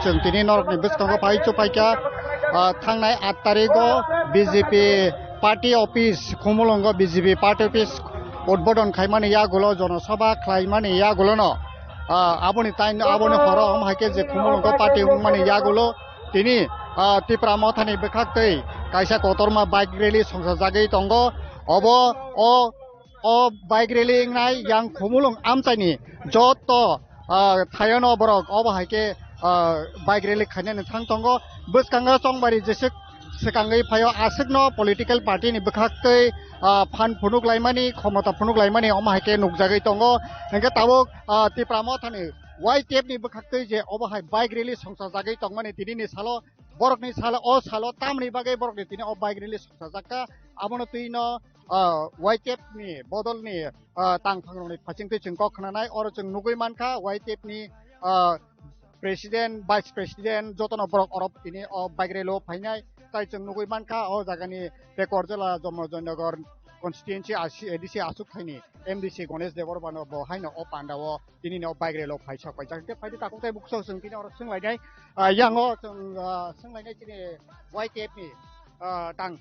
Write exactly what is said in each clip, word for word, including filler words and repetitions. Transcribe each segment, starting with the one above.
Chwng tini norokni bwskango phai chuphaikha, ah, thangnai aat tarigo B J P party office, Khumulwngo B J P party office udbodon khaimani yagulo, jonosabha khlaimani yagulono, ah, aboni taino, aboni horo omo hai khe je Khumulwngo party wngmani yagulo tini, ah, Tipra Mothani bwkhaktwi kaisa kotorma bike rally songsajagwi tongo. Obo o, o bike rally wngnai yang Khumulwng amchaini joto, ah, thayano borok obo hai khe, ah, bike rally khainani thang tongo. Bwskango chongbari jeswk swkangwi phaio, aswkno political party ni bwkhaktwi, ah, phan phunuk laimani, khomota phunuk laimani omo hai khe nukjagwi tongo. Hwnkhe tabuk, ah, Tipra Mothani Y T F ni bwkhaktwi je obo hai bike rally songsajagwi tongmani tinini salo, borokni salo, o salo tamni bagwi borokni tini o bike rally songsajakha, abono twino, ah, Y T F ni bodolni, ah, tangphangrokni phachingtwi chwng kok khnanai, oro chwng nugwi mankha Y T F ni, ah, president, vice president jotono borok oro tini o bike rally o phainai, tai chwng nugwi mankha o jagani Tekorjala Jomojoi Nagar constituency A C, A D C achuk thaini M D C Ganesh Debbarma no bo haino o panda o tini no bike rally o phai sok paijak. Hwnkhe phaidi takhuk tai bukso chwng tini oro swnglainai, ah, yang o chwng, ah, swnglainai chini Y T F ni, ah, tang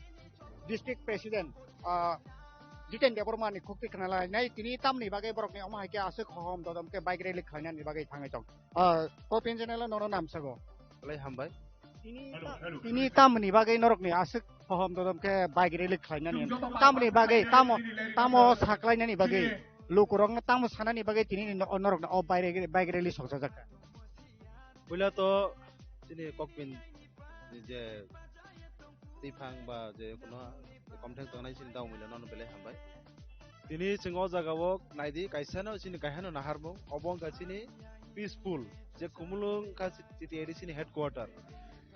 district president, ah, Jiten Debbarma ni khukti khna lainai tini tamni bagwi borok ni omo hai khe aswk hohom dodom khe bike rally khlainani bagwi thangwi tong. Ah, Kopin channel o nono namsago. Belai hambai. Tini ta-, tini tamni bagwi norokni aswk hohom dodom khe bike rally khlainani? Tamni bagwi, tamo, tamo saklainani bagwi? Lukurokno tamo sanani bagwi tini ni no-, norokno o bike, bike rally songsajak kha? Puila to chini Kokpin ni je twiphang ba je kuno komthang tongnai chini daumila nono belai hambai. Tini chwng o jaga o naidi kaisa no chini kaisa no naharmung obo wngkha chini peaceful je Khumulwng wngkha chini A D C ni headquarter.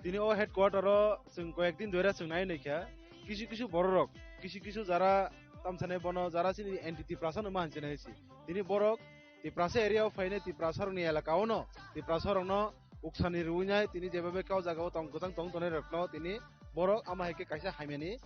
Tini o headquarter o chwng koyek din doira chwng nai naikha kisu kisu bororok kisu kisu jara tamsane bono jara chini anti Tiprasa no ma hinchina hinsi. Tini borok Tiprasa area o phainai Tiprasa rokni elaka o no Tiprasa rokno uksani rwinai tini jeba bai khe o jaga o tong kwchang tong tongnai rokno tini borok ama hai khe kaisa hamyani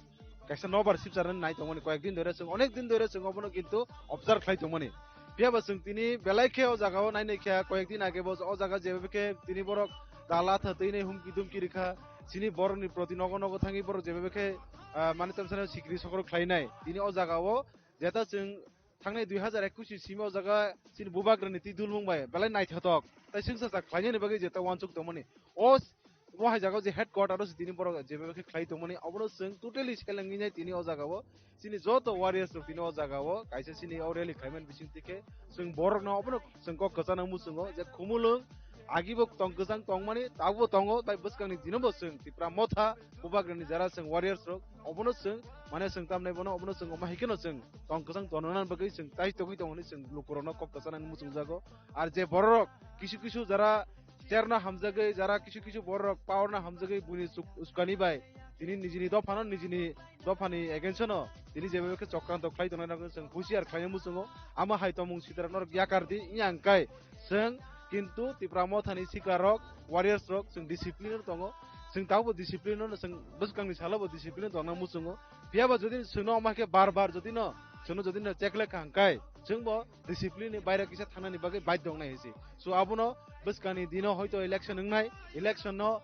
kaisa nobar sipcharnani nai tongmani koyek din dore chwng onek din dore chwng obono kintu observe khlai tongmani. Phiya ba chwng tini belai khe o jaga o nai nai khe koyek din age bo o jaga jeba bai khe tini borok dala tha twi nai humki dumki rikha chini borokni proti nogo nogo thangwi borok jeba bai khe, ah, mani tamsano sikri sokro khlainai tini o jaga o jeta chwng thangnai dui hazar ekush ni simi o jaga chini bubagrani twi dulmung bai belai naithotok tai swngsa khlainani bagwi jeta uansuk tongmani. O s-, o hai jaga o je headquarter o se tini borok jeba khe khlai tongmani obono chwng totally selengwi nai tini o jaga o chini joto warriors rok tini o jaga o kaisa chini o rally khlaimani bising twi khe chwng borok no obono chwng kok kwchana muchungo je Khumulwng agi bo tong kwchang tongmani tabuk bo tongo tai bwskang ni dino bo chwng Tipra Motha bubagrani jara chwng warriors rok obono chwng mane chwng tamnai bono obono chwng omo hai kheno chwng tong kwchang tongnani bagwi chwng tai tongwi tongmani chwng lukurokno kok kwchanani muchungjago. Ar je bororok kisu kisu jara chair no hamjagwi jara kisu kisu bororok power no hamjagwi buini chuk-, uskani bai tini nijini dophano nijini dophani against no tini jeba khe chokranto khlai tongnai rokno chwng husiar khlaina muchungo. Amo hai tongmung sitra norok yakar di wngya hwnkhe chwng kintu Tipra Mothani sikla rok warriors rok chwng discipline no tongo. Chwng tabukbo discipline no chwng bwskangni salo bo discipline tongna muchungo. Phiya ba jodi chwngno omo hai khe bar bar jodi no chwngno jodi no check le kha hwnkhe chwngbo discipline ni baire kisa thangnani bagwi baidhyo wngnai hinsi. So abono bwskangni dino hoito election wngnai, election no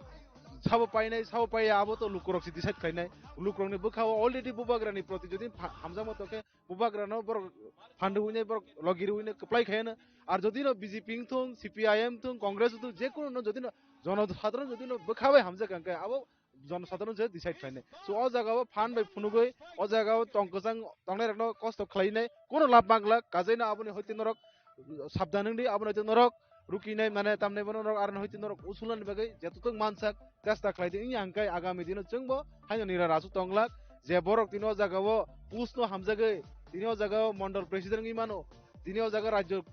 sabo painai sabo paiya abo to lukurok se decide khlainai. Lukurokni bwkha o already bubagrani proti jodi pha-, hamjakma tongkhe bubagrano borok phandu hwnwi borok logi rwino kwplai khaiyano. Ar jodi no B J P wngthung, C P I M wngthung, Congress wngthung, je kuno no jodi no jonosadharon jodi no bwkha bai hamjak hwnkhe abo jonosadharon se decide khlainai. So o jaga o phan bai phunugwi o jaga o tong kwchang tongnai rokno kosto khlainai kuno lab manglak kajaino aboni hoite norok sabdan wngdi abono hoite norok rukinai mane tamnai bono norok aroni hoite norok usulani bagwi jetutuk mansak chesta khlai di wngya hwnkhe agami dino chwngbo haino nira rasu tonglak je borok tini o jaga o post no hamjagwi tini o jaga o mondol president wngwi mano tini o jaga rajyo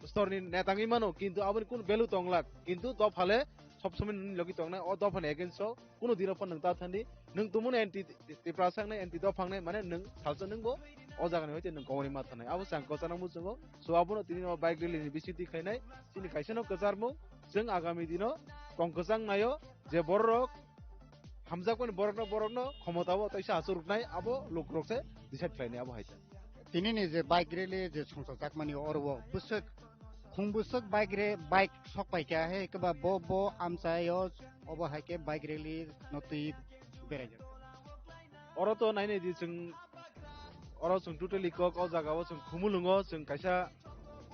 storni neta wngwi mano kintu aboni kunu value tonglak kintu dophale sob somoi nini logi tongnai o dophani against o kunu dino phano nwng ta thani nwng tumuni anti Tiprasa wngnai anti dopha wngnai mane nwng salsa nwngbo o jagani hoite nwng kongoni ma thanai abo chang kochana muchungo. So abono tini o bike rally ni bisingtwi khlainai chini kaisano kwcharmung chwng agami dino tong kwchang naio je bororok hamjakmani borokno borokno khomotao taisa achuk rwknai abo lukurok se decide khlainai abo hai se. Tinini je bike rally je songchajakmani oro o bwswk Mung bwswk bike re, bike sok pai kha, he khe ba bo, bo amchai o, obo hai khe bike rally no twi berai jak. Oro to nai nai di chwng, oro chwng totally kok o jaga o chwng Khumulwngo chwng kaisa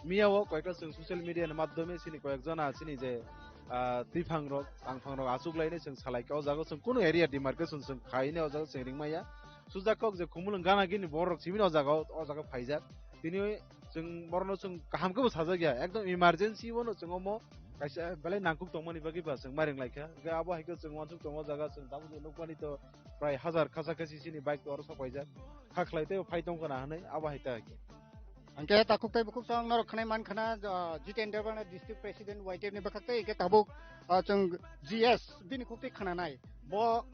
miya o koyekta chwng social media ni madhyome chini koyek jona chini je, ah, twiphang rok, tangphang rok achuk lai nai chwng salai kha o jaga o chwng kunu area demarcation chwng khai nai o jaga o chwng ring maya. Sujak kok je Khumulwng gana gini borok simi o jaga o, o jaga o phaijak. Tini chwng borokno chwng kaham khe bo sajak ya, ekdom emergency bono chwng omo kaisa belai nangkuk tongmani bagwi ba chwng ma ring lai kha. Hwnkhe abo hai khe chwng uansuk tongo jaga chwng tabuk nukmani to prai hazar kasa kasi chini bike to oro sok paijak. Kha khlai tei phai tong khna hwnwi abo hai ta khe. Hwnkhe takhuk tei bukhuk chwng norok khwnai man khna, ah, Jiten Debbarma district president Y T F ni bwkhak tei hwnkhe tabuk, ah, chwng G S bini khuk tei khna nai. Bo,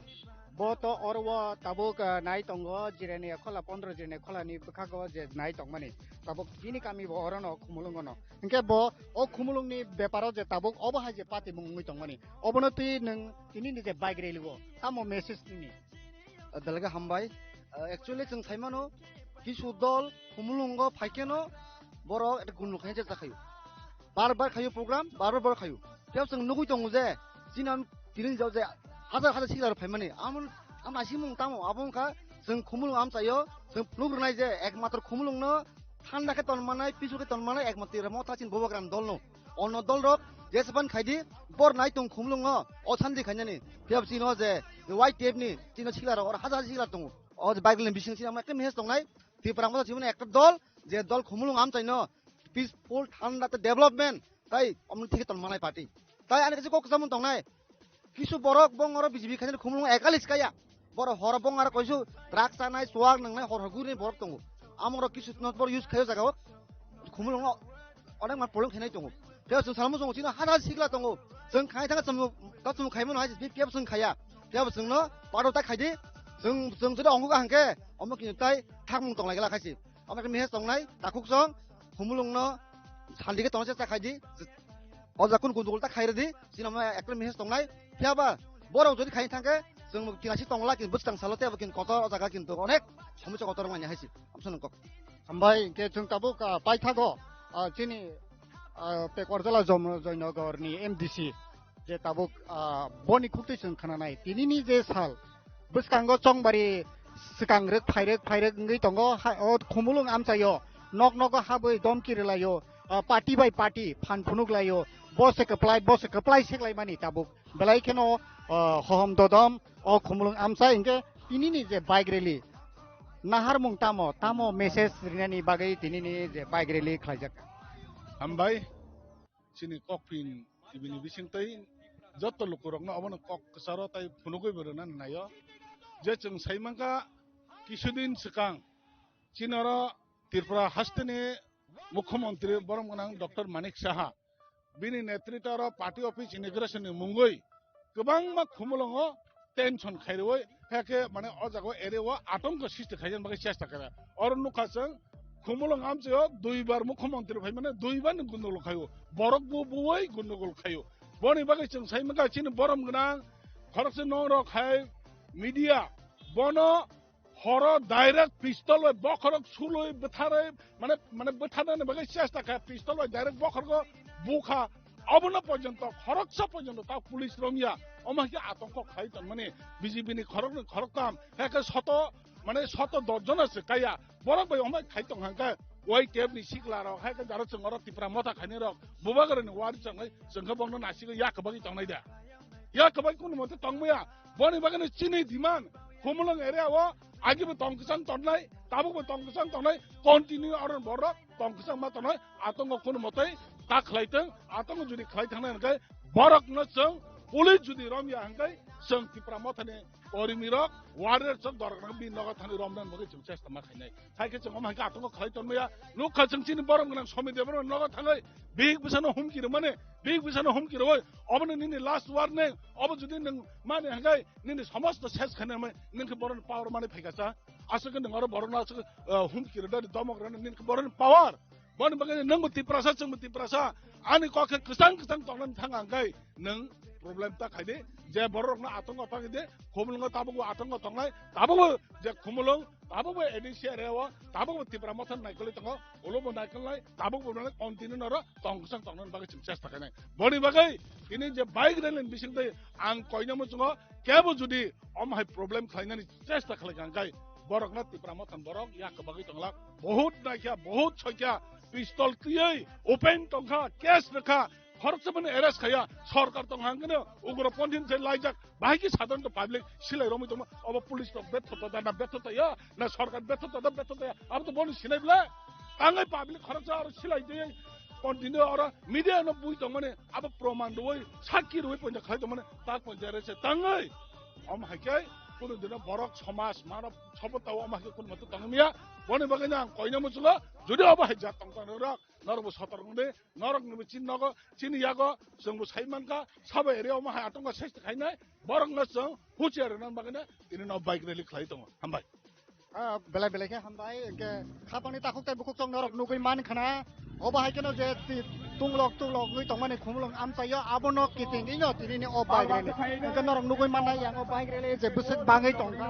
bo to oro o tabuk, ah, nai tongo Jirania khola, pondro Jirania khola ni bwkhago je nai tongmani. Tabuk bini kami bo oro no Khumulwngo no. Hwnkhe bo o Khumulwng ni beparo je tabuk obo hai je patimung wngwi tongmani. Obono twi nwng tini ni je bike rally o tamo message nini? Ah, belai khe hambai. Ah, actually chwng sai mano, kisu dol Khumulwngo phai kheno borok ekta gundul khaina chesta khaio. Bar bar khaio program, bar bar borok khaio. Phiya chwng nugwi tongo je, chini am tini jao je hajar hajar sikla rok phaimani. Amo, amo naisingmung tamo, abo wngkha chwng Khumulwng amchaio, chwng phunuk rwnai je ekmatro Khumulwngno thanda khe tonmanai, pisu khe tonmanai ekmatro Motha chini Bubagra ni dolno. Ono dol rok jesapan khaidi, bor nai tong Khumulwngo, o sandi khainani. Phiya chino je Y T F ni, chino sikla rok, oro hajar hajar sikla tongo. O je bike ni bising sini amo ekta message tongnai, Tipra Motha chimani ekta dol, je dol Khumulwng amchaino peaceful, thanda tei development, tai omni thike ton manai party. Tai ani kaisa kok kwchangmung tongnai, kisu borok bong oro B J P khaina Khumulwng ekalis kaya. Borok horo bong aro koisu drugs chanai, chuak nangnai, hor hor guri borok tongo. Amorok kisu not bor use khayo jaga o. Khumulwng o onek ma problem khainai tongo. Phiya chwng salmo chwng chino hana sikla tongo. Chwng khai thang chwng ta chwng khaimano hai B P F chwng khaya. Phiya bo chwngno paro ta khaidi. Chwng, chwng jodi ongo ka hangke omo kini tai thakmung tonglai gela khaisi. Omo khe message tongnai, takhuk chwng, Khumulwngno sandi khe tongna chesta khaidi. O jaga kunu gundugul ta khairwdi, chini omo ekta message tongnai. Phiya ba, borok jodi khai thangkhe, chwng kinasi tongla, kin bwskang salo tei abo kin kotor, o jaga kintu onek somosa kotor wngmani haisi. Amsonong kok. Hambai, hwnkhe chwng tabuk, ah, paithago, ah, chini, ah, Pekwar Jala Jom-, Joynagar ni M D C, je tabuk, ah, boni khuktwi chwng khnanai. Tinini je sal, bwskango chongbari swkang rwk phairwk phairwk wngwi tongo, ha, o Khumulwng amchaio, nok nogo habwi domki rwlaio, ah, party bai party phan phunuk laio, bo se kwplai, bo se kwplai seklaimani tabuk. Belai kheno, ah, hohom dodom, o Khumulwng amchai hwnkhe tinini je bike rally, naharmung tamo, tamo message rinani bagwi tinini je bike rally khlaijak? Hambai, chini Kokpin T V ni bisingtwi joto lukurokno obono kok kwcharo tai phunugwi bo rwnani naio. Je chwng sai mankha kisudin swkang chini oro Tripura hasteni Mukhyamantri borom gwnang Doctor Manik Saha bini netritwro party office inauguration ni mungwi kwbangma Khumulwngo tension khairwi, hekhe mane o jaga o area o atongko sristi khaina bagwi chesta khaina. Oro nukha chwng Khumulwng amchaio duibar mukhyamantri phaimani duibar ni gundogol khaio. Borok bo buwi gundogol khaio. Boni bagwi chwng sai mankha chini borom gwnang khoroksa norok hai media bono horo direct pistol bai bokhorok sulwi bwtharwi, mane, mane bwtharnani bagwi chesta kha, pistol bai direct bokhorgo bukha. Obono porjonto, khoroksa porjonto ta police romya, omo hai khe atongko khai tongmani B J P ni khoroknwi khoroktham, hai khe soto, mane soto dos jona se kaya, borok bai omo khai tong hangkhe Y T F ni sikla rok, hai khe jaro chwng oro Tipra Motha khainai rok, Bubagra ni wari chwngnai, chwng khe bongno nasigwi yak bagwi tongnai da. Ya kwbai kunu mote tongmaya. Boni bagwi chini demand Khumulwng area o agi bo tong kwchang tongnai, tabuk bo tong kwchang tongnai, continue oro borok tong kwchang ma tongnai, atongo kunu mote ta khlai tong, atongo jodi khlai thangnai hwnkhe borok no chwng police jodi romya hwnkhe chwng Tipra Mothani kormi rok warrior chwng dorok rok bini nogo thangwi romna bagwi chwng chesta ma khainai. Hai khe chwng omo hai khe atongo khlai tonmaya. Nukha chwng chini borom gwnang Somit Debbarma nogo thangwi bihik bwsano humki rwmani, bihik bwsano humki rwui obono nini last warning. Obo jodi nwng mani hwnkhe nini somosto ses khainai hwnwi nwng khe borokni power mani phaikha cha. Aswk khe nwng oro borokno aswk, ah, humki rwdani domok rwna nini khe borokni power. Boni bagwi nwngbo Tiprasa, chwngbo Tiprasa. Ani kok khe kwchang kwchang tongnani thang ang khe nwng problem ta khaidi, je borok rokno atongo ta khaidi, Khumulwngo tabukbo atongo tongnai, tabukbo je Khumulwng, tabukbo A D C area o, tabukbo Tipra Motha naikolwi tongo, ulobo naikolnai, tabukbo nai continue noro tong kwchang tongnani bagwi chwng chesta khainai. Boni bagwi tini je bike rally ni bisingtwi ang koina muchungo kebo jodi omo hai problem khlainani chesta khlai kha hwnkhe borokno Tipra Motha ni borok yak bagwi tonglak, bahut naikha, bahut soikha, pistol twiwi open tongkha, case rwkha, khoroksa mani arrest khaya, sorkar tong hangkhe no ugroponthi se laijak, bahai khe sadharanto public silai romwi tongma, obo police rok betho ta da na betho ta ya, na sorkar betho ta da betho ta ya, abo to boni sinai bwle. Tangai public khoroksa aro silai de, continue aro media no bui tongmani, abo proman rwi, sakki rwi ponja khlai tongmani, tak ponja rese tangai. Om hai khe, kunu dino borok somaj, mano sobo tao om hai khe kunu mato tongmiya, boni bagwi no ang koina muchungo, jodi obo hai jat tong tong rok, norok bo sotor wngdi, norok ni bo chini nogo, chini yago, chwng bo sai mankha, sabo area omo hai atongo sesti khainai, borok no chwng huchiar rwna bagwi no tini no bike rally khlai tongo. Hambai. Ah, belai belai khe hambai, hwnkhe khapangni takhuk tei bukhuk chwng norok nugwi man khana, obo hai kheno je ti-, tunglok tunglok wngwi tongmani Khumulwng amchaio, abono kiting ino tini ni o bike rally. Hwnkhe norok nugwi mannai yang o bike rally je bwswk bangwi tongkha,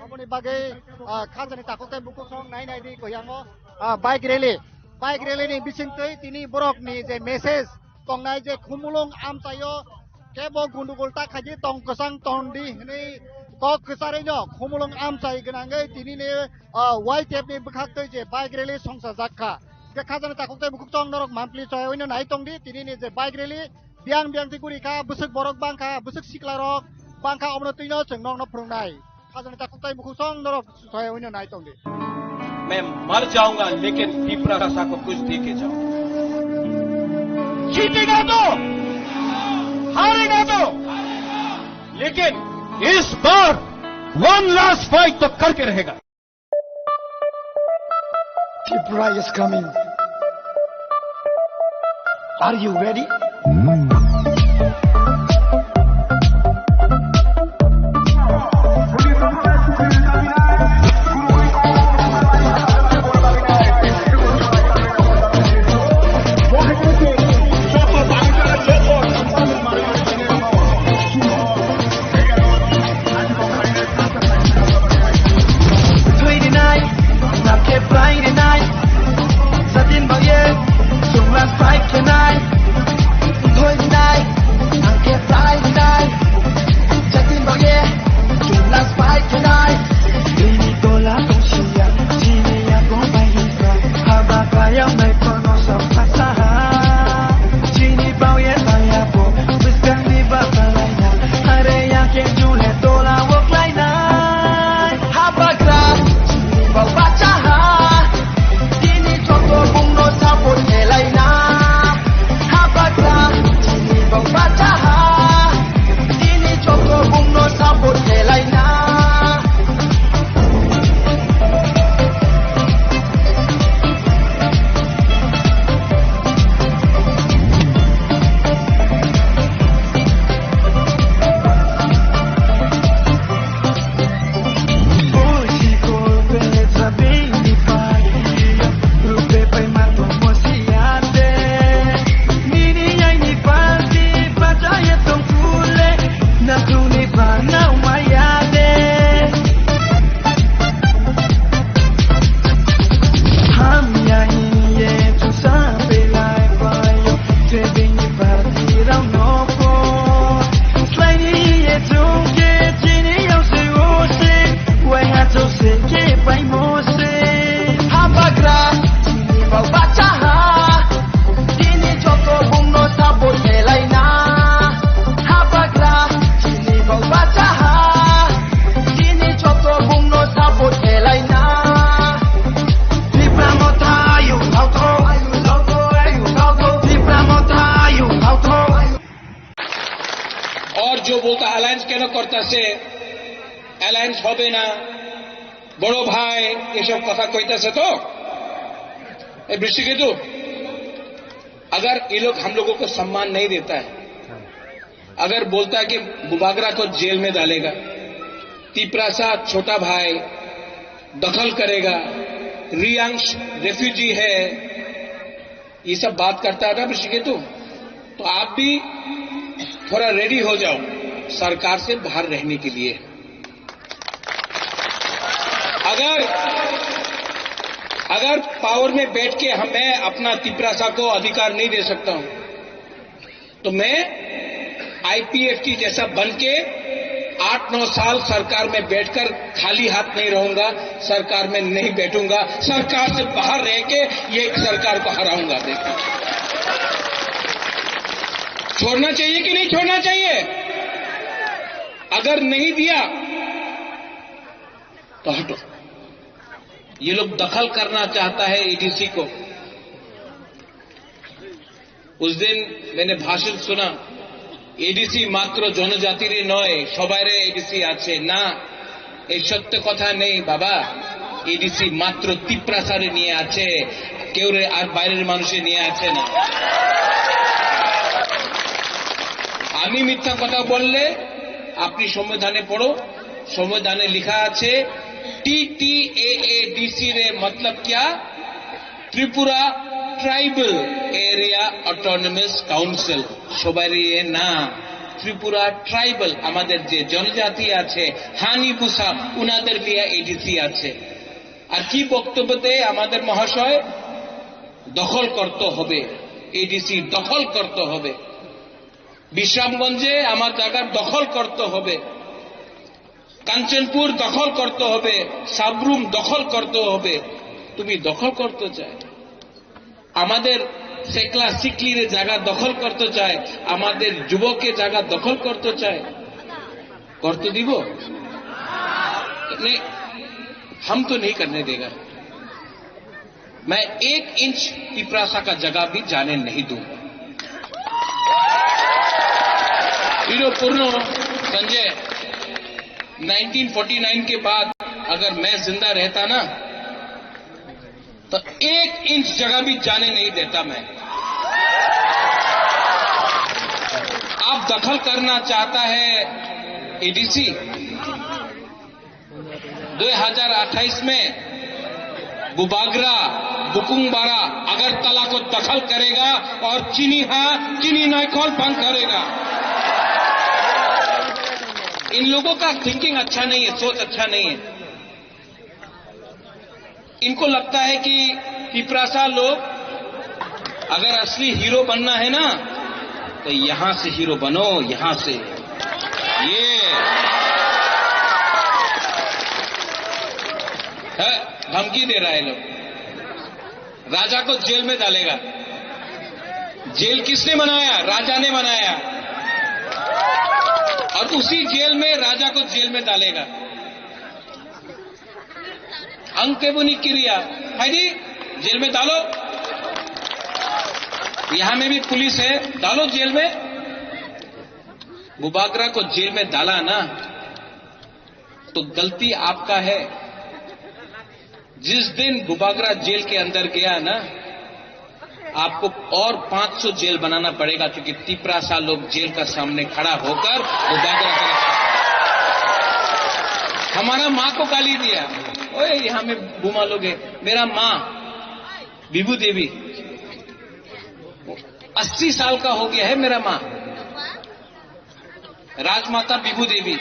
aboni bagwi, ah, khajani takhuk tei bukhuk chwng nai nai di koi yango, ah, bike rally. Bike rally ni bisingtwi tini borok ni je message tongnai je Khumulwng amchaio kebo gundugul ta khaidi tong kwchang ton di hwnwi kok kwcharwi no Khumulwng amchai gwnangwi tini ni, ah, Y T F ni bwkhaktwi je bike rally songchajak kha. Khe khajani takhuk tei bukhuk chwng norok mampli choyawi no nai tong di tini ni je bike rally biyang biyang twi guri kha, bwswk borok bang kha, bwswk sikla rok bang kha, obono twi no chwng nokno phwrwngnai. Khajani takhuk tei bukhuk chwng norok soya wino nai tong di. मैं मर जाऊंगा, लेकिन पिपरा का साको कुछ दे के जाऊंगा। जीतेगा तो, हारेगा तो, लेकिन इस बार वन लास्ट फाइट तो करके रहेगा। Tripura is coming. Are you ready? Thwi rinai, nang khe pai rinai. Satin bang ye, chwng last fight khe nai. Thwi rinai, nang khe pai rinai. Satin bang ye, chwng last fight khe nai. Bini tola tong siya, chini ya kong bai rinai. Haba kaya mai kono sa pasa ha. Chini bang ye, bang ya bo, bwskang ni ba palai na. Are ya ke jule tola wok lai nai. Habagra, chini bo bacha ha. Tini joto bungno support khelai na. Habagra, chini bo bacha ha. Tini joto bungno support khelai na. Habagra, chini bo bacha ha. Tini joto bungno support khelai na. Habagra, chini bo bacha ha. Tini joto bungno support khelai na. Tipra Motha, you out. Tipra Motha, you out. और जो बोलता अलायंस क्यों करता से, अलायंस হবে না, বড় ভাই, এসব কথা কইতাছে তো। এই বৃষ্টিকেতু, अगर ये लोग हम लोगों को सम्मान नहीं देता है, अगर बोलता है कि बुबागरा को जेल में डालेगा, तिपरासा छोटा भाई दखल करेगा, रियांश रेफ्यूजी है, ये सब बात करता है ना ऋषिकेतु, तो आप भी थोड़ा रेडी हो जाओ सरकार से बाहर रहने के लिए। अगर, अगर पावर में बैठ के हम, मैं अपना तिपरासा को अधिकार नहीं दे सकता हूं, तो मैं आईपीएफटी जैसा बन के आठ नौ साल सरकार में बैठकर खाली हाथ नहीं रहूंगा, सरकार में नहीं बैठूंगा, सरकार से बाहर रह के ये सरकार को हराऊंगा। देखो, छोड़ना चाहिए कि नहीं छोड़ना चाहिए? अगर नहीं दिया तो हटो। ये लोग दखल करना चाहता है एडीसी को। उस दिन मैंने भाषण सुना, এডিসি মাত্র জনজাতিরই নয়, সবাইরে এডিসি আছে। না, এই সত্য কথা নেই বাবা। এডিসি মাত্র তিপ্রাসারে নিয়ে আছে, কেউরে আর বাইরের মানুষে নিয়ে আছে না। আমি মিথ্যা কথা বললে আপনি সংবিধানে পড়ো, সংবিধানে লেখা আছে টিটিএএডিসি রে, মতলব কিয়া? Tripura tribal area autonomous council, সবারই না, ত্রিপুরা ট্রাইবাল, আমাদের যে জনজাতি আছে, হানি পুসা, উনাদের নিয়ে এডিসি আছে। আর কি বক্তব্য দেয় আমাদের মহাশয়? দখল করতে হবে, এডিসি দখল করতে হবে। বিশ্রামগঞ্জে আমার জায়গা দখল করতে হবে, কাঞ্চনপুর দখল করতে হবে, সাবরুম দখল করতে হবে। তুমি দখল করতে চায়, আমাদের সেকলা সিকলিরে জায়গা দখল করতে চায়, আমাদের যুবকে জায়গা দখল করতে চায়, করতে দিব? नहीं, हम तो नहीं करने देगा। मैं एक इंच तिपरासा का जगह भी जाने नहीं दूंगा। इरो पूर्ण संजय, नाइनटीन फोर्टी नाइन के बाद अगर मैं जिंदा रहता ना, तो एक इंच जगह भी जाने नहीं देता मैं। आप दखल करना चाहता है एडीसी, दो हज़ार अट्ठाईस में बुबागरा, बुकुंगबारा, अगरतला को दखल करेगा और चिनी हाँ, चिनी नाइखोल बंद करेगा। इन लोगों का थिंकिंग अच्छा नहीं है, सोच अच्छा नहीं है। इनको लगता है कि तिपरासा लोग अगर असली हीरो बनना है ना, तो यहां से हीरो बनो, यहां से। ये है, धमकी दे रहा है लोग। राजा को जेल में डालेगा। जेल किसने बनाया? राजा ने बनाया। और उसी जेल में राजा को जेल में डालेगा। Ang kebo ni kiriya, phaidi, jail mein dalo. यहाँ में भी पुलिस है, डालो जेल में। बुबागरा को जेल में डाला ना, तो गलती आपका है। जिस दिन बुबागरा जेल के अंदर गया ना, आपको और पाँच सौ जेल बनाना पड़ेगा, क्योंकि तिपरासा लोग जेल का सामने खड़ा होकर वो बात रख रहे हैं। हमारा माँ को गाली दिया, ओए, यहाँ में बुमा लोग है। मेरा माँ विभू देवी, अस्सी साल का हो गया है मेरा माँ। राजमाता विभू देवी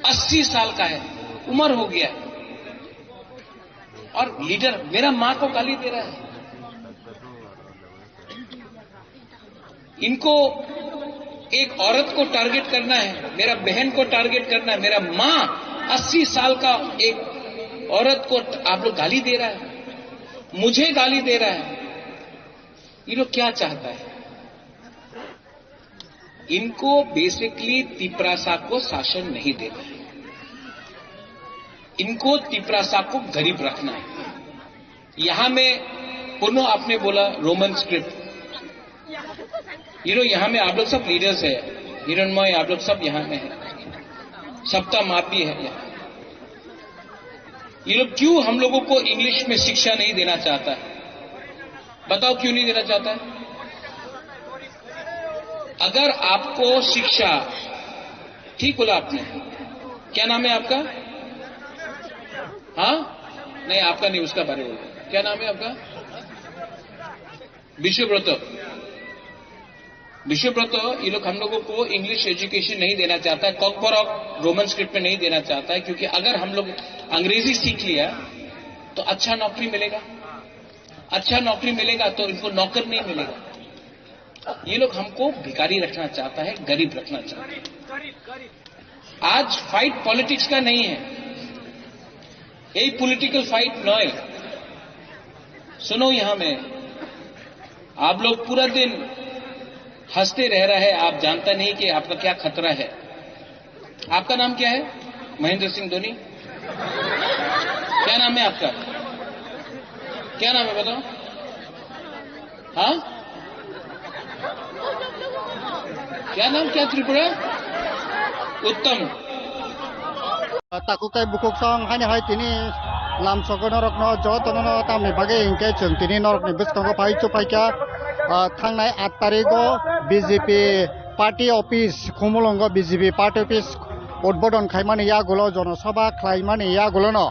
अस्सी साल का है, उम्र हो गया, और लीडर मेरा माँ को गाली दे रहा है। इनको एक औरत को टारगेट करना है, मेरा बहन को टारगेट करना है, मेरा माँ अस्सी साल का एक औरत को आप लोग गाली दे रहा है, मुझे गाली दे रहा है। ये लोग क्या चाहता है? इनको बेसिकली तिपरासा को शासन नहीं देना है, इनको तिपरासा को गरीब रखना है। यहाँ में पुनः आपने बोला रोमन स्क्रिप्ट, यू नो, यहाँ में आप लोग सब लीडर्स है, हिरणमय, आप लोग सब यहाँ में है, सप्ता माप भी है यहाँ। ये लोग क्यों हम लोगों को इंग्लिश में शिक्षा नहीं देना चाहता है? बताओ, क्यों नहीं देना चाहता है? अगर आपको शिक्षा, ठीक बोला आपने, क्या नाम है आपका? हाँ, नहीं, आपका नहीं, उसका बारे बोलो। क्या नाम है आपका? विश्वव्रत। विश्वव्रत, ये लोग हम लोगों को इंग्लिश एजुकेशन नहीं देना चाहता है, कॉकबरॉक रोमन स्क्रिप्ट में नहीं देना चाहता है, क्योंकि अगर हम लोग अंग्रेजी सीख लिया तो अच्छा नौकरी मिलेगा, अच्छा नौकरी मिलेगा तो इनको नौकर नहीं मिलेगा। ये लोग हमको भिखारी रखना चाहता है, गरीब रखना चाहता है। आज फाइट पॉलिटिक्स का नहीं है, এই পলিটিক্যাল ফাইট নয়। सुनो यहाँ में, आप लोग पूरा दिन हंसते रह रहे हैं, आप जानता नहीं कि आपका क्या खतरा है। आपका नाम क्या है? महेंद्र सिंह धोनी। क्या नाम है आपका? क्या नाम है बताओ? हाँ, क्या नाम क्या त्रिपुरा? उत्तम। Takhuk tei bukhuk song haini hai tini lamsogo norokno jotono tamni bagwi hinkhe chwng tini norokni bwskango phai chuphaikha, ah, thangnai aat tarigo B J P party office, Khumulwngo B J P party office udbodon khaimani yagulo, jonosabha khlaimani yagulono,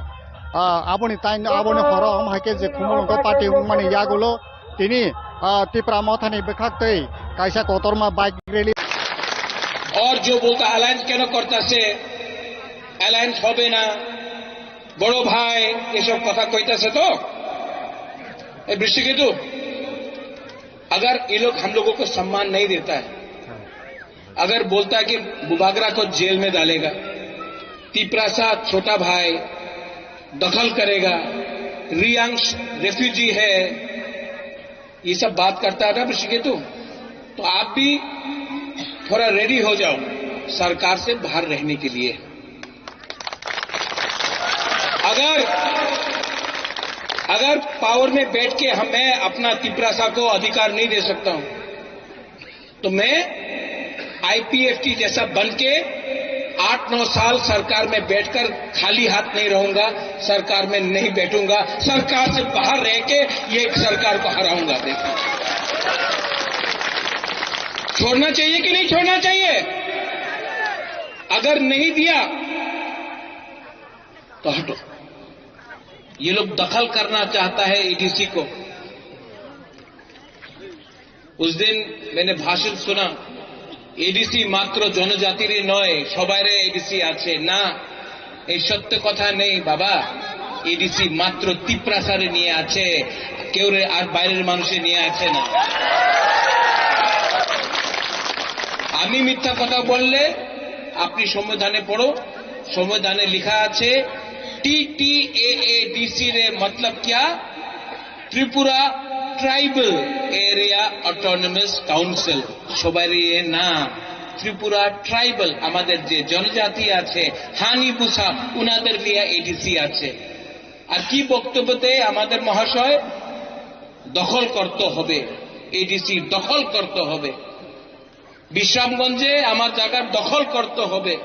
ah, aboni tai, aboni horo om hai khe je Khumulwngo party wngmani yagulo, tini, ah, Tipra Mothani bwkhaktwi kaisa kotorma bike rally. और जो बोलता अलायंस क्यों करता से, अलायंस হবে না, বড় ভাই, এসব কথা কইতাছে তো। এই বৃষ্টিকেতু, अगर ये लोग हम लोगों को सम्मान नहीं देता है, अगर बोलता है कि बुबागरा को जेल में डालेगा, तिपरासा छोटा भाई दखल करेगा, रियांश रेफ्यूजी है, ये सब बात करता है ना ऋषिकेतु, तो आप भी थोड़ा रेडी हो जाओ सरकार से बाहर रहने के लिए। अगर, अगर पावर में बैठ के हम, मैं अपना तिपरासा को अधिकार नहीं दे सकता हूं, तो मैं आईपीएफटी जैसा बन के आठ नौ साल सरकार में बैठकर खाली हाथ नहीं रहूंगा, सरकार में नहीं बैठूंगा, सरकार से बाहर रह के ये सरकार को हराऊंगा। देखिए, छोड़ना चाहिए कि नहीं छोड़ना चाहिए? अगर नहीं दिया तो हटो। ये लोग दखल करना चाहता है एडीसी को। उस दिन मैंने भाषण सुना, এডিসি মাত্র জনজাতিরই নয়, সবাইরে এডিসি আছে। না, এই সত্য কথা নেই বাবা। এডিসি মাত্র তিপ্রাসারে নিয়ে আছে, কেউরে আর বাইরের মানুষে নিয়ে আছে না। আমি মিথ্যা কথা বললে আপনি সংবিধানে পড়ো, সংবিধানে লেখা আছে টিটিএএডিসি রে মতলব কিয়া? Tripura tribal area autonomous council, সবারই এ না। ত্রিপুরা ট্রাইবাল, আমাদের যে জনজাতি আছে, হানি বুসা, উনাদের লিয়া এডিসি আছে। আর কি বক্তব্যতে আমাদের মহাশয় দখল করতে হবে, এডিসি দখল করতে হবে, বিশ্রামগঞ্জে আমার জায়গার দখল করতে হবে।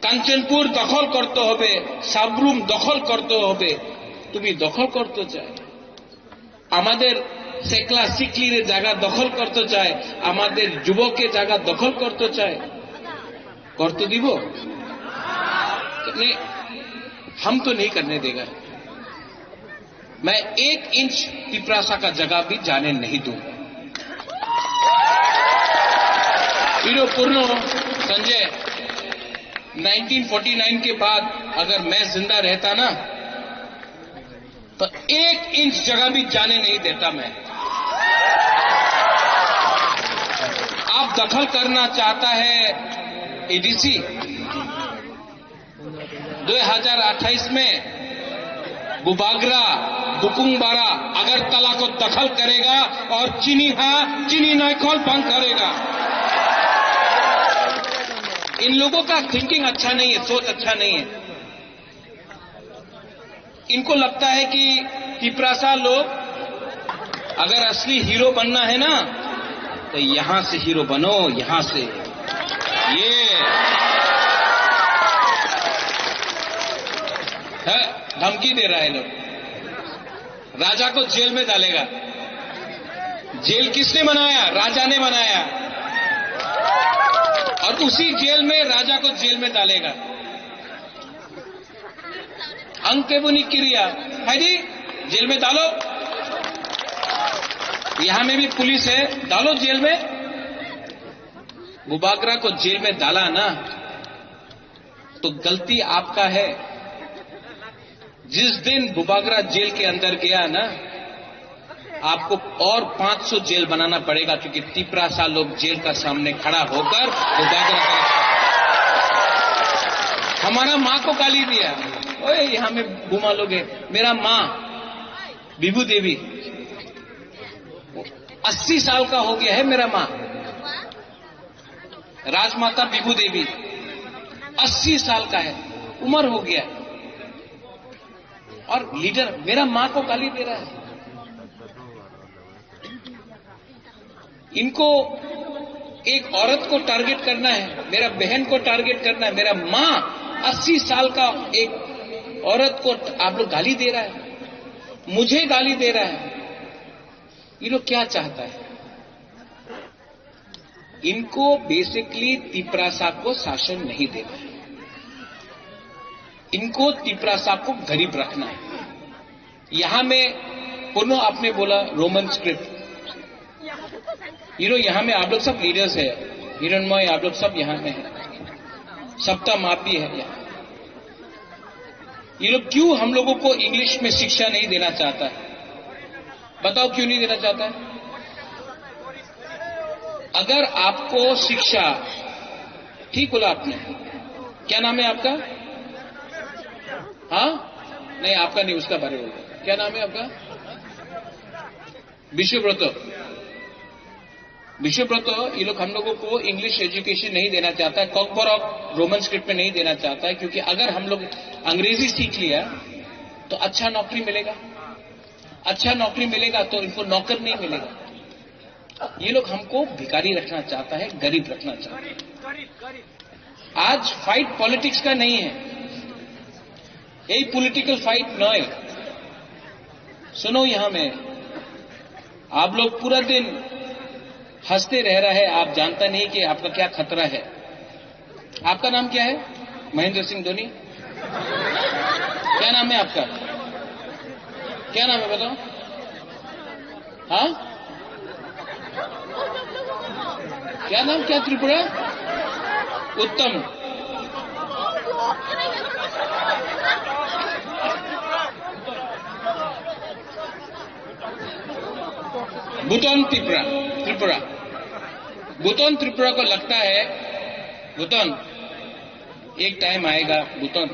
কাঞ্চনপুর দখল করতে হবে, সাবরুম দখল করতে হবে। তুমি দখল করতে চায়, আমাদের সেকলা সিকলির জায়গা দখল করতে চায়, আমাদের যুবকের জায়গা দখল করতে চায়, করতে দিব? नहीं, हम तो नहीं करने देगा। मैं एक इंच तिपरासा का जगह भी जाने नहीं दूंगा। Hero Purno, Sanjay, nineteen forty nine के बाद अगर मैं जिंदा रहता ना, तो एक इंच जगह भी जाने नहीं देता मैं। आप दखल करना चाहता है एडीसी, दो हज़ार अट्ठाईस में बुबागरा, बुकुंगबारा, अगरतला को दखल करेगा और चीनी हाँ, चीनी नाइखोल बंद करेगा। इन लोगों का थिंकिंग अच्छा नहीं है, सोच अच्छा नहीं है। इनको लगता है कि तिपरासा लोग अगर असली हीरो बनना है ना, तो यहां से हीरो बनो, यहां से। ये है, धमकी दे रहा है लोग। राजा को जेल में डालेगा। जेल किसने बनाया? राजा ने बनाया। और उसी जेल में राजा को जेल में डालेगा। Ang keboni kiriya, hai di, jail mein dalo. Yahan mein bhi police hai, dalo jail mein. Bubagra को जेल में डाला ना, तो गलती आपका है। जिस दिन बुबागरा जेल के अंदर गया ना, आपको और पाँच सौ जेल बनाना पड़ेगा, क्योंकि तिपरासा लोग जेल का सामने खड़ा होकर बुबागरा का रक्षा। हमारा माँ को गाली दिया, ओए, यहाँ में बुमा लोग है। मेरा माँ विभू देवी, अस्सी साल का हो गया है मेरा माँ। राजमाता विभू देवी अस्सी साल का है, उम्र हो गया, और लीडर मेरा माँ को गाली दे रहा है। इनको, एक औरत को टारगेट करना है, मेरा बहन को टारगेट करना है, मेरा माँ अस्सी साल का एक औरत को आप लोग गाली दे रहा है, मुझे गाली दे रहा है। ये लोग क्या चाहता है? इनको बेसिकली तिपरासा को शासन नहीं देना है, इनको तिपरासा को गरीब रखना है। यहाँ में पुनः आपने बोला रोमन स्क्रिप्ट, यू नो, यहाँ में आप लोग सब लीडर्स है, हिरणमय, आप लोग सब यहाँ में है, सप्ता माप भी है यहाँ। ये लोग क्यों हम लोगों को इंग्लिश में शिक्षा नहीं देना चाहता है? बताओ, क्यों नहीं देना चाहता है? अगर आपको शिक्षा, ठीक बोला आपने, क्या नाम है आपका? हाँ, नहीं, आपका नहीं, उसका बारे बोलो। क्या नाम है आपका? विश्वव्रत। विश्वव्रत, ये लोग हम लोगों को इंग्लिश एजुकेशन नहीं देना चाहता है, कॉकबरॉक रोमन स्क्रिप्ट में नहीं देना चाहता है, क्योंकि अगर हम लोग अंग्रेजी सीख लिया तो अच्छा नौकरी मिलेगा, अच्छा नौकरी मिलेगा तो इनको नौकर नहीं मिलेगा। ये लोग हमको भिखारी रखना चाहता है, गरीब रखना चाहता है। आज फाइट पॉलिटिक्स का नहीं है, यही पॉलिटिकल फाइट नहीं। सुनो, यहाँ में आप लोग पूरा दिन हंसते रह रहे हैं, आप जानता नहीं कि आपका क्या खतरा है। आपका नाम क्या है? महेंद्र सिंह धोनी। क्या नाम है आपका? क्या नाम है, बताओ। हाँ, क्या नाम, क्या त्रिपुरा? उत्तम। भूटान त्रिपुरा, त्रिपुरा। भूटान त्रिपुरा को लगता है, भूटान, एक टाइम आएगा, भूटान।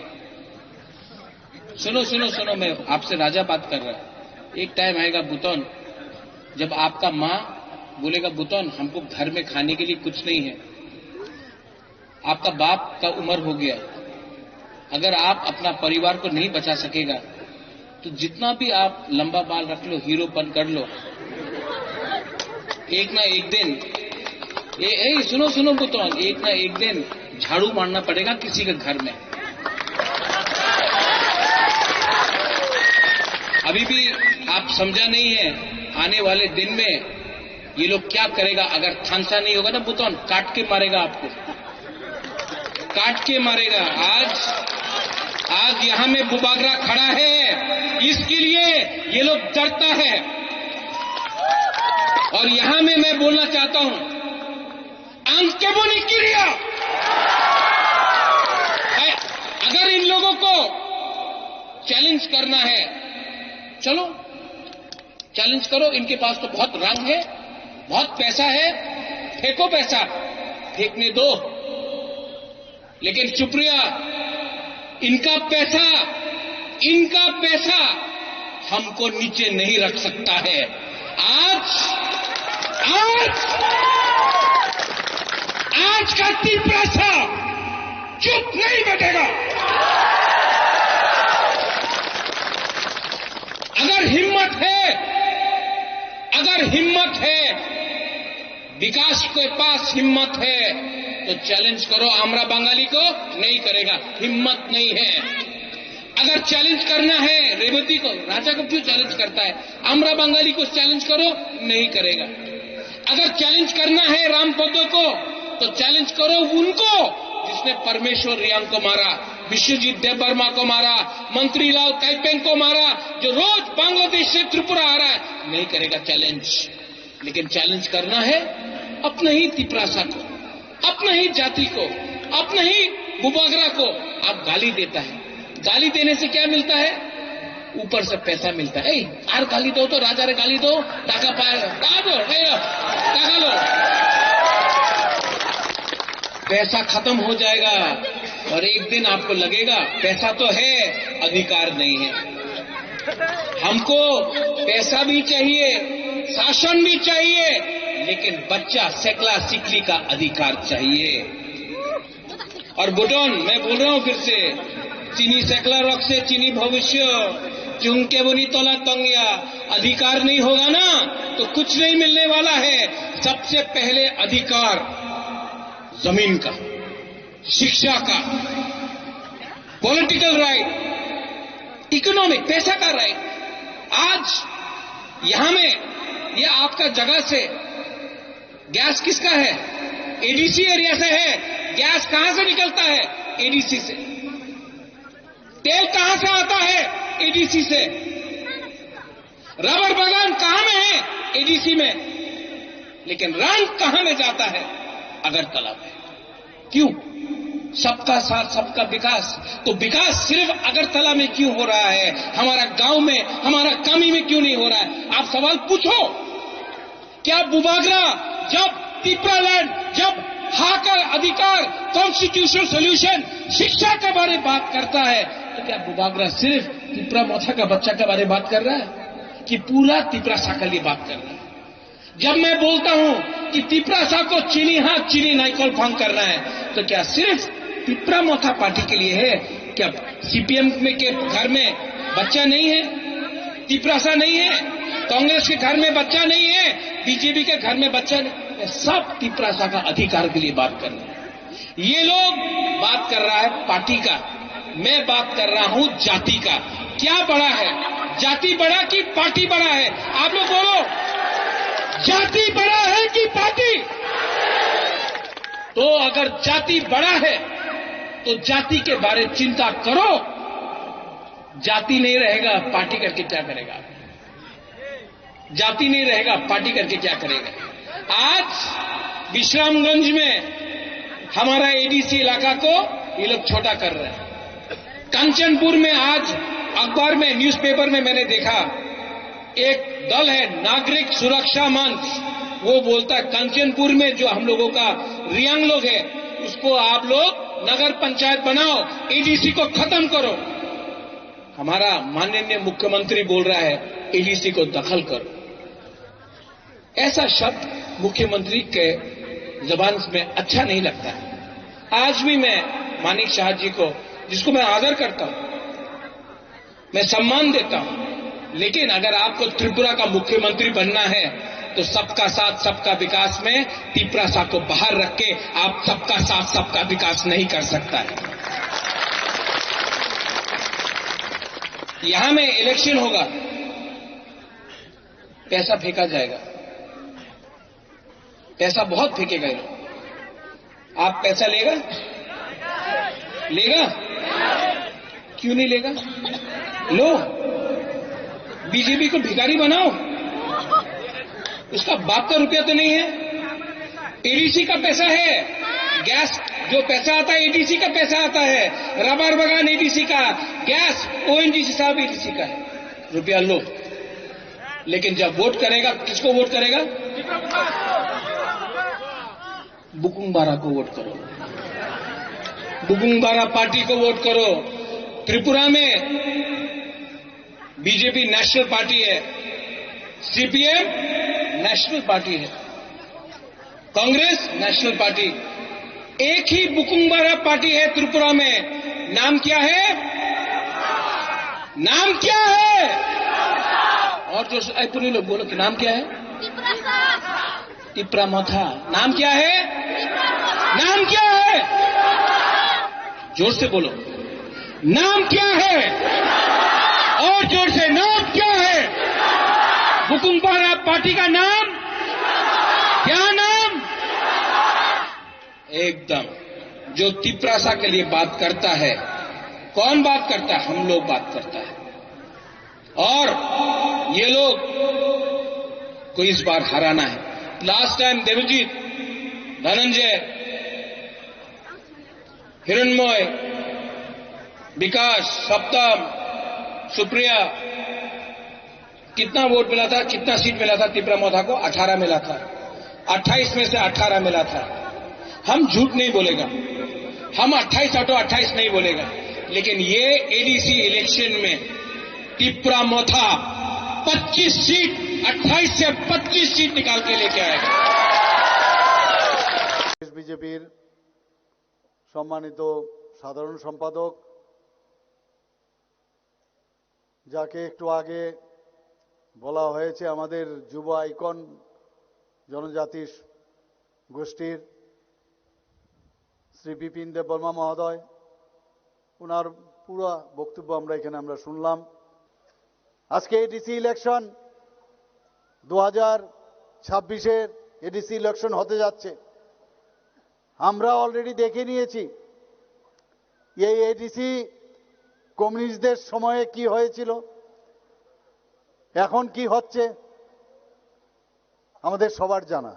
सुनो, सुनो, सुनो, मैं आपसे राजा बात कर रहा हूँ। एक टाइम आएगा भूटान, जब आपका माँ बोलेगा, "भूटान, हमको घर में खाने के लिए कुछ नहीं है।" आपका बाप का उम्र हो गया, अगर आप अपना परिवार को नहीं बचा सकेगा, तो जितना भी आप लंबा बाल रख लो, हीरोपन कर लो, एक ना एक दिन, ए, ए, सुनो, सुनो, भूटान, एक ना एक दिन झाड़ू मारना पड़ेगा किसी के घर में। अभी भी आप समझा नहीं है, आने वाले दिन में ये लोग क्या करेगा। अगर थांसा नहीं होगा ना, भूटान काट के मारेगा आपको, काट के मारेगा। आज, आज यहाँ में बुबागरा खड़ा है, इसके लिए ये लोग डरता है। और यहाँ में मैं बोलना चाहता हूँ, Ankeboni kiria। अगर इन लोगों को चैलेंज करना है, चलो, चैलेंज करो। इनके पास तो बहुत रंग है, बहुत पैसा है, फेंको पैसा, फेंकने दो। लेकिन चुप रहा, इनका पैसा, इनका पैसा हमको नीचे नहीं रख सकता है। आज, आज, आज का तिपरासा चुप नहीं बैठेगा। अगर हिम्मत है, अगर हिम्मत है, विकास के पास हिम्मत है तो चैलेंज करो, आमरा बंगाली को नहीं करेगा, हिम्मत नहीं है। अगर चैलेंज करना है रेवती को, राजा को क्यों चैलेंज करता है? आमरा बंगाली को चैलेंज करो, नहीं करेगा। अगर चैलेंज करना है रामपदो को, तो चैलेंज करो उनको, जिसने परमेश्वर रियांग को मारा, विश्वजीत देबबर्मा को मारा, मंत्री लाल काइपेंग को मारा, जो रोज बांग्लादेश से त्रिपुरा आ रहा है, नहीं करेगा चैलेंज। लेकिन चैलेंज करना है अपने ही तिपरासा को, अपना ही जाति को, अपना ही बुबागरा को आप गाली देता है। गाली देने से क्या मिलता है? ऊपर से पैसा मिलता है। এই, আর গালি দাও তো, রাজারে গালি দাও, টাকা পায়, তা দাও, এই, টাকা লো। पैसा खत्म हो जाएगा और एक दिन आपको लगेगा, पैसा तो है, अधिकार नहीं है। हमको पैसा भी चाहिए, शासन भी चाहिए, लेकिन बच्चा सेकला सिकली का अधिकार चाहिए। और बुटन, मैं बोल रहा हूं फिर से, chini sekla rok se chini bhobishyot, chwng keboni tola tongya, अधिकार नहीं होगा ना, तो कुछ नहीं मिलने वाला है। सबसे पहले अधिकार जमीन का, शिक्षा का, पॉलिटिकल राइट, इकोनॉमिक, पैसा का राइट। आज यहां में, ये आपका जगह से गैस किसका है? एडीसी एरिया से है। गैस कहां से निकलता है? एडीसी से। तेल कहां से आता है? एडीसी से। रबर बागान कहां में है? एडीसी में। लेकिन रंग कहां में जाता है? अगरतला में। क्यों? सबका साथ, सबका विकास। तो विकास सिर्फ अगरतला में क्यों हो रहा है, हमारा गांव में, हमारा कमी में क्यों नहीं हो रहा है? आप सवाल पूछो। क्या बुबागरा जब तिपरा लैंड, जब हाकर अधिकार, कॉन्स्टिट्यूशनल सॉल्यूशन, शिक्षा के बारे में बात करता है, तो क्या बुबागरा सिर्फ तिपरा मोथा का बच्चा के बारे में बात कर रहा है कि पूरा तिपरासा के लिए बात कर रहा है? जब मैं बोलता हूं कि तिपरासा को चीनी हाथ, चीनी नाइकल फांग करना है, तो क्या सिर्फ तिपरा मोथा पार्टी के लिए है? क्या सीपीएम में के घर में बच्चा नहीं है, तिपरासा नहीं है, कांग्रेस के घर में बच्चा नहीं है, बीजेपी के घर में बच्चा नहीं है? सब तिपरासा का अधिकार के लिए बात कर रहे हैं। ये लोग बात कर रहा है पार्टी का, मैं बात कर रहा हूं जाति का। क्या बड़ा है, जाति बड़ा कि पार्टी बड़ा है? आप लोग बोलो, जाति बड़ा है कि पार्टी? तो अगर जाति बड़ा है तो जाति के बारे चिंता करो। जाति नहीं रहेगा, पार्टी करके क्या करेगा? जाति नहीं रहेगा, पार्टी करके क्या करेगा? आज विश्रामगंज में हमारा एडीसी इलाका को ये लोग छोटा कर रहे हैं। कंचनपुर में आज अखबार में, न्यूज़पेपर में मैंने देखा, एक दल है नागरिक सुरक्षा मंच, वो बोलता है कंचनपुर में जो हम लोगों का रियांग लोग है, उसको आप लोग नगर पंचायत बनाओ, एडीसी को खत्म करो। हमारा माननीय मुख्यमंत्री बोल रहा है, एडीसी को दखल करो। ऐसा शब्द मुख्यमंत्री के जबान में अच्छा नहीं लगता है। आज भी मैं मानिक साहा जी को, जिसको मैं आदर करता हूं, मैं सम्मान देता हूं, लेकिन अगर आपको त्रिपुरा का मुख्यमंत्री बनना है, तो सबका साथ, सबका विकास में तिपरासा को बाहर रख के आप सबका साथ, सबका विकास नहीं कर सकता है। यहां में इलेक्शन होगा, पैसा फेंका जाएगा, पैसा बहुत फेंकेगा ये लोग। आप पैसा लेगा? लेगा? क्यों नहीं लेगा? लो, बीजेपी को भिखारी बनाओ। उसका बाप का रुपया तो नहीं है। एडीसी का पैसा है, गैस जो पैसा आता है, एडीसी का पैसा आता है, रबर बागान एडीसी का, गैस ओएनजीसी साहब एडीसी का है। रुपया लो, लेकिन जब वोट करेगा, किसको वोट करेगा? बुकुंग बारा को वोट करो, बुकुंग बारा पार्टी को वोट करो। त्रिपुरा में बीजेपी नेशनल पार्टी है, सीपीएम नेशनल पार्टी है, कांग्रेस नेशनल पार्टी, एक ही बुकुंग बारा पार्टी है त्रिपुरा में। नाम क्या है? नाम क्या है? और जोर से, ऐ, पूरी लोग बोलो कि नाम क्या है? तिपरा मोथा। नाम क्या है? नाम क्या है? जोर से बोलो। नाम क्या है? और जोर से, नाम क्या है? बुकुंग बारा पार्टी का नाम? क्या नाम? एकदम। जो तिपरासा के लिए बात करता है, कौन बात करता है? हम लोग बात करता है। और ये लोग को इस बार हराना है। लास्ट टाइम देवजीत, धनंजय, हिरणमय, विकास, सप्तम, सुप्रिया, कितना वोट मिला था, कितना सीट मिला था तिपरा मोथा को? अठारह मिला था। अट्ठाईस में से अठारह मिला था। हम झूठ नहीं बोलेगा, हम अट्ठाईस आउट ऑफ अट्ठाईस नहीं बोलेगा, लेकिन ये एडीसी इलेक्शन में तिपरा मोथा पच्चीस सीट, अट्ठाईस से पच्चीस सीट निकाल के लेके आएगा। বিজেপির সম্মানিত সাধারণ সম্পাদক, যাকে একটু আগে বলা হয়েছে আমাদের যুব আইকন জনজাতি গোষ্ঠীর শ্রী বিপিন দেববর্মা মহোদয়, ওনার পুরো বক্তব্য আমরা এখানে আমরা শুনলাম। আজকে এডিসি ইলেকশন, দু হাজার ছাব্বিশের এডিসি ইলেকশন হতে যাচ্ছে। আমরা অলরেডি দেখে নিয়েছি এই এডিসি কমিউনিস্টদের সময়ে কি হয়েছিল, এখন কি হচ্ছে, আমাদের সবার জানা।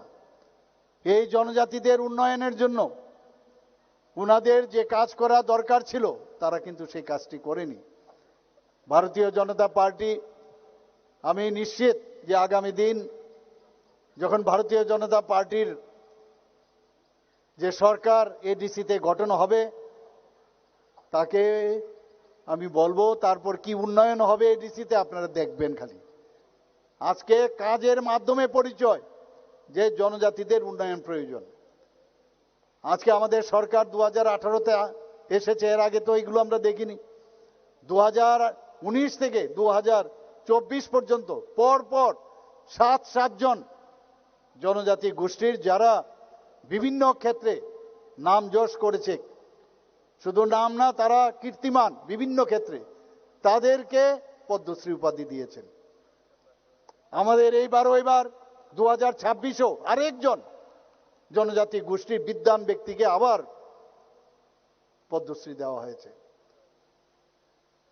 এই জনজাতিদের উন্নয়নের জন্য ওনাদের যে কাজ করা দরকার ছিল, তারা কিন্তু সেই কাজটি করেনি। ভারতীয় জনতা পার্টি, আমি নিশ্চিত যে আগামী দিন যখন ভারতীয় জনতা পার্টির যে সরকার এডিসিতে গঠন হবে, তাকে আমি বলবো তারপর কি উন্নয়ন হবে এডিসিতে, আপনারা দেখবেন খালি। আজকে কাজের মাধ্যমে পরিচয় যে জনজাতিদের উন্নয়ন প্রয়োজন। আজকে আমাদের সরকার দু হাজার আঠারোতে এসেছে, এর আগে তো এইগুলো আমরা দেখিনি। দু হাজার উনিশ থেকে দু হাজার চব্বিশ পর্যন্ত পর পর সাত সাতজন জনজাতি গোষ্ঠীর, যারা বিভিন্ন ক্ষেত্রে নাম যশ করেছে, শুধু নাম না, তারা কীর্তিমান বিভিন্ন ক্ষেত্রে, তাদেরকে পদ্মশ্রী উপাধি দিয়েছেন। আমাদের এইবারও, এবার দু হাজার ছাব্বিশেও আরেকজন জনজাতি গোষ্ঠীর বিদ্বান ব্যক্তিকে আবার পদ্মশ্রী দেওয়া হয়েছে।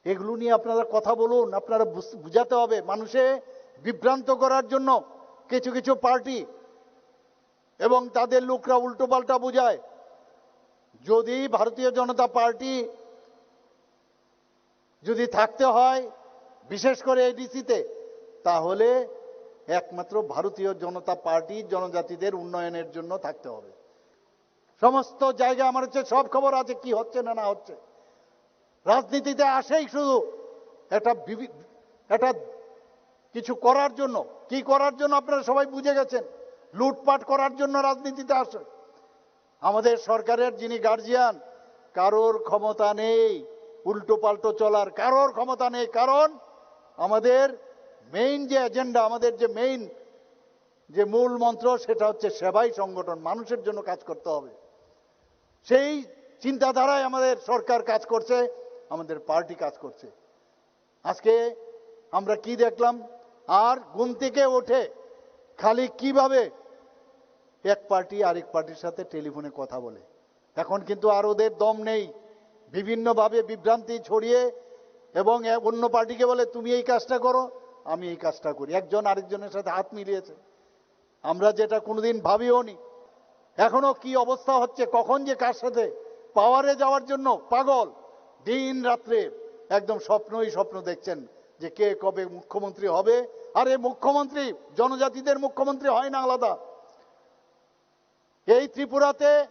এগুলো নিয়ে আপনারা কথা বলুন, আপনারা বুঝ- বুঝাতে হবে। মানুষে বিভ্রান্ত করার জন্য কিছু কিছু পার্টি এবং তাদের লোকরা উল্টোপাল্টা বুঝায়। যদি ভারতীয় জনতা পার্টি যদি থাকতে হয়, বিশেষ করে এডিসিতে, তাহলে একমাত্র ভারতীয় জনতা পার্টি জনজাতিদের উন্নয়নের জন্য থাকতে হবে। সমস্ত জায়গায় আমার হচ্ছে সব খবর আছে, কি হচ্ছে না না হচ্ছে। রাজনীতিতে আসেই শুধু একটা বিভি- একটা কিছু করার জন্য। কি করার জন্য আপনারা সবাই বুঝে গেছেন, লুটপাট করার জন্য রাজনীতিতে আসে। আমাদের সরকারের যিনি গার্জিয়ান, কারোর ক্ষমতা নেই উল্টো পাল্টো চলার, কারোর ক্ষমতা নেই। কারণ আমাদের মেইন যে এজেন্ডা, আমাদের যে মেইন যে মূল মন্ত্র, সেটা হচ্ছে সেবাই সংগঠন, মানুষের জন্য কাজ করতে হবে। সেই চিন্তাধারায় আমাদের সরকার কাজ করছে, আমাদের পার্টি কাজ করছে। আজকে আমরা কি দেখলাম? আর ঘুম থেকে উঠে খালি কিভাবে এক পার্টি আরেক পার্টির সাথে টেলিফোনে কথা বলে। এখন কিন্তু আর ওদের দম নেই, বিভিন্নভাবে বিভ্রান্তি ছড়িয়ে এবং এ- অন্য পার্টিকে বলে, "তুমি এই কাজটা করো, আমি এই কাজটা করি।" একজন আরেকজনের সাথে হাত মিলিয়েছে। আমরা যেটা কোনোদিন ভাবিও নি। এখনো কি অবস্থা হচ্ছে, কখন যে কার সাথে পাওয়ারে যাওয়ার জন্য পাগল, দিন রাত্রে একদম স্বপ্নই স্বপ্ন দেখছেন যে কে কবে মুখ্যমন্ত্রী হবে। আরে মুখ্যমন্ত্রী জনজাতিদের মুখ্যমন্ত্রী হয় না আলাদা। এই ত্রিপুরাতে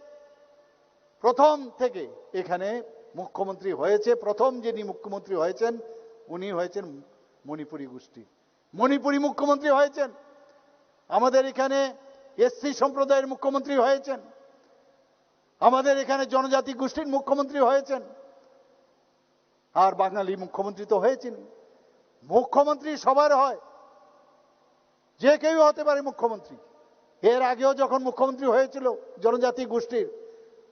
প্রথম থেকে এখানে মুখ্যমন্ত্রী হয়েছে, প্রথম যিনি মুখ্যমন্ত্রী হয়েছেন উনি হয়েছেন মণিপুরী গোষ্ঠী, মণিপুরী মুখ্যমন্ত্রী হয়েছেন। আমাদের এখানে এসসি সম্প্রদায়ের মুখ্যমন্ত্রী হয়েছেন, আমাদের এখানে জনজাতি গোষ্ঠীর মুখ্যমন্ত্রী হয়েছেন। আর বাঙালি মুখ্যমন্ত্রী তো হয়েছেন। মুখ্যমন্ত্রী সবার হয়, যে কেউ হতে পারে মুখ্যমন্ত্রী। এর আগেও যখন মুখ্যমন্ত্রী হয়েছিল জনজাতি গোষ্ঠীর,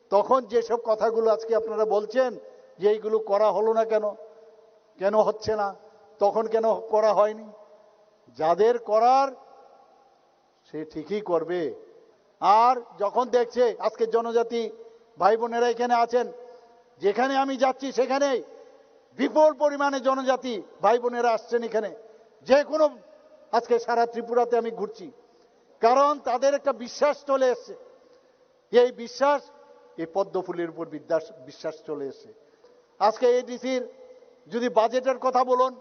তখন যেসব কথাগুলো আজকে আপনারা বলছেন যে এইগুলো করা হলো না কেন, কেন হচ্ছে না, তখন কেন করা হয়নি, যাদের করার সে ঠিকই করবে। আর যখন দেখছে আজকে জনজাতি ভাই বোনেরা এখানে আছেন, যেখানে আমি যাচ্ছি সেখানেই বিপুল পরিমাণে জনজাতি ভাই বোনেরা আসছেন এখানে, যে কোনো, আজকে সারা ত্রিপুরাতে আমি ঘুরছি, কারণ তাদের একটা বিশ্বাস চলে এসছে। এই বিশ্বাস এই পদ্ম ফুলের উপর বিদ্যাস- বিশ্বাস চলে এসেছে। আজকে এডিসির যদি বাজেটের কথা বলুন,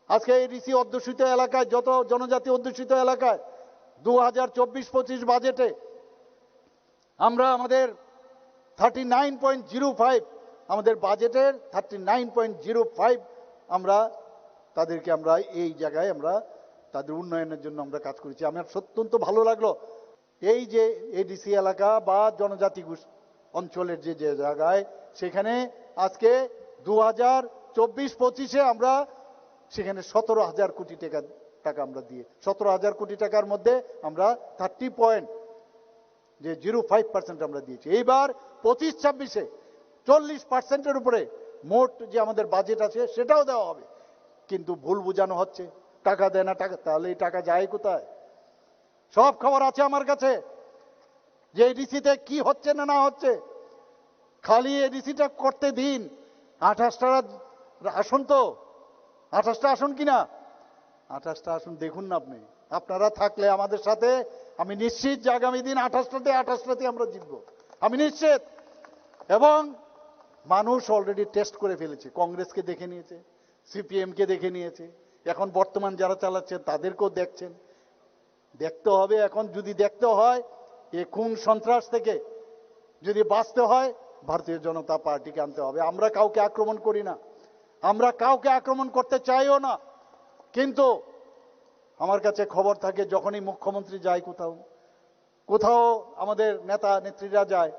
আজকে এডিসি অধ্যুষিত এলাকায়, যত জনজাতি অধ্যুষিত এলাকায় দু হাজার চব্বিশ পঁচিশ বাজেটে আমরা আমাদের thirty nine point zero five, আমাদের বাজেটের thirty nine point zero five আমরা তাদেরকে, আমরা এই জায়গায় আমরা তাদের উন্নয়নের জন্য আমরা কাজ করেছি। আমার অত্যন্ত ভালো লাগলো। এই যে এডিসি এলাকা বা জনজাতি গোষ্- অঞ্চলের যে যে জায়গায়, সেখানে আজকে দু হাজার চব্বিশ পঁচিশে আমরা সেখানে সতেরো হাজার কোটি টাকা, টাকা আমরা দিয়ে, সতেরো হাজার কোটি টাকার মধ্যে আমরা থার্টি পয়েন্ট, যে জিরো ফাইভ পার্সেন্ট আমরা দিয়েছি। এইবার পঁচিশ ছাব্বিশে চল্লিশ পার্সেন্টের উপরে মোট যে আমাদের বাজেট আছে, সেটাও দেওয়া হবে। কিন্তু ভুল বোঝানো হচ্ছে, টাকা দেয় না, টাকা, তাহলে এই টাকা যায় কোথায়? সব খবর আছে আমার কাছে, যে এডিসিতে কি হচ্ছে না না হচ্ছে। খালি এডিসিটা করতে দিন, আঠাশটা আসন তো, আঠাশটা আসন কিনা, আঠাশটা আসন দেখুন না আপনি। আপনারা থাকলে আমাদের সাথে, আমি নিশ্চিত যে আগামী দিন আঠাশটাতে আঠাশটাতে আমরা জিতবো, আমি নিশ্চিত। এবং মানুষ অলরেডি টেস্ট করে ফেলেছে, কংগ্রেসকে দেখে নিয়েছে, সিপিএমকে দেখে নিয়েছে, এখন বর্তমান যারা চালাচ্ছে তাদেরকেও দেখছেন। দেখতে হবে, এখন যদি দেখতে হয়, এ খুন সন্ত্রাস থেকে যদি বাঁচতে হয়, ভারতীয় জনতা পার্টিকে আনতে হবে। আমরা কাউকে আক্রমণ করি না, আমরা কাউকে আক্রমণ করতে চাইও না। কিন্তু আমার কাছে খবর থাকে, যখনই মুখ্যমন্ত্রী যায় কোথাও, কোথাও আমাদের নেতা নেত্রীরা যায়,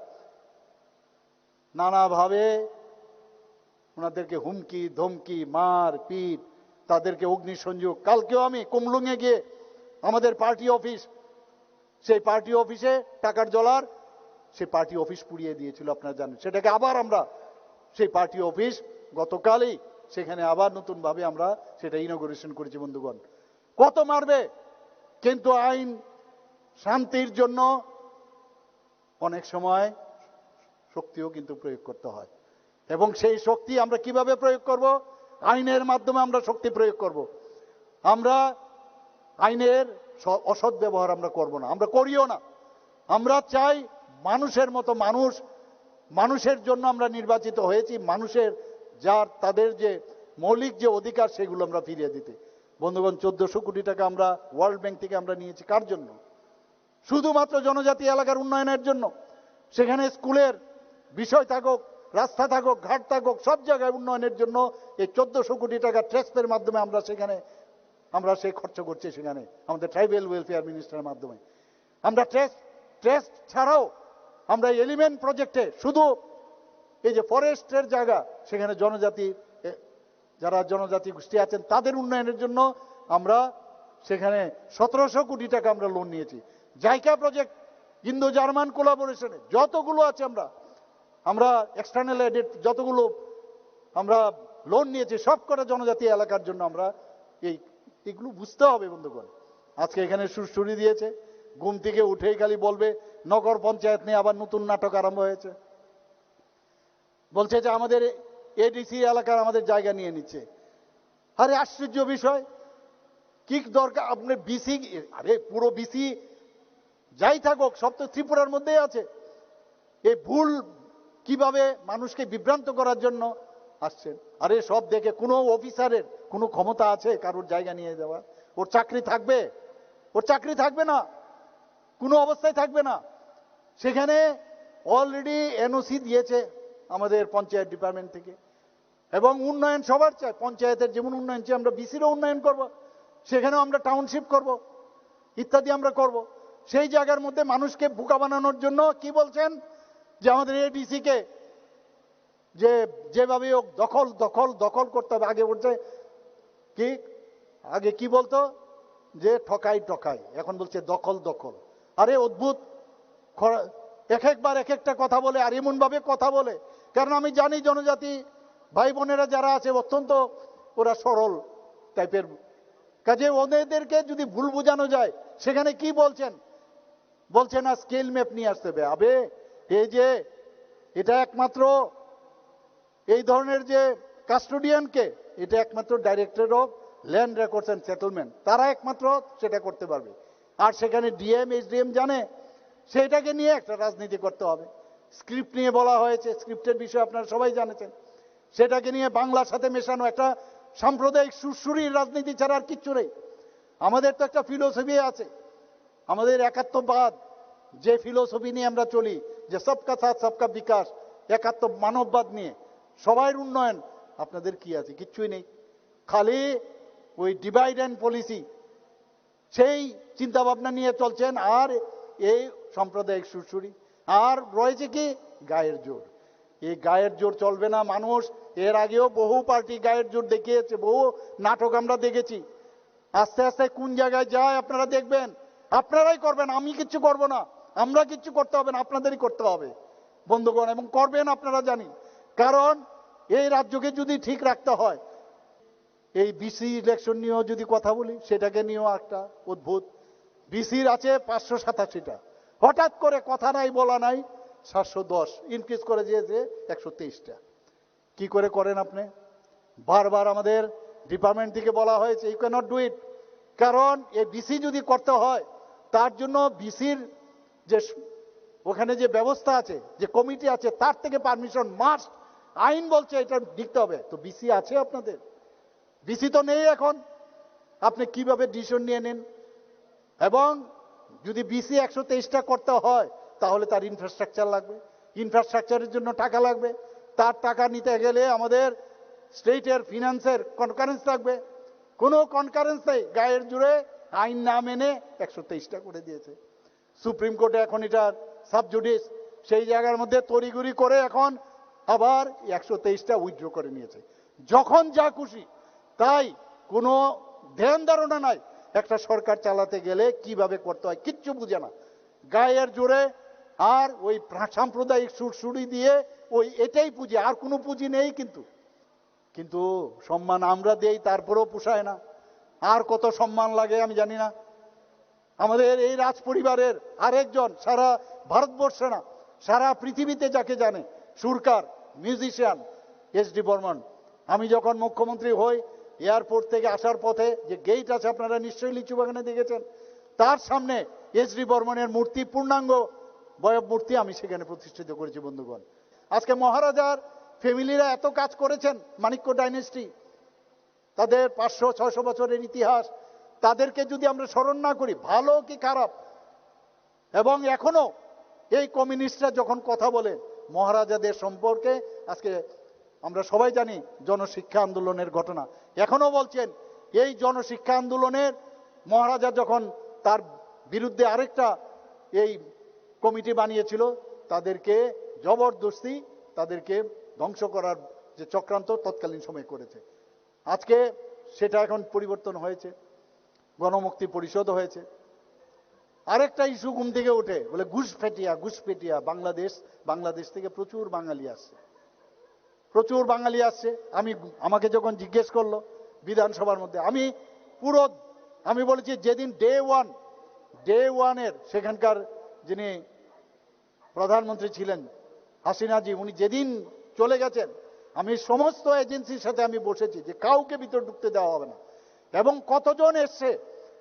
নানাভাবে ওনাদেরকে হুমকি ধমকি, মার পিট, তাদেরকে অগ্নিসংযোগ। কালকেও আমি কুমলুঙে গিয়ে আমাদের পার্টি অফিস, সেই পার্টি অফিসে টাকার জলার, সেই পার্টি অফিস পুড়িয়ে দিয়েছিল, আপনারা জানেন। সেটাকে আবার আমরা, সেই পার্টি অফিস গতকালই সেখানে আবার নতুনভাবে আমরা সেটা ইনোগুরেশন করেছি। বন্ধুগণ, কত মারবে, কিন্তু আইন শান্তির জন্য অনেক সময় শক্তিও কিন্তু প্রয়োগ করতে হয়। এবং সেই শক্তি আমরা কিভাবে প্রয়োগ করব? আইনের মাধ্যমে আমরা শক্তি প্রয়োগ করব। আমরা আইনের স- অসৎ ব্যবহার আমরা করব না, আমরা করিও না। আমরা চাই মানুষের মতো মানুষ, মানুষের জন্য আমরা নির্বাচিত হয়েছি, মানুষের যার তাদের যে মৌলিক যে অধিকার, সেগুলো আমরা ফিরিয়ে দিতে। বন্ধুগণ, চোদ্দশো কোটি টাকা আমরা ওয়ার্ল্ড ব্যাংক থেকে আমরা নিয়েছি। কার জন্য? শুধুমাত্র জনজাতি এলাকার উন্নয়নের জন্য। সেখানে স্কুলের বিষয় থাকুক, রাস্তা থাকুক, ঘাট থাকুক, সব জায়গায় উন্নয়নের জন্য এই চোদ্দশো কোটি টাকা ট্রাস্টের মাধ্যমে আমরা সেখানে, আমরা সেই খরচ করছি। সেখানে আমাদের ট্রাইবাল ওয়েলফেয়ার মিনিস্টারের মাধ্যমে আমরা ট্রাস্ট, ট্রাস্ট ছাড়াও আমরা এলিমেন্ট প্রজেক্টে শুধু এই যে ফরেস্টের জায়গা, সেখানে জনজাতি, এ, যারা জনজাতি গোষ্ঠী আছেন, তাদের উন্নয়নের জন্য আমরা সেখানে সতেরোশো কোটি টাকা আমরা লোন নিয়েছি। জাইকা প্রজেক্ট, ইন্দো জার্মান কোলাবোরেশনে যতগুলো আছে, আমরা, আমরা এক্সটার্নাল এডেড যতগুলো আমরা লোন নিয়েছি, সব কটা জনজাতি এলাকার জন্য আমরা এই, এগুলো বুঝতে হবে বন্ধুগণ। আজকে এখানে সুরসুরি দিয়েছে, ঘুম থেকে উঠেই খালি বলবে নগর পঞ্চায়েত নিয়ে আবার নতুন নাটক আরম্ভ হয়েছে। বলছে যে আমাদের এডিসি এলাকার আমাদের জায়গা নিয়ে নিচ্ছে। আরে আশ্চর্য বিষয়, কি দরকার আপনি বিসি, আরে পুরো বিসি যাই থাকুক, সব তো ত্রিপুরার মধ্যেই আছে। এই ভুল কিভাবে মানুষকে বিভ্রান্ত করার জন্য আসছেন। আরে সব দেখে, কোনো অফিসারের কোনো ক্ষমতা আছে কারোর জায়গা নিয়ে দেওয়া? ওর চাকরি থাকবে? ওর চাকরি থাকবে না, কোনো অবস্থায় থাকবে না। সেখানে অলরেডি এনওসি দিয়েছে আমাদের পঞ্চায়েত ডিপার্টমেন্ট থেকে। এবং উন্নয়ন সবার চাই, পঞ্চায়েতের যেমন উন্নয়ন চাই, আমরা বিসিরও উন্নয়ন করব, সেখানেও আমরা টাউনশিপ করব, ইত্যাদি আমরা করব। সেই জায়গার মধ্যে মানুষকে বোকা বানানোর জন্য কি বলছেন, যে আমাদের এডিসি কে যে যেভাবে হোক দখল, দখল, দখল করতে হবে। আগে বলছে কি, আগে কি বলতো, যে ঠকাই ঠকাই, এখন বলছে দখল দখল। আরে অদ্ভুত, খ- এক একবার এক একটা কথা বলে, আর এমন ভাবে কথা বলে। কারণ আমি জানি জনজাতি ভাই বোনেরা যারা আছে, অত্যন্ত ওরা সরল টাইপের। কাজে ওদেরকে যদি ভুল বোঝানো যায়, সেখানে কি বলছেন, বলছে না স্কেল ম্যাপ নিয়ে আসতে হবে। আবে, এই যে এটা একমাত্র এই ধরনের যে কাস্টোডিয়ানকে, এটা একমাত্র directorate of land records and settlement, তারা একমাত্র সেটা করতে পারবে। আর সেখানে ডিএম, এসডিএম জানে, সেটাকে নিয়ে একটা রাজনীতি করতে হবে। স্ক্রিপ্ট নিয়ে বলা হয়েছে, স্ক্রিপ্টের বিষয়ে আপনারা সবাই জানেন। সেটাকে নিয়ে বাংলার সাথে মেশানো একটা সাম্প্রদায়িক সুরসুরির রাজনীতি ছাড়া আর কিচ্ছু নেই। আমাদের তো একটা ফিলোসফি আছে, আমাদের একাত্মবাদ, যে ফিলোসফি নিয়ে আমরা চলি, যে সবকা সাথ সবকা বিকাশ, একাত্ম মানববাদ নিয়ে সবাই উন্নয়ন, আপনাদের কি আছে? কিচ্ছুই নেই। খালি ওই ডিভাইড অ্যান্ড পলিসি, সেই চিন্তা ভাবনা নিয়ে চলছেন। আর এই সাম্প্রদায়িক সুরসুরি, আর রয়েছে কি? গায়ের জোর। এই গায়ের জোর চলবে না মানুষ। এর আগেও বহু পার্টি গায়ের জোর দেখিয়েছে, বহু নাটক আমরা দেখেছি। আস্তে আস্তে কোন জায়গায় যায় আপনারা দেখবেন, আপনারাই করবেন, আমি কিচ্ছু করব না, আমরা কিচ্ছু করতে হবে না, আপনাদেরই করতে হবে বন্ধুগণ, এবং করবেন আপনারা জানি। কারণ এই রাজ্যকে যদি ঠিক রাখতে হয়, এই ভিসি ইলেকশন নিয়েও যদি কথা বলি, সেটাকে নিয়েও একটা অদ্ভুত। ভিসির আছে পাঁচশো সাতাশিটা, হঠাৎ করে কথা নাই বলা নাই সাতশো দশ ইনক্রিজ করে দিয়েছে একশো তেইশটা। কি করে করেন আপনি? বারবার আমাদের ডিপার্টমেন্ট থেকে বলা হয়েছে, ইউ ক্যানট ডু ইট। কারণ এই ভিসি যদি করতে হয়, তার জন্য ভিসির যে স- ওখানে যে ব্যবস্থা আছে, যে কমিটি আছে, তার থেকে পারমিশন মাস্ট। আইন বলছে এটা নিতে হবে। তো ভিসি আছে আপনাদের? ভিসি তো নেই এখন। আপনি কিভাবে ডিসিশন নিয়ে নেন? এবং যদি ভিসি একশো তেইশটা করতে হয়, তাহলে তার ইনফ্রাস্ট্রাকচার লাগবে, ইনফ্রাস্ট্রাকচারের জন্য টাকা লাগবে। তার টাকা নিতে গেলে আমাদের স্টেটের ফিনান্সের কনকারেন্স লাগবে। কোনো কনকারেন্স নেই, গায়ের জোরে আইন না মেনে একশো তেইশটা করে দিয়েছে। সুপ্রিম কোর্টে এখন এটা সাবজুডিস, সেই জায়গার মধ্যে তড়িঘড়ি করে এখন আবার একশো তেইশটা উইথড্র করে নিয়েছে। যখন যা খুশি তাই, কোনো ধ্যান ধারণা নাই। একটা সরকার চালাতে গেলে কিভাবে করতে হয় কিচ্ছু বুঝে না, গায়ের জোরে। আর ওই প্রা- সাম্প্রদায়িক সুরসুরি দিয়ে ওই এটাই পুঁজি, আর কোনো পুঁজি নেই। কিন্তু কিন্তু সম্মান আমরা দেই, তারপরেও পোষায় না। আর কত সম্মান লাগে আমি জানি না। আমাদের এই রাজ পরিবারের আরেকজন, সারা ভারতবর্ষে না, সারা পৃথিবীতে যাকে জানে, সুরকার, মিউজিশিয়ান, এস ডি বর্মন। আমি যখন মুখ্যমন্ত্রী হই, এয়ারপোর্ট থেকে আসার পথে যে গেট আছে, আপনারা নিশ্চয়ই লিচু বাগানে দেখেছেন, তার সামনে এস ডি বর্মনের মূর্তি, পূর্ণাঙ্গ বয়ব মূর্তি আমি সেখানে প্রতিষ্ঠিত করেছি বন্ধুগণ। আজকে মহারাজার ফ্যামিলিরা এত কাজ করেছেন, মাণিক্য ডাইনেস্টি, তাদের পাঁচশো ছয়শো বছরের ইতিহাস, তাদেরকে যদি আমরা স্মরণ না করি, ভালো কি খারাপ, এবং এখনো এই কমিউনিস্টরা যখন কথা বলে মহারাজাদের সম্পর্কে, আজকে আমরা সবাই জানি জনশিক্ষা আন্দোলনের ঘটনা, এখনো বলছেন এই জনশিক্ষা আন্দোলনের মহারাজা যখন তার বিরুদ্ধে আরেকটা এই কমিটি বানিয়েছিল, তাদেরকে জবরদস্তি তাদেরকে ধ্বংস করার যে চক্রান্ত তৎকালীন সময় করেছে। আজকে সেটা এখন পরিবর্তন হয়েছে, গণমুক্তি পরিষদ হয়েছে। আরেকটা ইস্যু ঘুম থেকে ওঠে, বলে ঘুষপেটিয়া, ঘুষপেটিয়া। বাংলাদেশ, বাংলাদেশ থেকে প্রচুর বাঙালি আসছে, প্রচুর বাঙালি আসছে। আমি, আমাকে যখন জিজ্ঞেস করলো বিধানসভার মধ্যে, আমি পুরো, আমি বলেছি, যেদিন ডে ওয়ান, ডে ওয়ানের সেখানকার যিনি প্রধানমন্ত্রী ছিলেন হাসিনাজি, উনি যেদিন চলে গেছেন, আমি সমস্ত এজেন্সির সাথে আমি বসেছি যে কাউকে ভিতরে ঢুকতে দেওয়া হবে না। এবং কতজন এসছে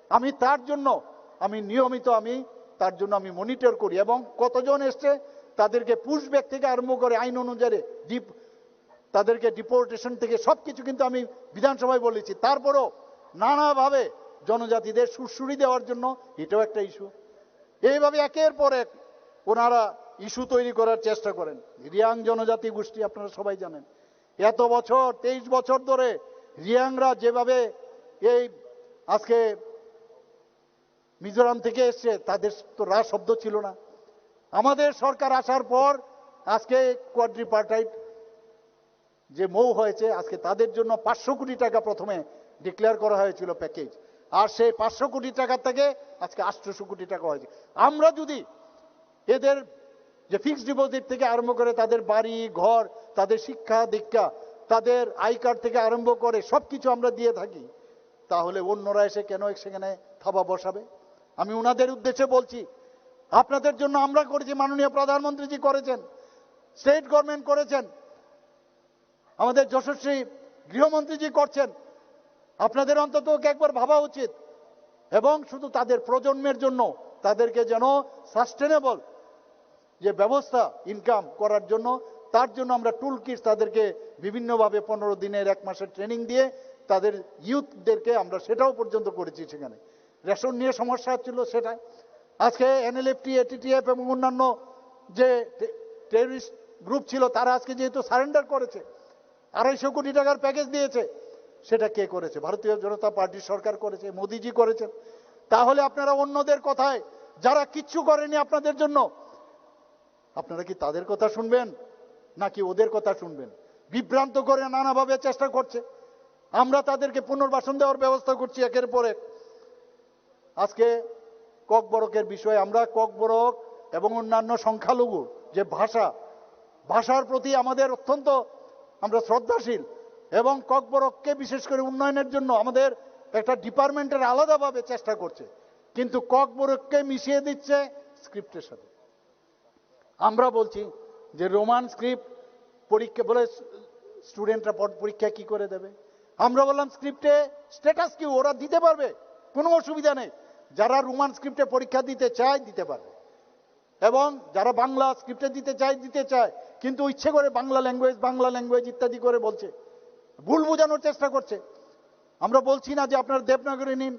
আমি তার জন্য, আমি নিয়মিত, আমি তার জন্য আমি মনিটর করি। এবং কতজন এসছে তাদেরকে পুশব্যাক থেকে আরম্ভ করে আইন অনুযায়ী ডিপ তাদেরকে ডিপোর্টেশন থেকে সবকিছু কিন্তু আমি বিধানসভায় বলেছি। তারপরেও নানাভাবে জনজাতিদের সুরসুরি দেওয়ার জন্য এটাও একটা ইস্যু। এইভাবে একের পর এক ওনারা ইস্যু তৈরি করার চেষ্টা করেন। রিয়াং জনজাতি গোষ্ঠী, আপনারা সবাই জানেন, এত বছর, তেইশ বছর ধরে রিয়াংরা যেভাবে এই আজকে মিজোরাম থেকে এসছে, তাদের তো রা শব্দ ছিল না। আমাদের সরকার আসার পর আজকে কোয়াড্রিপার্টাইট যে মৌ হয়েছে, আজকে তাদের জন্য পাঁচশো কোটি টাকা প্রথমে ডিক্লেয়ার করা হয়েছিল প্যাকেজ, আর সেই পাঁচশো কোটি টাকা থেকে আজকে আটশোশো কোটি টাকা হয়েছে। আমরা যদি এদের যে ফিক্সড ডিপোজিট থেকে আরম্ভ করে তাদের বাড়ি ঘর, তাদের শিক্ষা দীক্ষা, তাদের আই কার্ড থেকে আরম্ভ করে সব কিছু আমরা দিয়ে থাকি, তাহলে অন্যরা এসে কেন সেখানে থাবা বসাবে? আমি ওনাদের উদ্দেশ্যে বলছি, আপনাদের জন্য আমরা করেছি, মাননীয় প্রধানমন্ত্রীজি করেছেন, স্টেট গভর্নমেন্ট করেছেন, আমাদের যশস্বী গৃহমন্ত্রীজি করছেন। আপনাদের অন্তত একবার ভাবা উচিত, এবং শুধু তাদের প্রজন্মের জন্য, তাদেরকে যেন সাস্টেনেবল যে ব্যবস্থা ইনকাম করার জন্য, তার জন্য আমরা টুল কিটস তাদেরকে বিভিন্নভাবে পনেরো দিনের, এক মাসের ট্রেনিং দিয়ে তাদের ইউথদেরকে আমরা সেটাও পর্যন্ত করেছি সেখানে। রেশন নিয়ে সমস্যা ছিল সেটা। আজকে এনএলএফটি, এটিটিএফ এবং অন্যান্য যে টেররিস্ট গ্রুপ ছিল, তারা আজকে যেহেতু সারেন্ডার করেছে, আড়াইশো কোটি টাকার প্যাকেজ দিয়েছে, সেটা কে করেছে? ভারতীয় জনতা পার্টির সরকার করেছে, মোদিজি করেছেন। তাহলে আপনারা অন্যদের কথায়, যারা কিচ্ছু করেনি আপনাদের জন্য, আপনারা কি তাদের কথা শুনবেন নাকি ওদের কথা শুনবেন? বিভ্রান্ত করে নানাভাবে চেষ্টা করছে। আমরা তাদেরকে পুনর্বাসন দেওয়ার ব্যবস্থা করছি একের পর এক। আজকে ককবরকের বিষয়ে আমরা ককবরক এবং অন্যান্য সংখ্যালঘু যে ভাষা, ভাষার প্রতি আমাদের অত্যন্ত আমরা শ্রদ্ধাশীল এবং ককবরককে বিশেষ করে উন্নয়নের জন্য আমাদের একটা ডিপার্টমেন্টের আলাদাভাবে চেষ্টা করছে, কিন্তু ককবরককে মিশিয়ে দিচ্ছে স্ক্রিপ্টের সাথে। আমরা বলছি যে রোমান স্ক্রিপ্ট পরীক্ষা বলে স্টুডেন্টরা পরীক্ষা কি করে দেবে? আমরা বললাম স্ক্রিপ্টে স্ট্যাটাস কি, ওরা দিতে পারবে, কোনো অসুবিধা নেই। যারা রোমান স্ক্রিপ্টে পরীক্ষা দিতে চায় দিতে পারবে, এবং যারা বাংলা স্ক্রিপ্টে দিতে চায় দিতে চায়, কিন্তু ইচ্ছে করে বাংলা ল্যাঙ্গুয়েজ, বাংলা ল্যাঙ্গুয়েজ ইত্যাদি করে বলছে, ভুল বোঝানোর চেষ্টা করছে। আমরা বলছি না যে আপনারা দেবনাগরী নিন,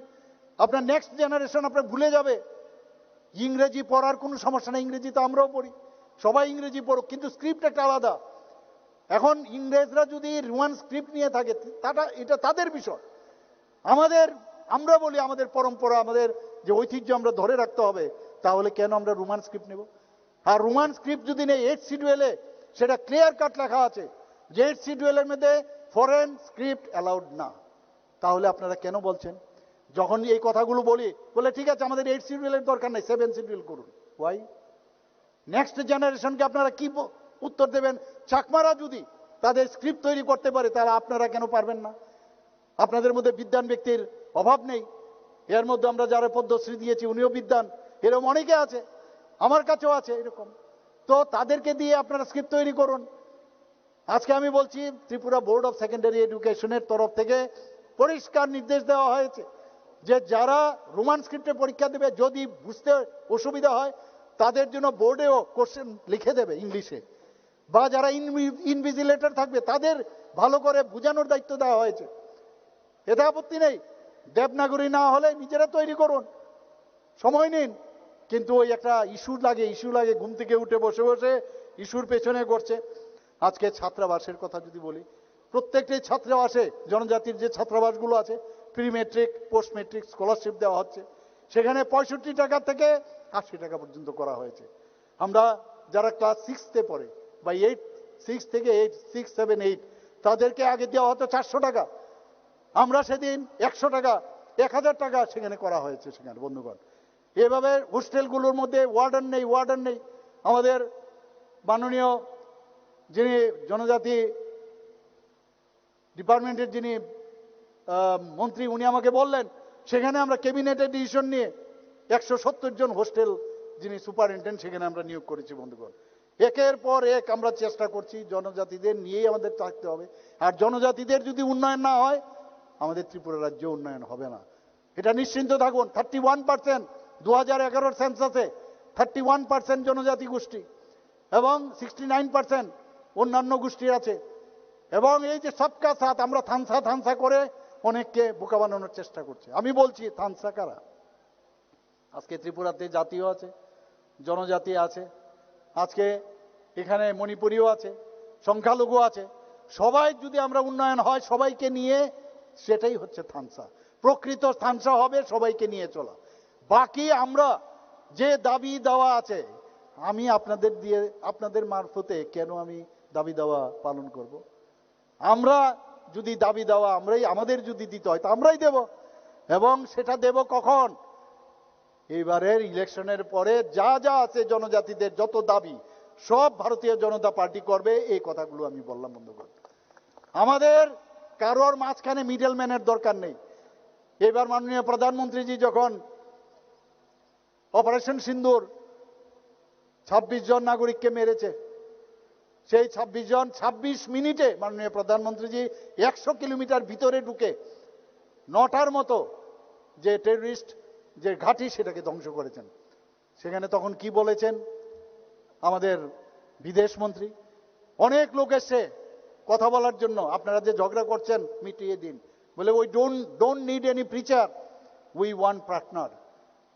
আপনার নেক্সট জেনারেশন আপনার ভুলে যাবে। ইংরেজি পড়ার কোনো সমস্যা নেই, ইংরেজি তো আমরাও পড়ি, সবাই ইংরেজি পড়ুক, কিন্তু স্ক্রিপ্ট একটা আলাদা। এখন ইংরেজরা যদি রোমান স্ক্রিপ্ট নিয়ে থাকে, তাটা, এটা তাদের বিষয়। আমাদের, আমরা বলি আমাদের পরম্পরা, আমাদের যে ঐতিহ্য আমরা ধরে রাখতে হবে, তাহলে কেন আমরা রোমান স্ক্রিপ্ট নেব? আর রোমান স্ক্রিপ্ট যদি নেই, এইট শিডিউলে সেটা ক্লিয়ার কাট লেখা আছে যে এইট শিডিউলের মধ্যে ফরেন স্ক্রিপ্ট অ্যালাউড না। তাহলে আপনারা কেন বলছেন? যখন এই কথাগুলো বলি, বলে ঠিক আছে, আমাদের এইট শিডিউলের দরকার নেই, সেভেন শিডিউল করুন। ওয়াই? নেক্সট জেনারেশনকে আপনারা কি ব- উত্তর দেবেন? চাকমারা যদি তাদের স্ক্রিপ্ট তৈরি করতে পারে, তাহলে আপনারা কেন পারবেন না? আপনাদের মধ্যে বিদ্বান ব্যক্তির অভাব নেই। এর মধ্যে আমরা যারা পদ্মশ্রী দিয়েছি, উনিও বিদ্বান, এরকম অনেকে আছে, আমার কাছেও আছে এরকম। তো তাদেরকে দিয়ে আপনারা স্ক্রিপ্ট তৈরি করুন। আজকে আমি বলছি, ত্রিপুরা বোর্ড অফ সেকেন্ডারি এডুকেশনের তরফ থেকে পরিষ্কার নির্দেশ দেওয়া হয়েছে যে যারা রোমান স্ক্রিপ্টে পরীক্ষা দেবে, যদি বুঝতে অসুবিধা হয়, তাদের জন্য বোর্ডেও কোশ্চেন লিখে দেবে ইংলিশে, বা যারা ইনভি- ইনভিজিলেটর থাকবে, তাদের ভালো করে বোঝানোর দায়িত্ব দেওয়া হয়েছে। এতে আপত্তি নেই, দেবনাগরী না হলে নিজেরা তৈরি করুন, সময় নিন। কিন্তু ওই একটা ইস্যু লাগে, ইস্যু লাগে, ঘুম থেকে উঠে বসে বসে ইস্যুর পেছনে করছে। আজকে ছাত্রাবাসের কথা যদি বলি, প্রত্যেকটি ছাত্রাবাসে, জনজাতির যে ছাত্রাবাসগুলো আছে, pre metric, post metric scholarship দেওয়া হচ্ছে, সেখানে পঁয়ষট্টি টাকা থেকে আশি টাকা পর্যন্ত করা হয়েছে। আমরা যারা ক্লাস সিক্সতে পড়ে বা এইট, সিক্স থেকে এইট, সিক্স সেভেন এইট, তাদেরকে আগে দেওয়া হতো চারশো টাকা, আমরা সেদিন একশো টাকা, এক হাজার টাকা সেখানে করা হয়েছে সেখানে, বন্ধুগণ। এভাবে হোস্টেলগুলোর মধ্যে ওয়ার্ডেন নেই, ওয়ার্ডেন নেই। আমাদের মাননীয় যিনি জনজাতি ডিপার্টমেন্টের যিনি আহ, মন্ত্রী, উনি আমাকে বললেন, সেখানে আমরা ক্যাবিনেটের ডিসিশন নিয়ে একশো সত্তর জন হোস্টেল যিনি সুপারিনটেন্ডেন্ট, সেখানে আমরা নিয়োগ করেছি, বন্ধুগণ। একের পর এক আমরা চেষ্টা করছি, জনজাতিদের নিয়েই আমাদের থাকতে হবে। আর জনজাতিদের যদি উন্নয়ন না হয়, আমাদের ত্রিপুরা রাজ্য উন্নয়ন হবে না। এটা নিশ্চিন্ত থাকুন। থার্টি ওয়ান পার্সেন্ট দু হাজার এগারোর সেন্সাসে থার্টি ওয়ান পার্সেন্ট জনজাতি গোষ্ঠী এবং সিক্সটি নাইন পার্সেন্ট অন্যান্য গোষ্ঠী আছে। এবং এই যে সবকা সাথ, আমরা থানসা থানসা করে অনেককে বোকা বানানোর চেষ্টা করছি। আমি বলছি, থানসা কারা? আজকে ত্রিপুরাতে জাতীয় আছে, জনজাতি আছে, আজকে এখানে মণিপুরিও আছে, সংখ্যালঘু আছে। সবাই যদি আমরা উন্নয়ন হয় সবাইকে নিয়ে, সেটাই হচ্ছে থানসা। প্রকৃত থানসা হবে সবাইকে নিয়ে চলা। বাকি আমরা যে দাবি দাওয়া আছে, আমি আপনাদের দিয়ে, আপনাদের মারফতে কেন আমি দাবি দাওয়া পালন করব? আমরা যদি দাবি দাওয়া আমরাই, আমাদের যদি দিতে হয়, তো আমরাই দেব। এবং সেটা দেব কখন? এইবারের ইলেকশনের পরে যা যা আছে জনজাতিদের যত দাবি, সব ভারতীয় জনতা পার্টি করবে, এই কথাগুলো আমি বললাম, বন্ধুগণ। আমাদের কারোর মাঝখানে মিডলম্যানের দরকার নেই। এবার মাননীয় প্রধানমন্ত্রীজি যখন অপারেশন সিন্দুর ছাব্বিশ জন নাগরিককে মেরেছে, সেই ছাব্বিশ জন, ছাব্বিশ মিনিটে মাননীয় প্রধানমন্ত্রীজি একশো কিলোমিটার ভিতরে ঢুকে নটার মতো যে টেররিস্ট যে ঘাঁটি, সেটাকে ধ্বংস করেছেন। সেখানে তখন কি বলেছেন? আমাদের বিদেশ মন্ত্রী, অনেক লোক এসছে কথা বলার জন্য। আপনারা যে ঝগড়া করছেন, মিটিয়ে দিন। বলে, "We don't, don't need any preacher, we want partner."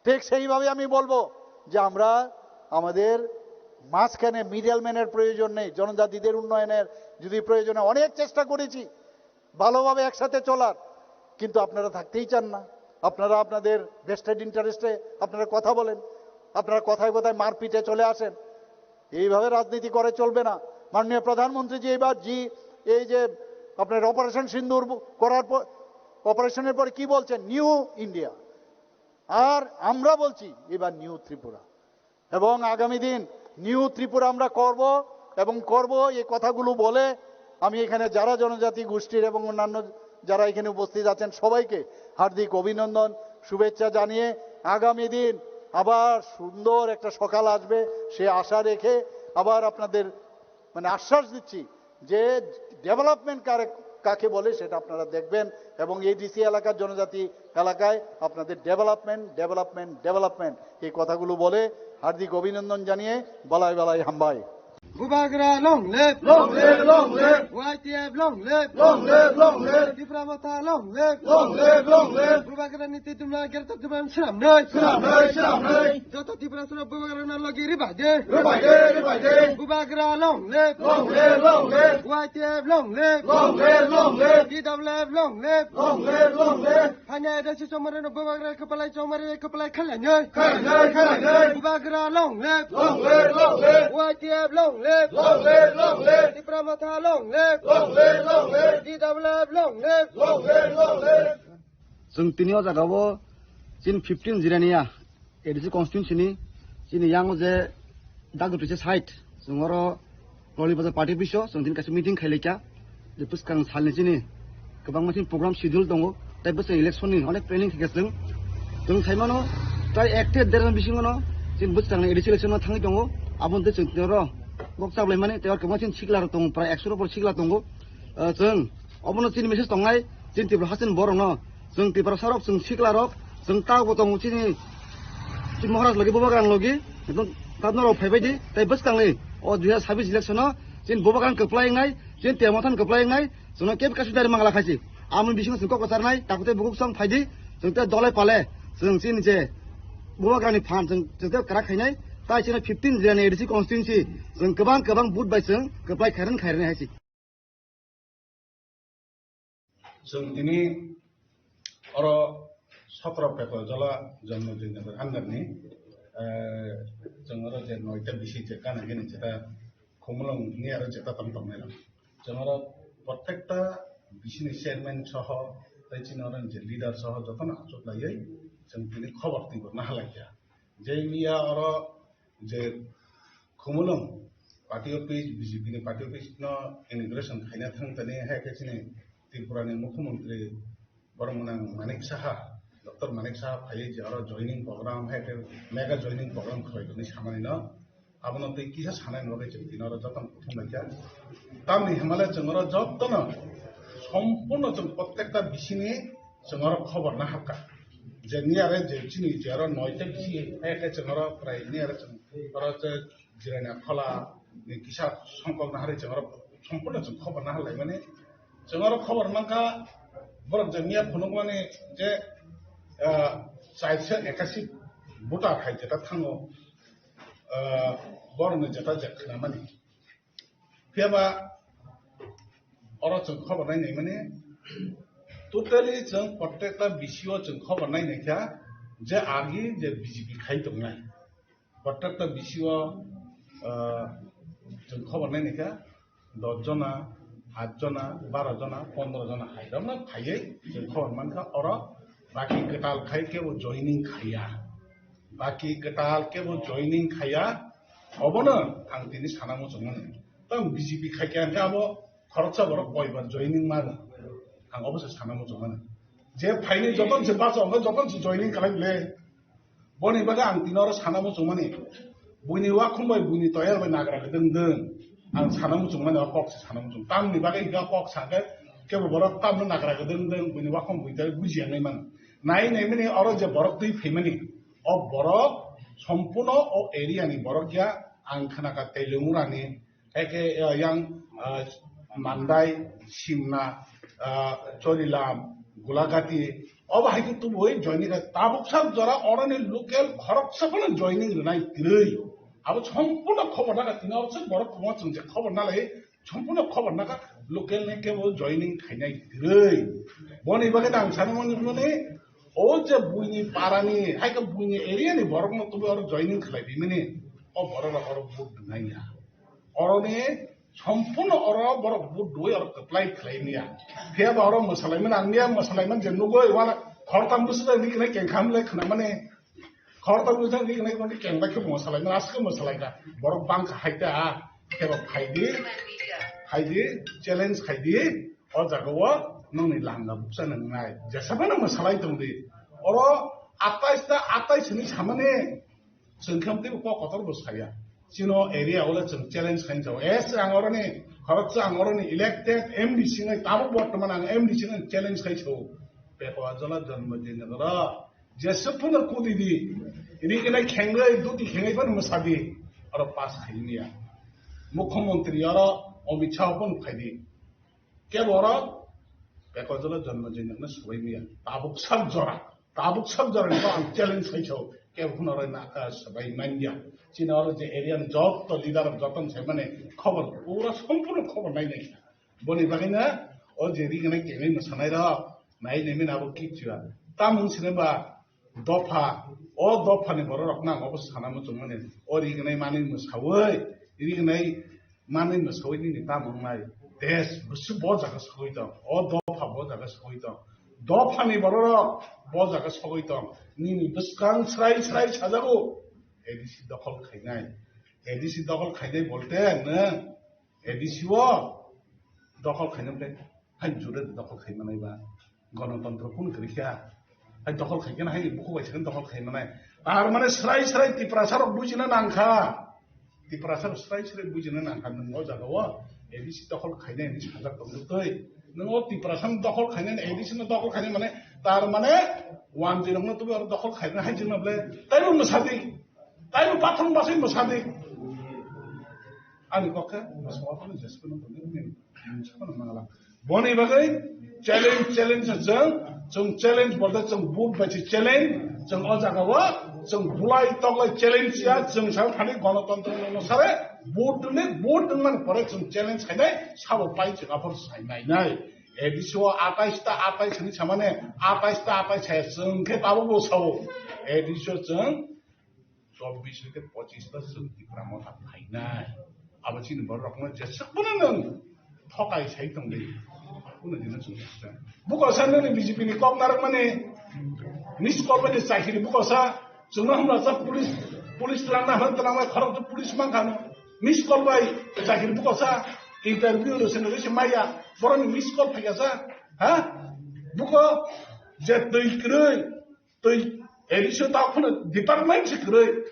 ঠিক সেইভাবে আমি বলবো যে আমরা আমাদের মাঝখানে মিডলম্যানের প্রয়োজন নেই। জনজাতিদের উন্নয়নের যদি প্রয়োজনে অনেক চেষ্টা করেছি ভালোভাবে একসাথে চলার, কিন্তু আপনারা থাকতেই চান না। আপনারা আপনাদের ভেস্টেড ইন্টারেস্টে আপনারা কথা বলেন, আপনারা কথায় কথায় মারপিটে চলে আসেন। এইভাবে রাজনীতি করে চলবে না। মাননীয় প্রধানমন্ত্রী যে এবার জি এই যে আপনার অপারেশন সিন্দুর করার পর, অপারেশনের পরে কি বলছেন? New India. আর আমরা বলছি এবার নিউ ত্রিপুরা। এবং আগামী দিন নিউ ত্রিপুরা আমরা করব এবং করব, এই কথাগুলো বলে আমি এখানে যারা জনজাতি গোষ্ঠীর এবং অন্যান্য যারা এখানে উপস্থিত আছেন সবাইকে হার্দিক অভিনন্দন, শুভেচ্ছা জানিয়ে আগামী দিন আবার সুন্দর একটা সকাল আসবে সে আশা রেখে আবার আপনাদের মানে আশ্বাস দিচ্ছি যে ডেভেলপমেন্ট কারে, কাকে বলে সেটা আপনারা দেখবেন এবং এডিসি এলাকার জনজাতি এলাকায় আপনাদের ডেভেলপমেন্ট, ডেভেলপমেন্ট, ডেভেলপমেন্ট, এই কথাগুলো বলে হার্দিক অভিনন্দন জানিয়ে বালাই বালাই হামবাই। Bubagra long live! Long live, long live! Y T F long live! Long live, long live! Tipra Motha long live! Long live, long live! Bubagra ni titimna gerta tiban sram noi! Sram noi, sram noi! Joto Tipra sura Bubagra na logi ribai de! Ribai de, ribai de! Bubagra long live! Long live, long live! Y T F long live! Long live, long live! T W F long live! Long live, long live! Hanya ada si somare no Bubagra kepala somare kepala khalanya! Khalanya, khalanya! Bubagra long live! Long live, long live! Y T F long live! Long live, long live! Tipra Motha long live! Long live, long live! T W F long live! Long live, long live! Chwng tini o jaga o chini fifteen Jirania A D C constituency ni chini yang o je Dagutise side, chwng oro Loli Bazar party office o chwng tini kaisa meeting khai laikha. Je bwskang salni chini kwbangma chini program schedule tongo, tei bwskang election ni onek planning khaikha chwng. Chwng saimano tai ek te der bisingo no chini bwskangni A D C election no thangwi tongo. Aboni tei chwng tini oro kok chaplaimani tei oro kwbangma chini sikla rok tongo, prai ekso rok sikla tongo. Ah, chwng obono chini message tongnai, chini Tripura hasteni borokno, chwng Tiprasa rok, chwng sikla rok, chwng tabuk bo tongo chini, chini Maharaj logi, Bubagrang logi, ekdom tabno rok phaibai di, tei bwskangni o dui hazar sabbish election o chini Bubagrang kwplai wngnai, chini Tiamothan kwplai wngnai, chwngno kebo kaisa dari mangla khaisi. Amoni bisingo chwng kok rwcharnai, takhuk tei bukhuk song phaidi, chwng tei dolai pale, chwng chini je Bubagrani phan chwng, chwng tei kwrak khainai, tai chini fifteen Jirani A D C constituency, chwng kwbang kwbang vote bai chwng kwplai khairani khairani haisi. Chwng tini oro sotro Pekojola Janmati Nagar under ni, eh, chwng oro je noita bisi je kana hini jeta Khumulwng ni aro jeta tong tong nai rok. Chwng oro prottekta bisi ni chairman soho tei chini oro je leader soho jotono achuk laiwi chwng tini khobor twi bo naha laikha. Je miya oro je Khumulwng party office, B J P ni party office no inauguration khaina thang tani hai khe chini Tripura ni Mukhyamantri borok mwnang Manik Saha, Doctor Manik Saha phaiwi je oro joining program hai khe mega joining program khlai tongwi samani no abono tei kisa sanai ni bagwi chwng tini oro jotono kuthum laikha. Tamni hwnmale chwng oro jotono sompurno chwng prottekta bisini chwng oro khobor naharkha. Je niyare je chini je oro noita bisi hai khe chwng oro prai niyare chwng oro je Jirania Khola ni kisa songkok naharwi chwng oro sompurno chwng khobor naharlaimani. Chwng oro khobor mankha borok je miya phunukmani je, ah, chairsa ekasi voter hai jeta thango, ah, borokni jeta je khnamani. Phiyaba oro chwng khobor nai naimani, totally chwng prottekta bisio chwng khobor nai naikha je agi je B J P khai tongnai. Prottekta bisio, ah, chwng khobor nai naikha dos jona, aat jona, baro jona, pondro jona hai rokno phaiwi chwng khobor mankha oro baki kwtal khai kebo joining khaiya. Baki kwtal kebo joining khaiya, obono ang tini sana muchungmani. Tamo B J P khaikha hwnkhe abo khoroksa borok koibar joining mano, ang obo se sana muchungmani. Je phaini joton se bacha hwnkhe joton se joining khlai le. Boni bagwi ang tini oro sana muchungmani. Buini wakhum bai buini toyar bai nagra gdwng dwng. Ang sana muchungmani o kok se sana muchung. Tamni bagwi hwnkhe o kok sakhe kebo borok tamno nagra gdwng dwng buini wakhum buini toyar bujiya nai mano. Nai naimani oro je borok twi phaimani. O borok sompurno o area ni borok ya, ang khna kha Teliamura ni, eke, ah, yang, ah, Mandai, Simna, ah, Chorilam, Gulagati, obo hai khe tubui joining kha. Tabuk sak jora oroni local khoroksa phano joining rwnai kwrwi. Abo sompurno khobor naka tini oro se borok kwbangma chwng je khobor nalai, sompurno khobor naka local ni kebo joining khainai kwrwi. Boni bagwi ang sani mani, mani, o je buini parani, hai khe buini area ni borokno tubui oro joining khlai bimani, o borok rok oro vote rwnai ya. Oroni sompurno oro borok vote rwui oro kwplai khlai maya. Phiya ba oro mwsalaimani ang maya, mwsalaimani je nugui wala khoroktham bwswk bai riknai kengkha mlai khwnamani. Khoroktham bwswk riknai mani kengbai khe mwsalaimani, aswk mwsalaikha. Borok bangkha hai ta, khe rok khai di, khai di, challenge khai di. O jaga o nongni langa bukcha nangnai. Jesa phano mwsalai tong di. Oro atais ta atais hwnwi samani. Chwng khe teibo kok kotor bo saya. Chino area o le chwng challenge khai chao. Es ang oroni, khoroksa ang oroni elected M D C ngai tamo bortoman ang M D C ngai challenge khai chao. Pekwa jola jonmo din nagara. Jesuk phano kudi di. Ri kene khengai, duti khengai phano mwsa di. Oro pass khai niya. Mukhyamantri oro Amit Shah phano khai di. Kebo oro Pekojolo jonmo jinjakno swbai maya. Tabuk sak jora. Tabuk sak jora ni ang challenge khai sao. Kebo phano oro na, ah, swbai manya. Chini oro je area ni joto leader joto sai mane khobor pura sompurno khobor nai nai. Boni bagwi na o je ri gana kenai mwsanai rok nai nai mena abo kichwa. Tamung sine ba dopha, o dophani bororokno ang obo sana muchungmani, o rignai manwi mwsawi, rignai manwi mwsawi nini tamo wngnai? Desh bwswk bo jaga sogwi tong, o dopha bo jaga sogwi tong, dophani bororok bo jaga sogwi tong, nini bwskang srai srai sajago, A D C dokhol khainai. A D C dokhol khainai bolte nwng A D C o dokhol khainai bwle, hai jure dokhol khaimanai ba. Gonotontro kunu kwrwi kha. Hai dokhol khai khe hai bukhuk bai sakhe dokhol khai manai. Tar mane srai srai Tiprasa rok bujina nang kha. Tiprasa rok srai srai bujina nang kha. Nwng o jaga o A D C dokhol khainai hinwi sajak tongwi twi. Nwng o Tiprasa no dokhol khainai, A D C no dokhol khainai mane tar mane wanjwi rok no tubui oro dokhol khainai hai jwk na bwle. Taibo mwsadi. Taibo pathor basai mwsadi. Ani kok khe mwsadi jesphano tongwi. Boni bagwi challenge, challenge chwng, chwng challenge bolte chwng vote bai se challenge, chwng o jaga o chwng bulai toklai challenge ya, chwng sa thani gonotontro no sare vote ni, vote wngmani pore chwng challenge khainai sabo pai chwng aphor sai nai nai. A D C o atais ta atais ni samane atais ta atais saya chwng khe tabuk bo sao. A D C o chwng chobbish hoite pochish ta chwng Tipra Motha phainai. Abo chini borok rokno jesuk bono nwng thokai sai tongdi. Bono dino chwng jesuk. Buko sa nini B J P ni kok narwkmani miss call bai chakiri buko sa chwngno hamla sa police, police twlangna hwn twlangma khorok police mankha no. Miss call bai chakiri buko sa interview rwsani rwsi maya boroni miss call phaikha sa. Ha? Buko je twi kwrwi Twi A D C o ta phano department se kwrwi,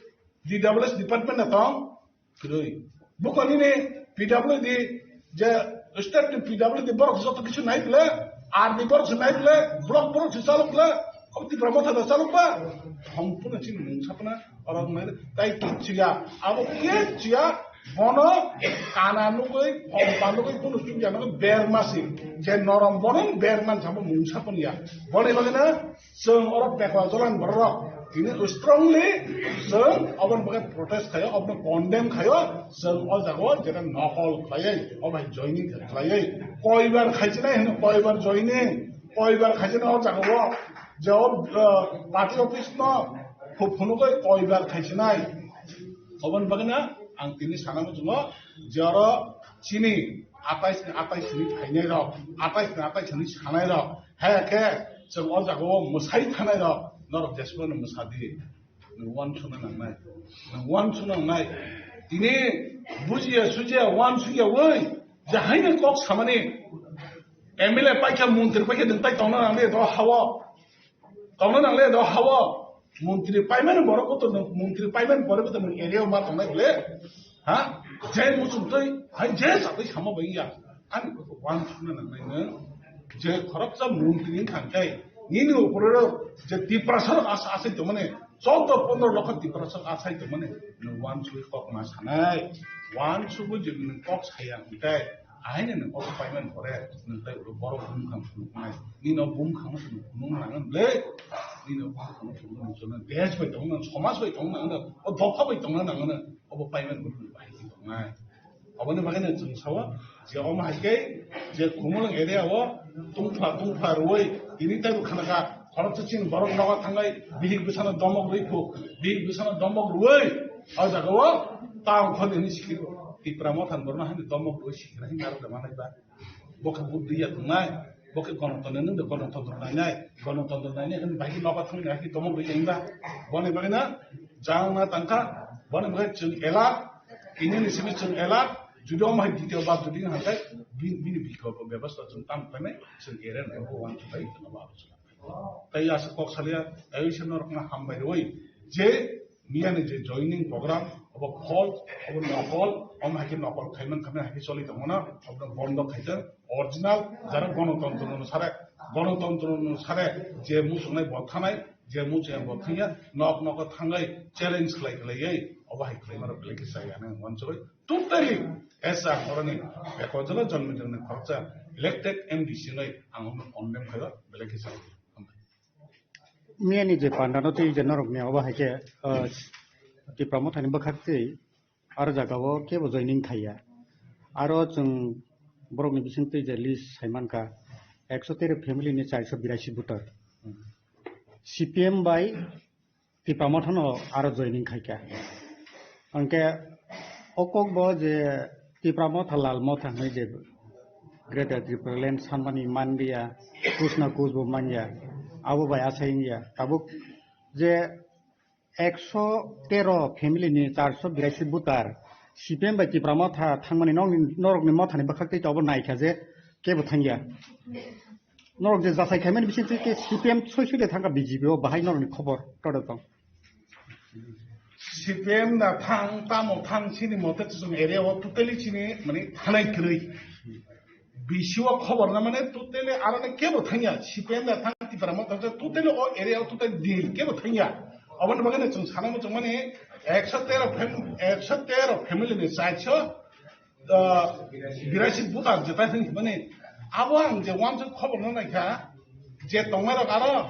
D W S department na tong kwrwi. Buko nini P W D je state ni P W D borok joto kichu nai ble, R D borok se nai ble, block borok se chalok ble, o Tipra Motha da chalok ba. Sompurno chini mung sapna oro nai tai kichiya, abo kichiya, bono kana nugui, phompa nugui, kunu chukya nugui, berma si, je norom bono berman samo mung sapnya. Boni bagina, Chwng oro backward jolan borok tini strongly chwng oboni bagwi protest khaio, obono condemn khaio, chwng o jaga o jeta nokol khlaiwi, obo hai joining khlaiwi, koibar khaichinai hino, koibar joining, koibar khaichinai o jaga o je o, uh, party office no phu-, phunugwi koibar khaichinai. Oboni bagwi no ang tini sana muchungo je oro chini atais ni atais ni phainai rok, atais ni atais ni sanai rok, Hai khe chwng o jaga o mwsai thanai rok, norok jeswkno mwsa di. Nwng uansukna nangnai. Nwng uansukna nangnai. Tini bujiya sujiya uansukya oi, je haino kok samani M L A paikha, montri paikha, nwng tai tongna nangle do hao. Tongna nangle do hao. Montri paimani borok kotor nwng, montri paimani borok kotor nwng area o ma tongnai bole. Ha? Je muchung twi, hai je satwi sama bai ya. Ani kok uansukna nangnai nwng. Je khoroksa montri wng thang khe, nini upore je Tiprasa rok asa asa tongmani, Chaudo pondro lokho Tiprasa achai tongmani, nwng uansugwi kok ma sanai. Uansugwi jodi nwng kok saya hwnkhe, ahaino nwng kok paiman pore, nwng tai ulo borok bumkhang phunuknai. Nino bumkhang phunuk phunuk nangan ble. Nino bumkhang phunuk phunuk nangan. Desh bai tongna, somaj bai tongna nangan, o dopha bai tongna nangan, obo paiman pore nwng bahai khe tongnai. Aboni bagwi no chwng sao, je omo hai khe, je Khumulwng area o tungphla tungphla rwui tini taibo khna kha, khoroksa chini borok nogo thangai bihik bwsano domok rwi phu, bihik bwsano domok rwui o jaga o town kholi hwnwi sikiro. Tipra Motha ni borok no haino domok rwui sikira hwnwi narwk da manai ba. Bo khe buddhi ya tongnai, bo khe Ganatantro nung de Ganatantro nainai, Ganatantro nainai hwnwi bai khe nogo thangwi hai khe domok rwi tongba. Boni bagwi no jang na tangkha, boni bagwi chwng ela, tini ni simi chwng ela, jodi omo hai ditio bar jodi hwnkhai, bi-, bini bikolpo bebostha chwng tamo khlainai, chwng ere nai bo uansuk bai tongma abo chwng. Tai aswk kok salia, tai se norokno hambai rwui, je miyani je joining program, obo false, obo nokol, omo hai khe nokol khaiman khaiman hai khe choli tongmano, obo bondo khaitwng, original, jara Ganatantro no sare, Ganatantro no sare, je muchungnai bo thanai, je muchungnai bo thangya, nok nok thangwi challenge khlai khlaiwi, obo hai khlaima rok belai khe chaya nang uansugwi. Totally, as a horoni, beko jala jonmi jonmi khoroksa elected M D C nai ang omo condemn khaio, belai khe chaya. Miyani je pandano tei je norokni obo hai khe, ah, Tipra Mothani bwkhak tei aro jagao kebo joining khaiya. Aro chwng borokni bisingtwi je list saimankha, ekso tero family ni charso birasi voter. C P M bai Tipra Mothano aro joining khaikha. Hwnkhe o kokbo je Tipra Motha, Lal Motha hwnwi je Greater Tipraland sanmani manliya, kus na kus bo manya, abo bai asai wngya. Tabuk je ekso tero family ni charso birasi voter C P M bai Tipra Motha thangmani nokni, norokni mothani bwkhak tei abo naikha je kebo thangya. Norok je jasai khaimani bisingtwi khe C P M soi soi de thangkha B J P o, bahai norokni khobor tode tong. C P M da thang, tamo thang, chini mote chwng area o totally chini mane thanai kwrwi. B C o khobor na mane totally aro ne kebo thangya, C P M da thang, Tipra Motha thang, totally o area o totally deal kebo thangya. Aboni bagwi no chwng sana muchung mani ekso tero fam-, ekso tero family ni chairso ah, birasi voter jetai thani hwnmani, abo ang je uansuk khobor no naikha, je tongnai rok aro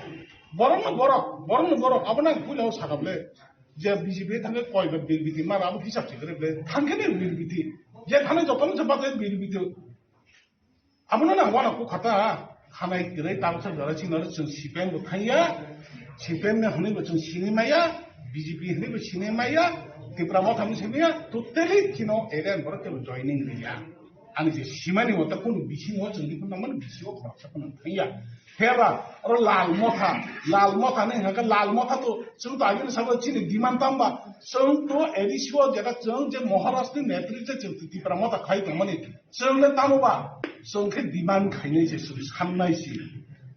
borok no borok, borok no borok, abo nang puila o sakha ble, je B J P thangkhe koi ba bill biti mar abo hisab se kre ble, thangkhe ni bill biti, je thani joto no se bagwi bill biti, abo no nang wana ku khata. Hanai kwrwi tabuksa jora chini oro chwng C P M bo thangya, C P M ni hwnwi bo chwng sini maya, B J P hwnwi bo sini maya, Tipra Motha hwnwi sini maya, totally chino area ni borok kebo joining riya. Ani je simani mota kunu bisingo chwng dikhu nangmani bisingo khoroksa phano thangya. Heba oro Lal Motha, Lal Motha ni hwnka Lal Motha to chwng to agini sabo chini demand tamba, chwng to A D C o jeta chwng je Maharaj ni netritwe chwng Tipra Motha khai tongmani. Chwng le tamo ba, chwng khe demand khainai se, chwng sannai se.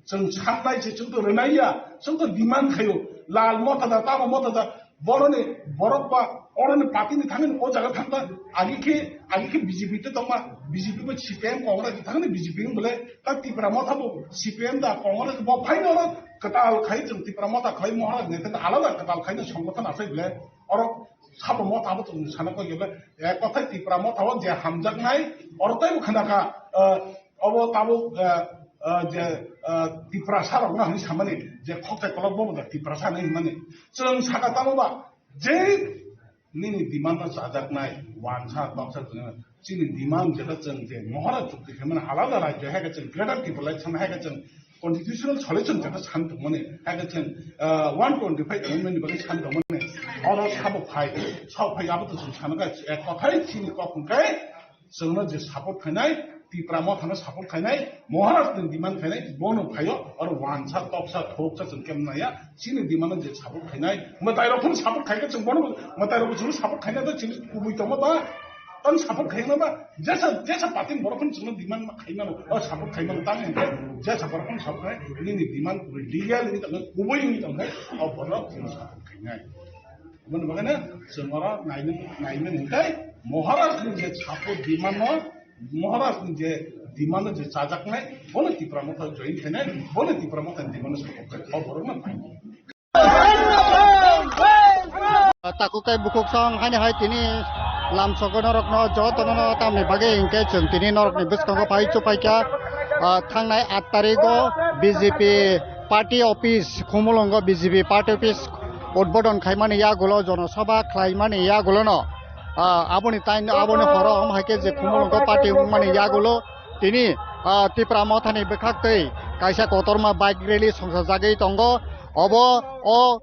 Chwng sannai se, chwng to rwnai ya, chwng to demand khaio. Lal Motha da, tamo Motha da, boroni, borok ba, oroni party ni thangni o jaga thangta, agi khe, agi khe B J P te tongma, B J P bo C P M Congress ni thangni B J P wng bole, ta Tipra Motha bo C P M da, Congress bo phaino oro kwtal khai chwng Tipra Motha khlai Maharaj ni thangni alada kwtal khaino songgothon achai bole, oro sabo Motha bo chwng sana koi bole, e kothai Tipra Motha o je hamjaknai, oro taibo khna kha, eh, Obo tabuk, eh, eh, je, eh, Tiprasa rokno hwnwi samani, je khokchai kolok bobo da Tiprasa hwnwi hwnmani. Chwng saka tamo ba, je nini demand no chajaknai, wansa toksa chwng, chini demand jeta chwng je Maharaj chukti khaimani alada rajyo, hai khe chwng Greater Tipraland sama, hai khe chwng constitutional solution jeta san tongmani, hai khe chwng, eh, one twenty-five amendment ni bagwi san tongmani. Oro sabo phai, sabo phai abo to chwng sana kha, ek kothai chini kok hwnkhe, Chwngno je support khainai, Tipra Mothano support khainai, Maharaj ni demand khainai, bono phaio, oro wansa, toksa, thoksa chwng kemnaya, chini demand no je support khainai, mwtai rok phano support khaikhe chwng bono, mwtai rok chwng support khainai, to chini kubui tongma ba, tang support khaina ba, jesa, jesa party ni borok phano chwngno demand ma khaimano, o support khaimano, tang hwnkhe jesa borok phano support khainai, nini demand kubui legal wngwi tongkhe, kubui wngwi tongkhe, o borok chwng support khainai. Aboni bagwi no chwng oro naimani, naimani hwnkhe Maharaj ni je support demand no, Maharaj ni je demand no je chajaknai, bono Tipra Motha join khainai, bono Tipra Motha ni demand no support khainai, o borok no painai. Ah, takhuk tei bukhuk song haini hai tini lamsogo norokno jotono no tamni bagwi hinkhe chwng tini norokni bwskango phai chuphaikha. Ah, thangnai aat tarigo B J P party office, Khumulwngo B J P party office udbodon khaimani yagulo jonosabha khlaimani yagulono, ah, aboni tain-, aboni horo omo hai khe je Khumulwngo party wngmani yagulo tini, ah, Tipra Mothani bwkhaktwi kaisa kotorma bike rally songsajagwi tongo. Obo o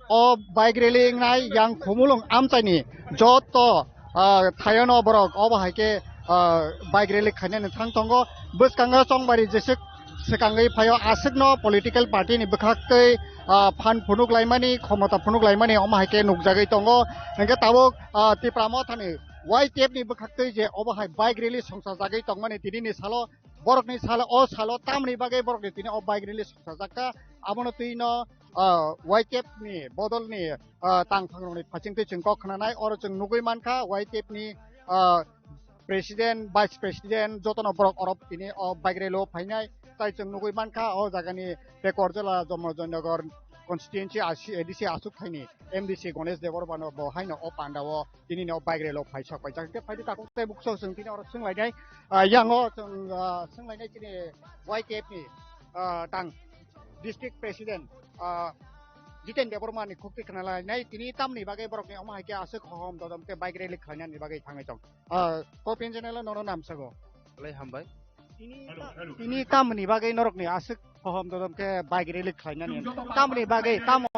o bike rally wngnai yang Khumulwng amchaini joto, ah, thayono borok obo hai khe, ah, bike rally khainani thang tongo. Bwskango chongbari jeswk swkangwi phaio, aswkno political party ni bwkhaktwi, ah, phan phunuk laimani, khomota phunuk laimani omo hai khe nukjagwi tongo. Hinkhe tabuk, ah, Tipra Mothani Y T F ni bwkhaktwi je obo hai bike rally songsajagwi tongmani tinini salo, borokni salo, o salo tamni bagwi borokni tini o bike rally songsajakha, abono twino, ah, Y T F ni bodolni, ah, tangphangrokni phachingtwi chwng kok khnanai. Oro chwng nugwi mankha Y T F ni, ah, president, vice president jotono borok oro tini o bike rally o phainai. Tai chwng nugwi mankha o jagani Tekorjala Jomojoi Nagar constituency A C, A D C aswk thaini M D C Ganesh Debbarma no bo haino o panda o tini no bike rally o phai sok paijak. Hingke phaidi takhuk tei bukhuk chwng tini oro swnglainai, ah, yango chwng, ah, swnglainai chini Y T F ni, ah, tang district president, ah, Jiten Debbarma ni khukti khna lainai tini tamni bagwi borok ni omo hai khe aswk hohom dodom khe bike rally khlainani bagwi thangwi tong. Ah, Kopin channel o nono namsago. Belai hambai. Tini ta-, tini tamni bagwi norok ni aswk hohom dodom khe bike rally khlainani. Tamni bagwi, tamo,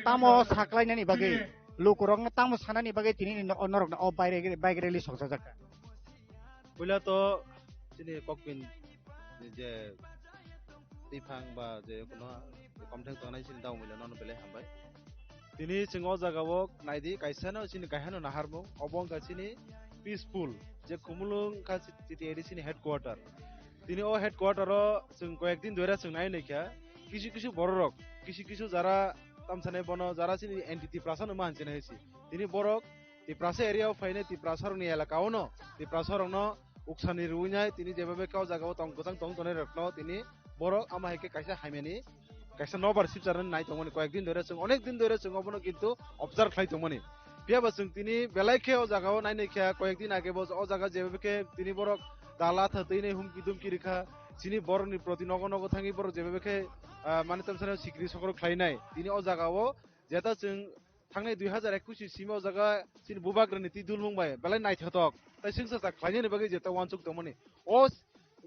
tamo saklainani bagwi. Lukurokno tamo sanani bagwi tini ni no-, norokno o bike, bike rally songsajak kha. Puila to chini kokpin ni je tiphang ba je kono komthang tongnai chini daumila nono belai hambai. Tini chwng o jaga o naidi kaisa no chini kaisa no naharmung obo wngkha chini peaceful je Khumulwng wngkha chini A D C ni headquarter. Tini o headquarter o chwng koyek din doira chwng nai naikha, kisu kisu bororok, kisu kisu jara tamsanai bono, jara chini anti Tiprasa no manchinai si. Tini borok Tiprasa area o phainai Tiprasa rokni elaka o no, Tiprasa rokno uksani rwinai tini jeba bai khe o jaga o tong kwchang tong tongnai rokno tini borok ama hai khe kaisa hamyani kaisa nobar sipcharnani nai tongmani, koyek din doira chwng, onek din doira chwng obono kintu observe khlai tongmani. Phiya ba chwng tini belai khe o jaga o nai naikha, koyek din age bo o jaga jeba bai khe tini borok dala tha twi nai humki dumki rikha, chini borokni proti nogo nogo thangwi borok jeba bai khe, ah, mane tamsani sikri sokro khlainai. Tini o jaga o jeta chwng thangnai dui hazar ekush ni simi o jaga chini bubagrani twi dulmung bai belai naithotok tai swngchar khlainani bagwi jeta uansuk tongmani. O,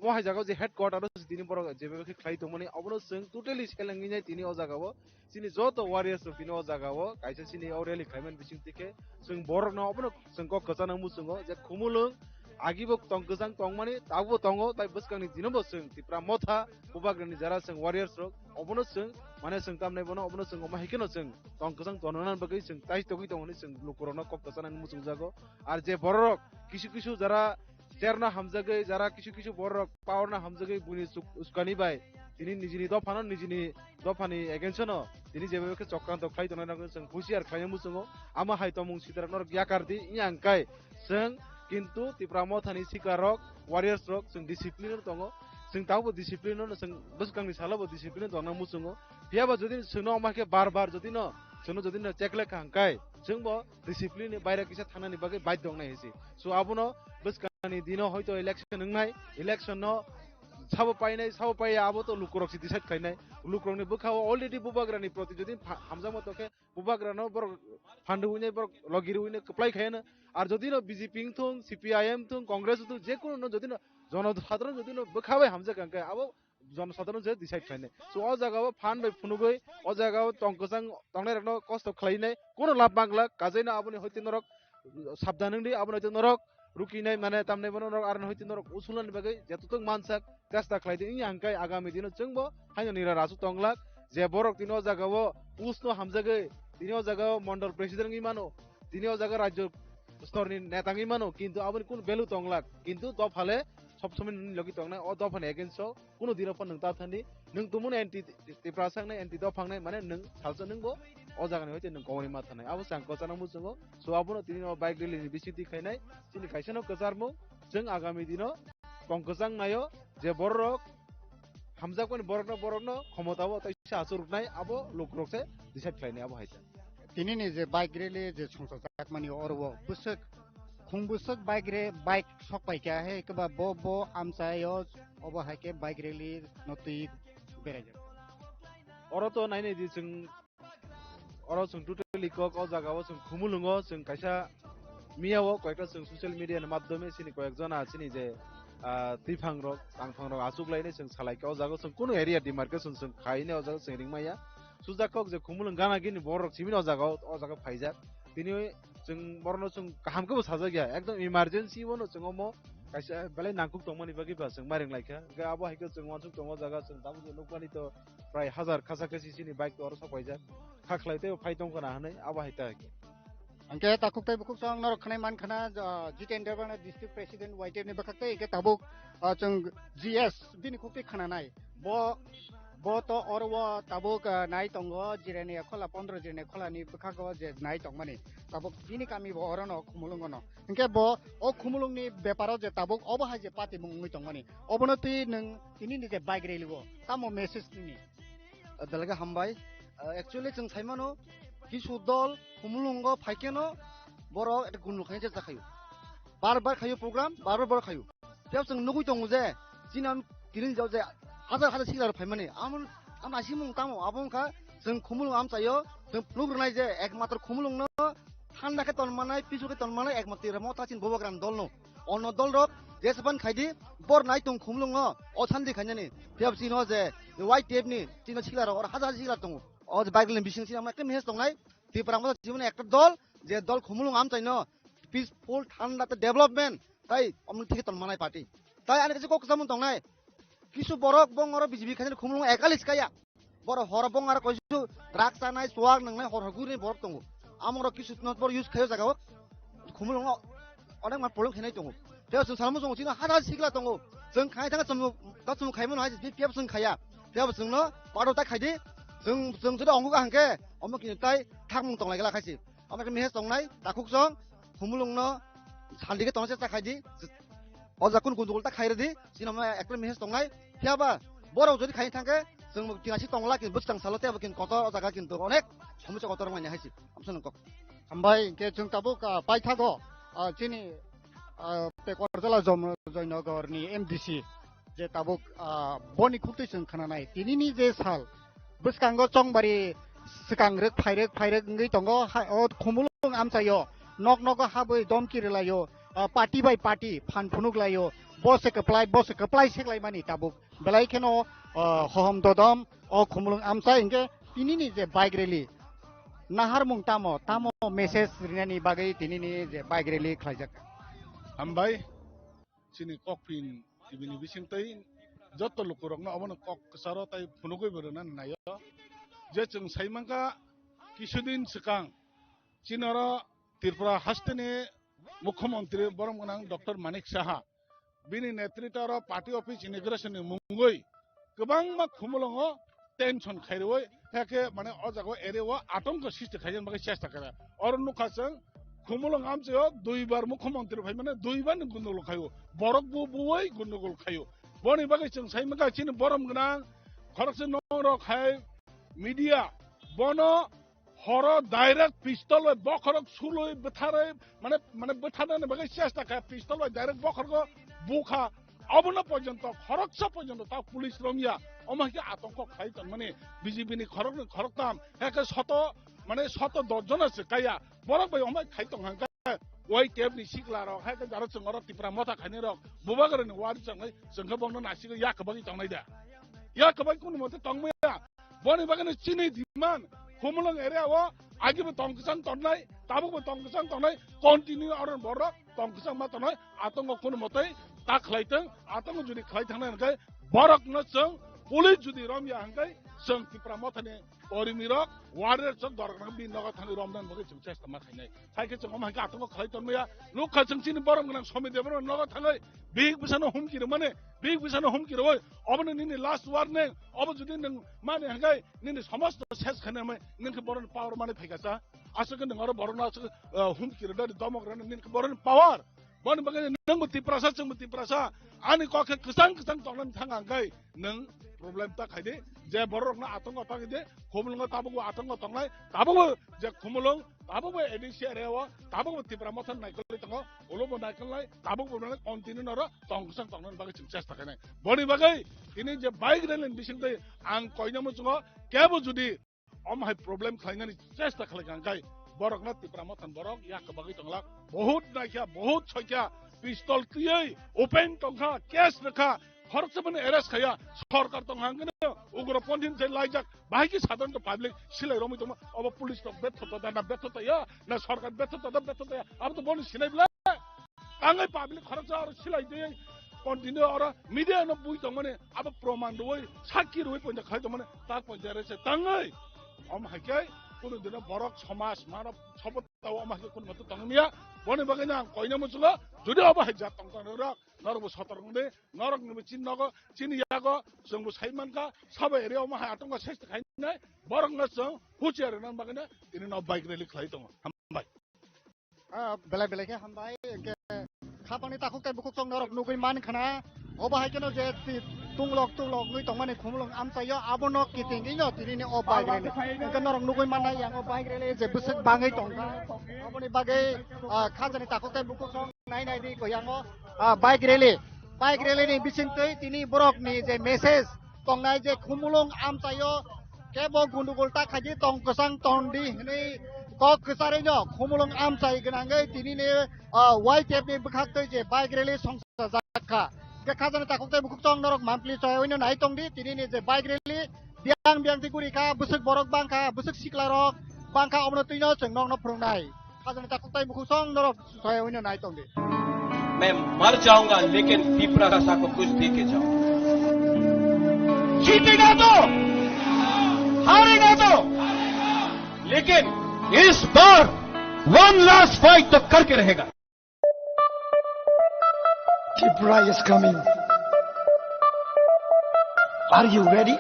omo hai jaga o je headquarter o tini borok jeba khe khlai tongmani, obono chwng totally selengwi nai tini o jaga o chini joto warriors rok tini o jaga o kaisa chini o rally khlaimani bising twi khe chwng borokno obono chwng kok kwchana muchungo je Khumulwng agibo tong kwchang tongmani, tabukbo tongo, tai bwskangni dinobo chwng Tipra Motha bubagrani jara chwng warriors rok obono chwng, mane chwng tamnai bono obono chwng omo hai kheno chwng tong kwchang tongnani bagwi chwng tai togwi tongmani chwng lukurokno kok kwchanani muchungjago. Ar je bororok kisu kisu jara chairno hamjagwi, jara kisu kisu bororok powerno hamjagwi buini chuk-, uskani bai tini nijini dophano, nijini dophani against-o no tini jeba khe chokranto khlai tongnai rokno chwng husiar khlaina muchungo. Ama hai tongmung sitra norok yakar di, wngya hwnkhe chwng kintu Tipra Mothani sikarok, warriors rok chwng discipline-o tongo. Chwng tabukbo discipline-o no, chwng bwskangni salo bo discipline-o tongna muchungo. Phiya ba jodi chwngno omo khe bar bar jodi no, chwngno jodi no check lekha hwnkhe chwngbo discipline-ni baire kisa thangnani bagwi baidhyo wngnai hinsi. So abono bwskangni dino hoito election wngnai, election-no sabo painai, sabo paiya, abo to lukurok se decide khlainai. Lukurokni bwkha-o already bubagrani proti jodi pha-, hamjakma tongkhe, bubagrano borok phandu hwnwi borok logi rwino kwplai khaiyano. Ar jodi no B J P wngthung, C P I M wngthung, Congress wngthung, je kununo jodi no jonosadharon jodi no bwkha bai hamjak hwnkhe abo jonosadharon se decide khlainai. So o jaga o phan bai phunugwi o jaga o tong kwchang tongnai rokno kosto khlainai kuno lab manglak, kajaino aboni hoite norok sabdan wngdi, aboni hoite norok rukinai mane tamnai bono norok aroni hoite norok usulnani bagwi jetutuk mansak chesta khlaidi, wngya hwnkhe agami dino chwngbo haino nira rasu tonglak, je borok tini o jaga o post no hamjagwi tini o jaga o mondol president wngwi mano, tini o jaga rajyo storni neta wngwi mano, kintu aboni kunu value tonglak, kintu dophale sob somoi nini logi tongnai, o dophani against o kunu dino phano nwng ta thani, nwng tumuni anti Tiprasa wngnai, anti dopha wngnai, mane nwng salsa nwngbo o jagani hoite nwng kongni ma thanai. Abo se ang kwchana muchungo. So abono tini o bike rally ni bisingtwi khainai chini kaisano kwcharmung, chwng agami dino tong kwchang naio je bororok hamjakmani borokno, borokno khomotao tei se achuk rwknai abo lukurok se decide khlainai abo hai se. tinini je bike rally je songchakjakmani oro o bwswk, khung bwswk bike re, bike sok paikha, hai khe ba bo, bo amchaio obo hai khe bike rally no twi beraijak. Oro to nainai di chwng, oro chwng totally kok o jaga o chwng Khumulwngo chwng kaisa miya o koita chwng social media ni madhyome chini koyek jona chini je, ah, twiphang rok, tangphang rok achuk lainai chwng salai kha o jaga o chwng kunu area demarcation chwng khainai o jaga o chwng ringmaya. Sujak kok je Khumulwng gana gini borok simi o jaga o, o jaga phaijak. Tini chwng borokno chwng kaham khe bo sajak ya, ekdom emergency bono chwng omo kaisa belai nangkuk tongmani bagwi ba chwng ma ring lai kha. Hwnkhe abo hai khe chwng uansuk tongo o jaga chwng tabuk nukmani to prai hazar khasa khasi chini bike to oro sok paijak. Kha khlai tei phai tong khna hwnwi abo hai ta hai khe. Hwnkhe takhuk tei bukhuk chwng norok khwnai man khna, ah, Jiten Derbana district president Y T F ni bwkhak tei hwnkhe tabuk, ah, chwng G S bini khuk twi khna nai. Bo, bo to oro o tabuk, ah, nai tongo Jirania khola, pondro Jirania khola ni bwkhago je nai tongmani. Tabuk bini kami bo oro no Khumulwngo no. Hwnkhe bo o Khumulwng ni beparo je tabuk obo hai je patimung wngwi tongmani. Obono twi nwng tini ni je bike rally o tamo message nini? Belai khe hambai. Ah, actually chwng sai mano, kisu dol Khumulwngo phai kheno borok ekta gundul khaina chesta khaio. Bar bar khaio program, bar bar borok khaio. Phiya chwng nugwi tongo je, chini am tini jao je hajar hajar sikla rok phaimani. Amon, am naisingmung tamo, abo wngkha chwng Khumulwng amchaio, chwng phunuk rwnai je ekmatro Khumulwngno thanda khe ton manai, pisu khe ton manai ekmatro Tipra Motha chini Bubagra ni dol no. Ono dol rok jesapan khaidi, bor nai tong Khumulwng no, o sandi khainani. Phiya chini o je Y T F ni chini sikla rok, oro hajar hajar sikla tongo. O je bike lane bising chini amo ekta message tongnai, Tipra Motha chini ekta dol, je dol Khumulwng amchaino peaceful, thanda tei development, tai omni thik ton manai party. Tai ani kaisa kok kwchangmung tongnai, kisu borok bongoro B J P khainani Khumulwng ekali skaya. Borok horo bongaro koisu drugs chanai, chuak nwngnai, hor hor guri borok tongo. Amorok kisu not bor use khaio jaga o. Khumulwngo onek ma polong khainai tongo. Tei chwng salmo chwng chini hada sikla tongo. Chwng khai thang chwng ta chwng khaimano hai B P F chwng khaya. Tei chwngno paro ta khaidi. Chwng, chwng jodi ongo ka hangke omo kini tai thakmung tonglai gala khaisi. Omo khe message tongnai takhuk chwng Khumulwngno sandi khe tongna chesta khaidi. O jaga kunu gundugul ta khairadi, chini omo ekta message tongnai. Phiya ba borok jodi khai thangkhe, chwng bo kinasi tongla, kin bwskang salo tei abo kin kotor o jaga kintu onek somosa kotor manya hai se. Amsa nang kok. Hambai, hwnkhe chwng tabuk, ah, paithago, ah, chini, ah, Tekorjala Jom-, Joynagar ni M D C, je tabuk, ah, boni khuktwi chwng khnanai. Tinini je sal, bwskango chongbari swkang rwk phairwk phairwk wngwi tongo, ha, o Khumulwng amchaio, nok nogo habwi domki rwlaio, ah, party bai party phan phunuk laio, bo se kwplai, bo se kwplai seklaimani tabuk. Belai kheno, ah, hohom dodom, o Khumulwng amchai hwnkhe tinini je bike rally, naharmung tamo, tamo message rinani bagwi tinini je bike rally khlaijak. Hambai. Chini Kokpin T V ni bisingtwi joto lukurokno obono kok kwcharo tai phunugwi bo rwna naio. Je chwng sai mankha, kisudin swkang chini oro Tripura hasteni Mukhyamantri borom gwnang Doctor Manik Saha bini netritwa oro party office inauguration ni mungwi kwbangma Khumulwngo tension khairwi, hakhe mane o jaga o area o atongko sristi khaina bagwi chesta khaina. Oro nukha chwng Khumulwng amchaio duibar mukhyamantri phaimani duibar ni gundogol khaio. Borok bo buwi gundogol khaio. Boni bagwi chwng sai mankha chini borom gwnang khoroksa norok hai media bono horo direct pistol bai bokhorok sulwi bwtharwi, mane, mane bwtharnani bagwi chesta kha, pistol bai direct bokhorgo bukha. Obono porjonto khoroksa porjonto ta police romya. Omo hai khe atongko khlai tongmani B J P ni khoroknwi khoroktam, hai khe soto, mane soto dos jona se kaya. Borok bai omo hai khai tong hangkhe Y T F ni sikla rok, hai khe jaro chwng oro Tipra Motha khainai rok, Bubagra ni wari chwngnai, chwng khe bongno nasigwi yak bagwi tongnai da. Yak bagwi kunu mote tongmaya. Boni bagwi chini demand, Khumulwng area o agi bo tong kwchang tongnai, tabuk bo tong kwchang tongnai, continue oro borok tong kwchang ma tongnai, atongo kunu mote ta khlai tong, atongo jodi khlai thangnai hwnkhe borok no chwng police jodi romya hwnkhe chwng Tipra Motha ni kormi rok warrior chwng dorok no bini nogo thangwi romna bagwi chwng chesta ma khainai. Hai khe chwng omo hai khe atongo khlai tongmaya. Nukha chwng chini borom gwnang Somit Debbarma nogo thangwi bihik bwsano humki rwmani, bihik bwsano humki rwui obono nini last warning. Obo jodi nwng mani hwnkhe nini somosto ses khainai hwnwi nwng khe boroni power mani phaikha cha. Aswk khe nwng oro borokno aswk, ah, humki rwdani domok rwna nini khe boroni power. Boni bagwi nwngbo Tiprasa, chwngbo Tiprasa. Ani kok khe kwchang kwchang tongnani thang ang khe nwng Problem ta khai di, je borok rokno atongo ta khai di, Khumulwngo tabukbo atongo tongnai, tabukbo je Khumulwng, tabukbo A D C area o, tabukbo Tipra Motha naikolwi tongo, ulobo naikolnai, tabukbo nai continue noro tong kwchang tongnani bagwi chwng chesta khainai. Boni bagwi tini je bike rally ni bisingtwi ang koina muchungo kebo judi omo hai problem khlainani chesta khlai kha, hwnkhe borokno Tipra Motha ni borok yak bagwi tonglak, bahut naikha, bahut soikha, pistol twiwi open tongkha, case rwkha, khoroksa mani arrest khaiya, sorkar tong hangkhe no ugroponthi se laijak, bahai khe sadharanto public silai romwi tongma, obo police rok betho to da na betho to ya, na sorkar betho to da betho to ya, abo to boni sinai bwle. Tangwi public khoroksa oro silai twi continue oro media no bui tongmani, abo proman rwi sakki rwi pointa khai tongmani, tak pointa rese tangwi. Om hai khe kunu dino borok somaj mano sobo tao om hai khe kunu matu tongmia, boni bagwi no ang koina muchungo, jodi obo hai jat tong tong rok, norok bo sotor wng di, norok ni bo chini nogo, chini yago, chwng bo sai mankha, sabo area omo hai atongkha sesta khainai, borok no chwng huchiar rwna bagwi no tini no bike rally khlai tongo. Hambai. Ah, belai belai khe hambai, hwnkhe khapangni takhuk tei bukhuk chwng norok nugwi man khana, obo hai kheno je ti-, tunglok tunglok wngwi tongmani Khumulwng amchaio, abono kiting wngwi no tini ni o bike rally. Hwnkhe norok nugwi mannai yang o bike rally je bwswk bangwi tongkha, oboni bagwi, ah, khajani takhuk tei bukhuk chwng nai nai di ko yang o, ah, bike rally. Bike rally ni bisingtwi tini borok ni je message tongnai je Khumulwng amchaio kebo gundugul ta khaidi tong kwchang ton di hwnwi kok kwcharwi no Khumulwng amchai gwnangwi tini ni, ah, Y T F ni bwkhaktwi je bike rally songchajak kha. Hwnkhe khajani takhuk tei bukhuk chwng norok mampli choyawi no nai tong di tini ni je bike rally biyang biyang twi guri kha, bwswk borok bang kha, bwswk sikla rok bang kha, omono twi no chwng nokno phwrwngnai. Khajani takhuk tei bukhuk chwng norok soya hwnwi nai tong di. मैं मर जाऊंगा, लेकिन तिपरा भाषा को कुछ दे के जाऊंगा। जीतेगा तो, हारेगा तो, लेकिन इस बार वन लास्ट फाइट तो करके रहेगा। Tripura is coming. Are you ready?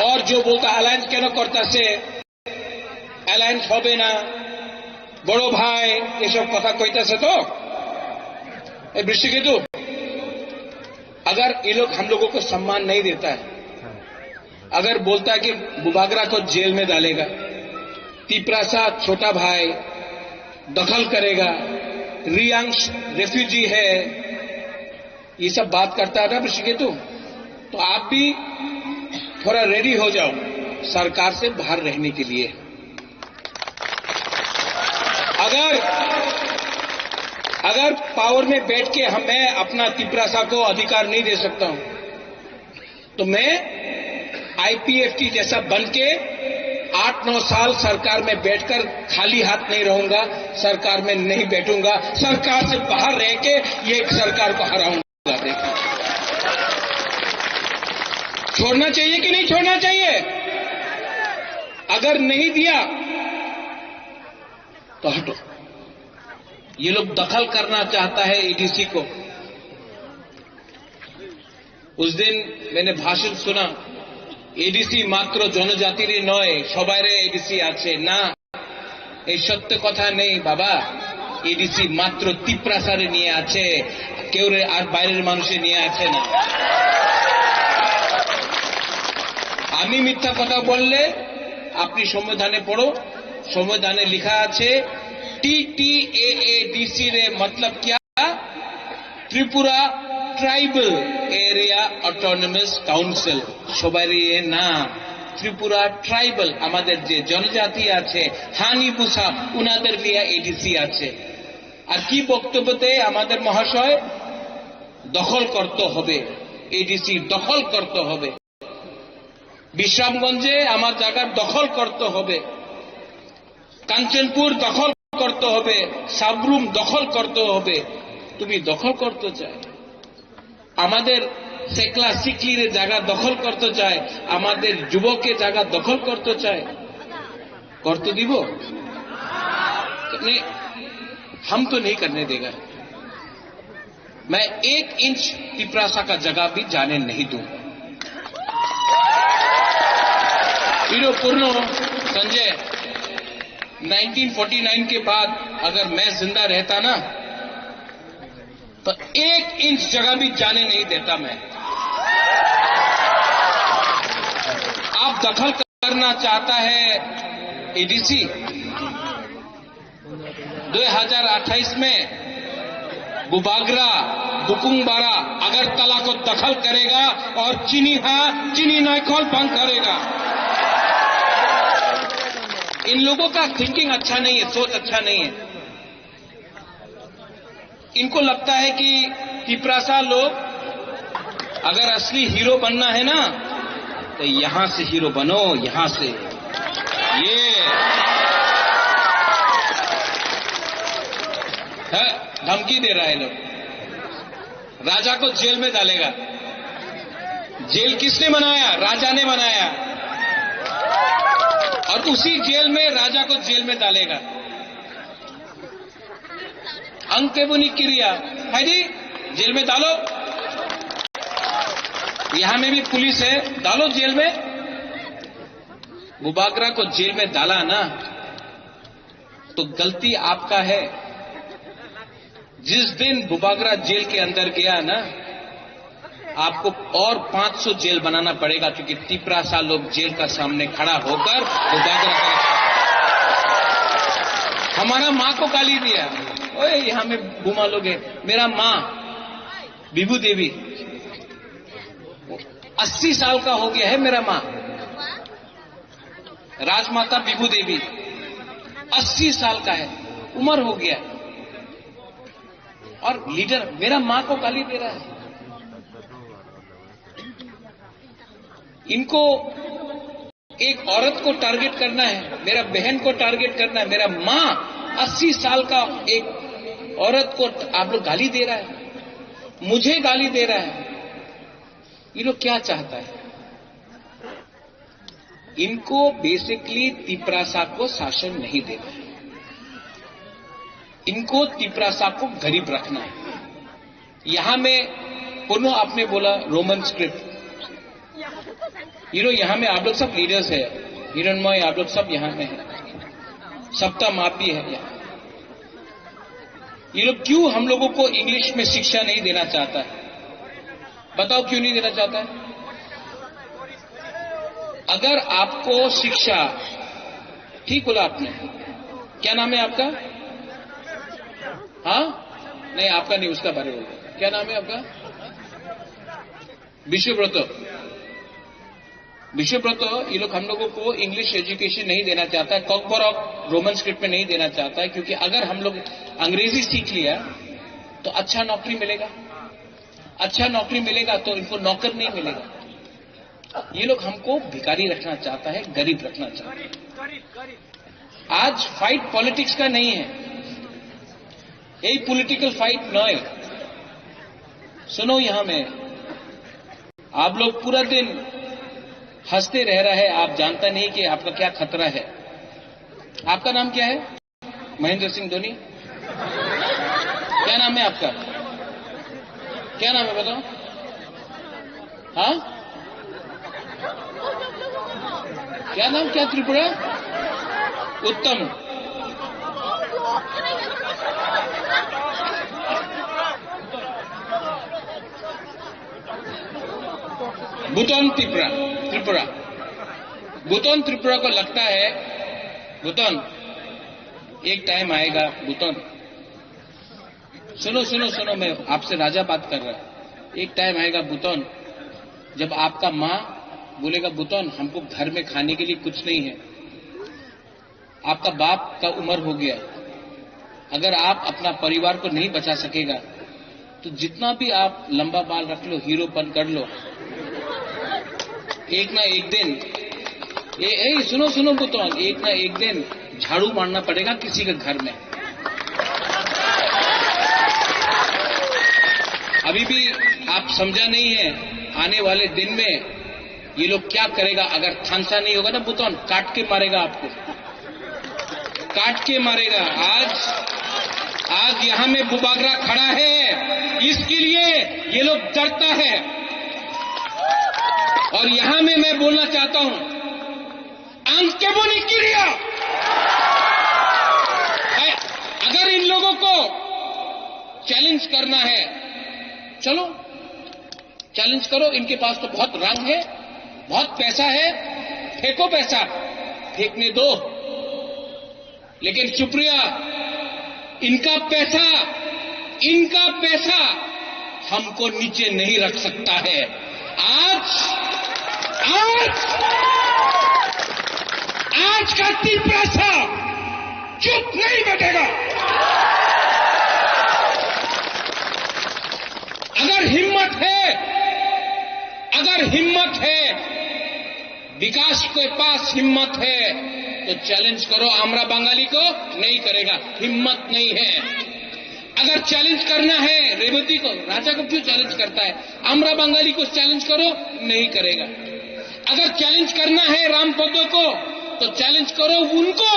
और जो बोलता अलायंस क्यों करता से, অ্যালায়েন্স হবে না, বড় ভাই, এসব কথা কইতাছে তো। এই বৃষ্টিকেতু, अगर ये लोग हम लोगों को सम्मान नहीं देता है, अगर बोलता है कि बुबागरा को जेल में डालेगा, तिपरासा छोटा भाई दखल करेगा, रियांश रेफ्यूजी है, ये सब बात करता है ना ऋषिकेतु, तो आप भी थोड़ा रेडी हो जाओ सरकार से बाहर रहने के लिए। अगर अगर पावर में बैठ के हम मैं अपना तिपरासा को अधिकार नहीं दे सकता हूं, तो मैं आईपीएफटी जैसा बन के आठ नौ साल सरकार में बैठकर खाली हाथ नहीं रहूंगा, सरकार में नहीं बैठूंगा, सरकार से बाहर रह के ये सरकार को हराऊंगा। देखिए, छोड़ना चाहिए कि नहीं छोड़ना चाहिए? अगर नहीं दिया तो हटो। ये लोग दखल करना चाहता है एडीसी को। उस दिन मैंने भाषण सुना, এডিসি মাত্র জনজাতিরই নয়, সবাইরে এডিসি আছে। না, এই সত্য কথা নেই বাবা। এডিসি মাত্র তিপ্রাসারে নিয়ে আছে, কেউ রে আর বাইরের মানুষে নিয়ে আছে না। আমি মিথ্যা কথা বললে আপনি সংবিধানে পড়ো, সংবিধানে লেখা আছে টিটিএএডিসি রে মতলব কিয়া? Tripura tribal area autonomous council, সবাইরে না। ত্রিপুরা ট্রাইবাল, আমাদের যে জনজাতি আছে, হানি বুসা, উনাদের লিয়া এডিসি আছে। আর কি বক্তব্য দেয় আমাদের মহাশয়? দখল করতে হবে, এডিসি দখল করতে হবে। বিশ্রামগঞ্জে আমার জায়গা দখল করতে হবে, কাঞ্চনপুর দখল করতে হবে, সাবরুম দখল করতে হবে। তুমি দখল করতে চায়, আমাদের সেকলা সিকলির জায়গা দখল করতে চায়, আমাদের যুবকের জায়গা দখল করতে চায়, করতে দিব? नहीं, हम तो नहीं करने देगा। मैं एक इंच तिपरासा का जगह भी जाने नहीं दूंगा। Hero Purno, Sanjay, nineteen forty nine के बाद अगर मैं जिंदा रहता ना, तो एक इंच जगह भी जाने नहीं देता मैं। आप दखल करना चाहता है एडीसी, दो हज़ार अट्ठाईस में बुबागरा, बुकुंगबारा, अगरतला को दखल करेगा और चिनी हाँ, चिनी नाइखोल बंद करेगा। इन लोगों का थिंकिंग अच्छा नहीं है, सोच अच्छा नहीं है। इनको लगता है कि तिपरासा लोग अगर असली हीरो बनना है ना, तो यहां से हीरो बनो, यहां से। ये है, धमकी दे रहा है लोग। राजा को जेल में डालेगा। जेल किसने बनाया? राजा ने बनाया। और उसी जेल में राजा को जेल में डालेगा। अंक बुनी किरिया, है जी, जेल में डालो। यहां में भी पुलिस है, डालो जेल में। बुबागरा को जेल में डाला ना, तो गलती आपका है। जिस दिन बुबागरा जेल के अंदर गया ना, आपको और पाँच सौ जेल बनाना पड़ेगा, क्योंकि तिपरासा लोग जेल का सामने खड़ा होकर बुबागरा का रक्षा। हमारा माँ को गाली दिया, ओए, यहाँ में बुमा लोग हैं। मेरा माँ विभू देवी, अस्सी साल का हो गया है मेरा माँ। राजमाता विभू देवी अस्सी साल का है, उम्र हो गया, और लीडर मेरा माँ को गाली दे रहा है। इनको एक औरत को टारगेट करना है, मेरा बहन को टारगेट करना है, मेरा माँ अस्सी साल का एक औरत को आप लोग गाली दे रहा है, मुझे गाली दे रहा है। ये लोग क्या चाहता है? इनको बेसिकली तिपरासा को शासन नहीं देना है, इनको तिपरासा को गरीब रखना है। यहाँ में कोनो आपने बोला रोमन स्क्रिप्ट, यू नो, यहाँ में आप लोग सब लीडर्स है, हिरणमय, आप लोग सब यहाँ में है, सप्ता माप भी है यहाँ। ये लोग क्यों हम लोगों को इंग्लिश में शिक्षा नहीं देना चाहता है? बताओ, क्यों नहीं देना चाहता है? अगर आपको शिक्षा, ठीक बोला आपने, क्या नाम है आपका? हाँ, नहीं, आपका नहीं, उसका बारे में। क्या नाम है आपका? विश्वव्रत, विश्वव्रत, ये लोग हम लोगों को इंग्लिश एजुकेशन नहीं देना चाहता है, कॉकबरॉक रोमन स्क्रिप्ट में नहीं देना चाहता है, क्योंकि अगर हम लोग अंग्रेजी सीख लिया तो अच्छा नौकरी मिलेगा, अच्छा नौकरी मिलेगा तो इनको नौकर नहीं मिलेगा। ये लोग हमको भिखारी रखना चाहता है, गरीब रखना चाहता है। आज फाइट पॉलिटिक्स का नहीं है, यही पॉलिटिकल फाइट नॉय। सुनो, यहाँ में आप लोग पूरा दिन हंसते रह रहा है, आप जानता नहीं कि आपका क्या खतरा है। आपका नाम क्या है? महेंद्र सिंह धोनी। क्या नाम है आपका? क्या नाम है, बताओ। हाँ, क्या नाम, क्या त्रिपुरा? उत्तम। भूटान त्रिपुरा, त्रिपुरा। भूटान त्रिपुरा को लगता है, भूटान, एक टाइम आएगा, भूटान। सुनो, सुनो, सुनो, मैं आपसे राजा बात कर रहा हूँ। एक टाइम आएगा भूटान, जब आपका माँ बोलेगा, "भूटान, हमको घर में खाने के लिए कुछ नहीं है।" आपका बाप का उम्र हो गया, अगर आप अपना परिवार को नहीं बचा सकेगा, तो जितना भी आप लंबा बाल रख लो, हीरोपन कर लो, एक ना एक दिन, ए, ए, सुनो, सुनो, भूटान, एक ना एक दिन झाड़ू मारना पड़ेगा किसी के घर में। अभी भी आप समझा नहीं है, आने वाले दिन में ये लोग क्या करेगा। अगर थांसा नहीं होगा ना, भूटान काट के मारेगा आपको, काट के मारेगा। आज, आज यहाँ में बुबागरा खड़ा है, इसके लिए ये लोग डरता है। और यहाँ में मैं बोलना चाहता हूँ, Ang keboni kiria. अगर इन लोगों को चैलेंज करना है, चलो, चैलेंज करो। इनके पास तो बहुत रंग है, बहुत पैसा है, फेंको पैसा, फेंकने दो। लेकिन चुप रहा, इनका पैसा, इनका पैसा हमको नीचे नहीं रख सकता है। आज, आज, आज का तिपरासा चुप नहीं बैठेगा। अगर हिम्मत है, अगर हिम्मत है, विकास के पास हिम्मत है तो चैलेंज करो, आमरा बंगाली को नहीं करेगा, हिम्मत नहीं है। अगर चैलेंज करना है रेवती को, राजा को क्यों चैलेंज करता है? आमरा बंगाली को चैलेंज करो, नहीं करेगा। अगर चैलेंज करना है राम पद्दो को, तो चैलेंज करो उनको,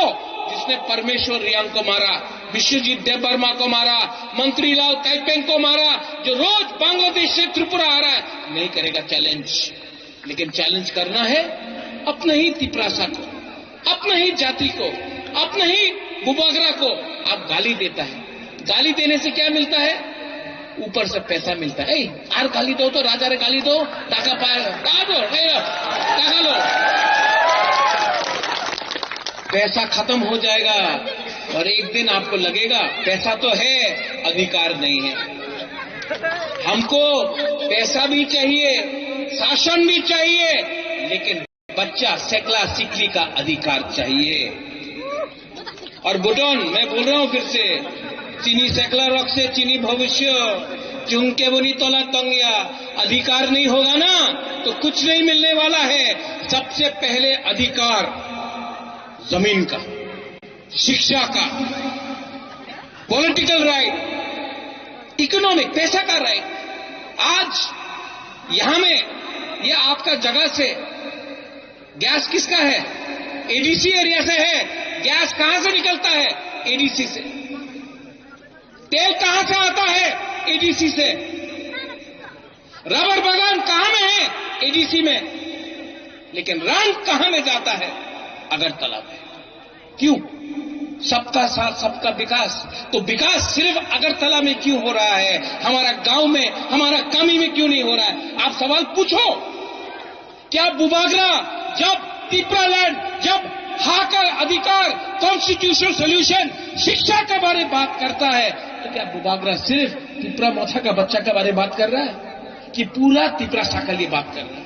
जिसने परमेश्वर रियांग को मारा, विश्वजीत देववर्मा को मारा, मंत्री लाल काइपेंग को मारा, जो रोज बांग्लादेश से त्रिपुरा आ रहा है, नहीं करेगा चैलेंज। लेकिन चैलेंज करना है अपने ही तिपरासा को, अपने ही जाति को, अपने ही बुबागरा को। आप गाली देता है, गाली देने से क्या मिलता है? ऊपर से पैसा मिलता है। ए, आर गाली दो तो, राजा रे गाली दो, टाका पाए, टाका दो, ए, टाका लो। पैसा खत्म हो जाएगा और एक दिन आपको लगेगा पैसा तो है, अधिकार नहीं है। हमको पैसा भी चाहिए, शासन भी चाहिए, लेकिन बच्चा सेकला सिकली का अधिकार चाहिए। और बुटन, मैं बोल रहा हूं फिर से, चीनी सेकला रख से चीनी भविष्य, चुंके बुनी तोला तंगिया, अधिकार नहीं होगा ना तो कुछ नहीं मिलने वाला है। सबसे पहले अधिकार जमीन का, शिक्षा का, पॉलिटिकल राइट, इकोनॉमिक, पैसा का राइट। आज यहां में ये आपका जगह से गैस किसका है? एडीसी एरिया से है। गैस कहां से निकलता है? एडीसी से। तेल कहां से आता है? एडीसी से। रबर बागान कहां में है? एडीसी में। लेकिन रंग कहां में जाता है? अगरतला में। क्यों? सबका साथ, सबका विकास। तो विकास सिर्फ अगरतला में क्यों हो रहा है, हमारा गांव में, हमारा कमी में क्यों नहीं हो रहा है? आप सवाल पूछो। क्या बुबागरा जब तिपरालैंड, जब हाकर अधिकार, कॉन्स्टिट्यूशनल सॉल्यूशन, शिक्षा के बारे में बात करता है, तो क्या बुबागरा सिर्फ तिपरा मोथा का बच्चा के बारे में बात कर रहा है? कि पूरा तिपरासा के लिए बात करना है।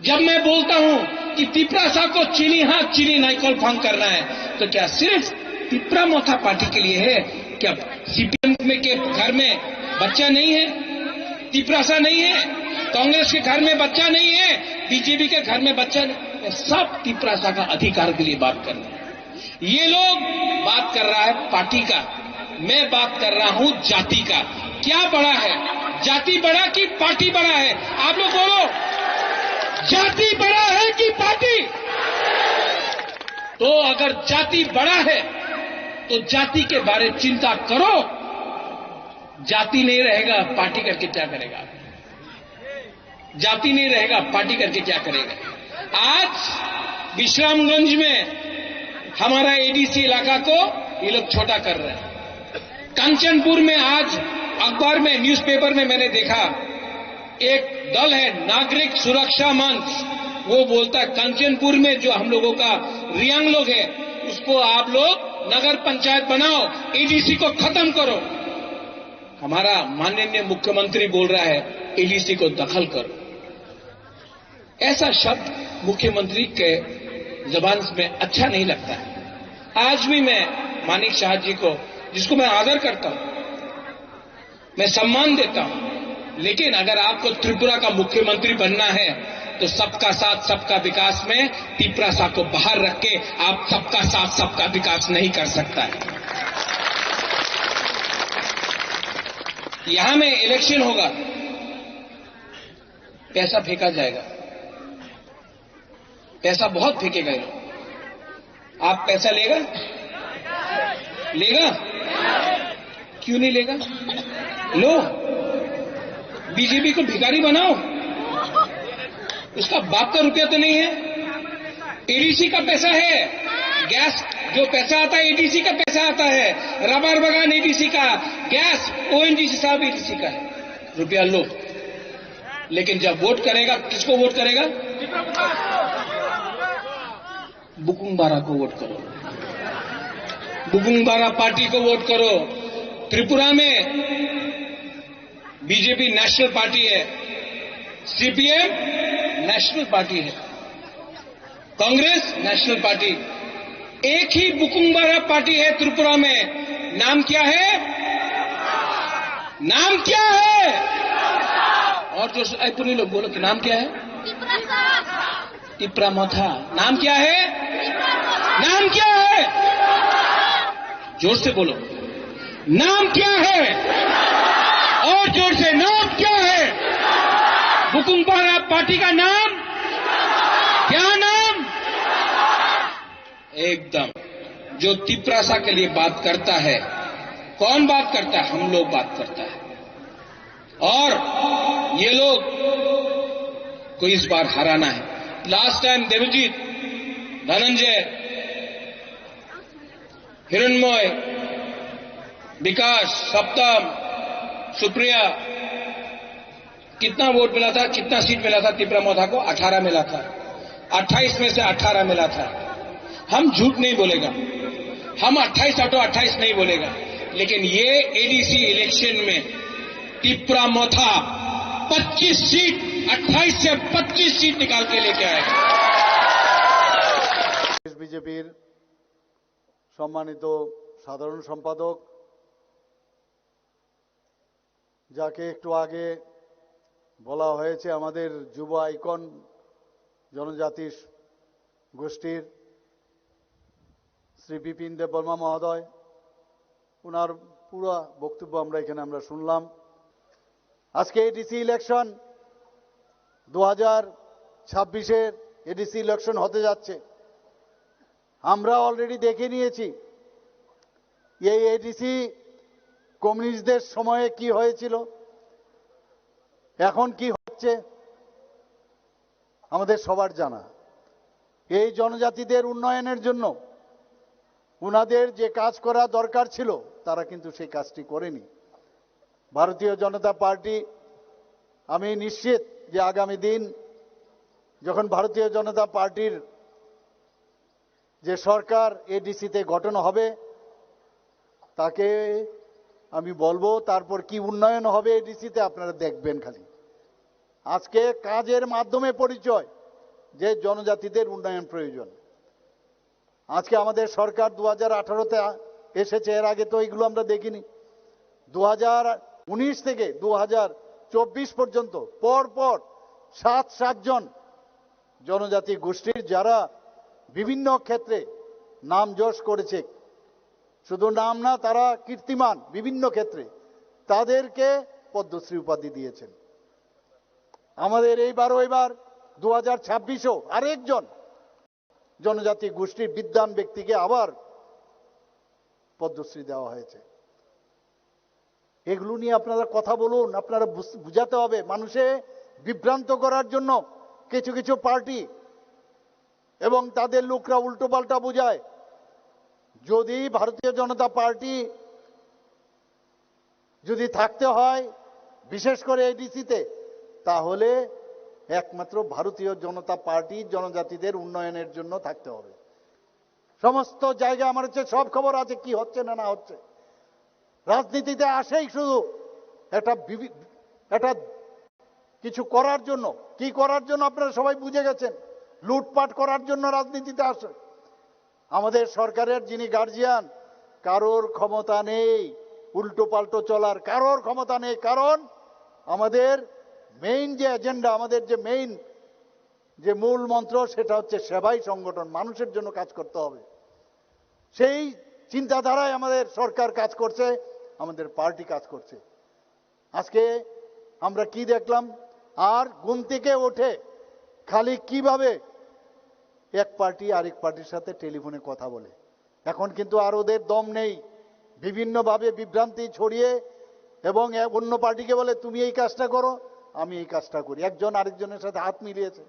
जब मैं बोलता हूं कि तिपरासा को चीनी हाथ चीनी नाइकल फांग करना है, तो क्या सिर्फ तिपरा मोथा पार्टी के लिए है? क्या सीपीएम में के घर में बच्चा नहीं है? तिपरासा नहीं है? कांग्रेस के घर में बच्चा नहीं है? बीजेपी के घर में बच्चा नहीं है? सब तिपरासा का अधिकार के लिए बात करना है। ये लोग बात कर रहा है पार्टी का, मैं बात कर रहा हूं जाति का। क्या बड़ा है, जाति बड़ा कि पार्टी बड़ा है? आप लोग बोलो, जाति बड़ा है कि पार्टी? तो अगर जाति बड़ा है तो जाति के बारे चिंता करो। जाति नहीं रहेगा, पार्टी करके क्या करेगा? जाति नहीं रहेगा, पार्टी करके क्या करेगा? आज विश्रामगंज में हमारा एडीसी इलाका को ये लोग छोटा कर रहे हैं। कंचनपुर में आज अखबार में, न्यूज़पेपर में मैंने देखा, एक दल है नागरिक सुरक्षा मंच, वो बोलता है कंचनपुर में जो हम लोगों का रियांग लोग है, उसको आप लोग नगर पंचायत बनाओ, एडीसी को खत्म करो। हमारा माननीय मुख्यमंत्री बोल रहा है एडीसी को दखल करो। ऐसा शब्द मुख्यमंत्री के जबान में अच्छा नहीं लगता है। आज भी मैं मानिक साहा जी को, जिसको मैं आदर करता हूं, मैं सम्मान देता हूं, लेकिन अगर आपको त्रिपुरा का मुख्यमंत्री बनना है तो सबका साथ सबका विकास में तिपरासा को बाहर रख के आप सबका साथ सबका विकास नहीं कर सकता है। यहां में इलेक्शन होगा, पैसा फेंका जाएगा, पैसा बहुत फेंकेगा ये लोग। आप पैसा लेगा? लेगा? क्यों नहीं लेगा? लो, बीजेपी को भिखारी बनाओ। उसका बाप का रुपया तो नहीं है। एडीसी का पैसा है। गैस, जो पैसा आता है, एडीसी का पैसा आता है। रबर बागान एडीसी का, गैस, ओएनजीसी साहब एडीसी का है। रुपया लो, लेकिन जब वोट करेगा, किसको वोट करेगा? बुकुंग बारा को वोट करो, बुकुंग बारा पार्टी को वोट करो। त्रिपुरा में बीजेपी नेशनल पार्टी है, सीपीएम नेशनल पार्टी है, कांग्रेस नेशनल पार्टी, एक ही बुकुंग बारा पार्टी है त्रिपुरा में। नाम क्या है? नाम क्या है? और जो, ऐ, पुनी लोग बोलो कि नाम क्या है? तिपरा मोथा। नाम क्या है? नाम क्या है? जोर से बोलो। नाम क्या है? और जोर से, नाम क्या है? बुकुंग बारा पार्टी का नाम क्या? नाम एकदम, जो तिपरासा के लिए बात करता है, कौन बात करता है? हम लोग बात करता है। और ये लोग को इस बार हराना है। लास्ट टाइम देवजीत, धनंजय, हिरणमय, विकास, सप्तम, सुप्रिया, कितना वोट मिला था, कितना सीट मिला था तिपरा मोथा को? अठारह मिला था। अट्ठाईस में से अठारह मिला था। हम झूठ नहीं बोलेगा, हम अट्ठाईस आउट ऑफ अट्ठाईस नहीं बोलेगा, लेकिन ये एडीसी इलेक्शन में तिपरा मोथा पच्चीस सीट, अट्ठाईस से पच्चीस सीट निकाल के लेके आएगा। বিজেপির সম্মানিত সাধারণ সম্পাদক, যাকে একটু আগে বলা হয়েছে আমাদের যুব আইকন জনজাতি গোষ্ঠীর শ্রী বিপিন দেববর্মা মহোদয়, ওনার পুরো বক্তব্য আমরা এখানে আমরা শুনলাম। আজকে এডিসি ইলেকশন, দু হাজার ছাব্বিশের এডিসি ইলেকশন হতে যাচ্ছে। আমরা অলরেডি দেখে নিয়েছি এই এডিসি কমিউনিস্টদের সময়ে কি হয়েছিল, এখন কি হচ্ছে, আমাদের সবার জানা। এই জনজাতিদের উন্নয়নের জন্য ওনাদের যে কাজ করা দরকার ছিল, তারা কিন্তু সেই কাজটি করেনি। ভারতীয় জনতা পার্টি, আমি নিশ্চিত যে আগামী দিন যখন ভারতীয় জনতা পার্টির যে সরকার এডিসিতে গঠন হবে, তাকে আমি বলবো, তারপর কি উন্নয়ন হবে এডিসিতে, আপনারা দেখবেন খালি। আজকে কাজের মাধ্যমে পরিচয় যে জনজাতিদের উন্নয়ন প্রয়োজন। আজকে আমাদের সরকার দু হাজার আঠারোতে এসেছে, এর আগে তো এগুলো আমরা দেখিনি। দু হাজার উনিশ থেকে দু হাজার চব্বিশ পর্যন্ত পর পর সাত সাতজন জনজাতি গোষ্ঠীর, যারা বিভিন্ন ক্ষেত্রে নাম যশ করেছে, শুধু নাম না, তারা কীর্তিমান বিভিন্ন ক্ষেত্রে, তাদেরকে পদ্মশ্রী উপাধি দিয়েছেন। আমাদের এইবারও, এবার দু হাজার ছাব্বিশেও আরেকজন জনজাতি গোষ্ঠীর বিদ্বান ব্যক্তিকে আবার পদ্মশ্রী দেওয়া হয়েছে। এগুলো নিয়ে আপনারা কথা বলুন। আপনারা বুঝ- বুঝাতে হবে, মানুষে বিভ্রান্ত করার জন্য কিছু কিছু পার্টি এবং তাদের লোকরা উল্টোপাল্টা বুঝায়। যদি ভারতীয় জনতা পার্টি যদি থাকতে হয়, বিশেষ করে এডিসিতে, তাহলে একমাত্র ভারতীয় জনতা পার্টি জনজাতিদের উন্নয়নের জন্য থাকতে হবে। সমস্ত জায়গায় আমার হচ্ছে সব খবর আছে, কি হচ্ছে না না হচ্ছে। রাজনীতিতে আসেই শুধু একটা বিভি- একটা কিছু করার জন্য। কি করার জন্য আপনারা সবাই বুঝে গেছেন, লুটপাট করার জন্য রাজনীতিতে আসে। আমাদের সরকারের যিনি গার্জিয়ান, কারোর ক্ষমতা নেই উল্টো পাল্টো চলার, কারোর ক্ষমতা নেই। কারণ আমাদের মেইন যে এজেন্ডা, আমাদের যে মেইন যে মূল মন্ত্র, সেটা হচ্ছে সেবাই সংগঠন, মানুষের জন্য কাজ করতে হবে। সেই চিন্তাধারায় আমাদের সরকার কাজ করছে, আমাদের পার্টি কাজ করছে। আজকে আমরা কি দেখলাম? আর ঘুম থেকে উঠে খালি কিভাবে এক পার্টি আরেক পার্টির সাথে টেলিফোনে কথা বলে। এখন কিন্তু আর ওদের দম নেই, বিভিন্নভাবে বিভ্রান্তি ছড়িয়ে এবং এক অন্য পার্টিকে বলে, "তুমি এই কাজটা করো, আমি এই কাজটা করি।" একজন আরেকজনের সাথে হাত মিলিয়েছে।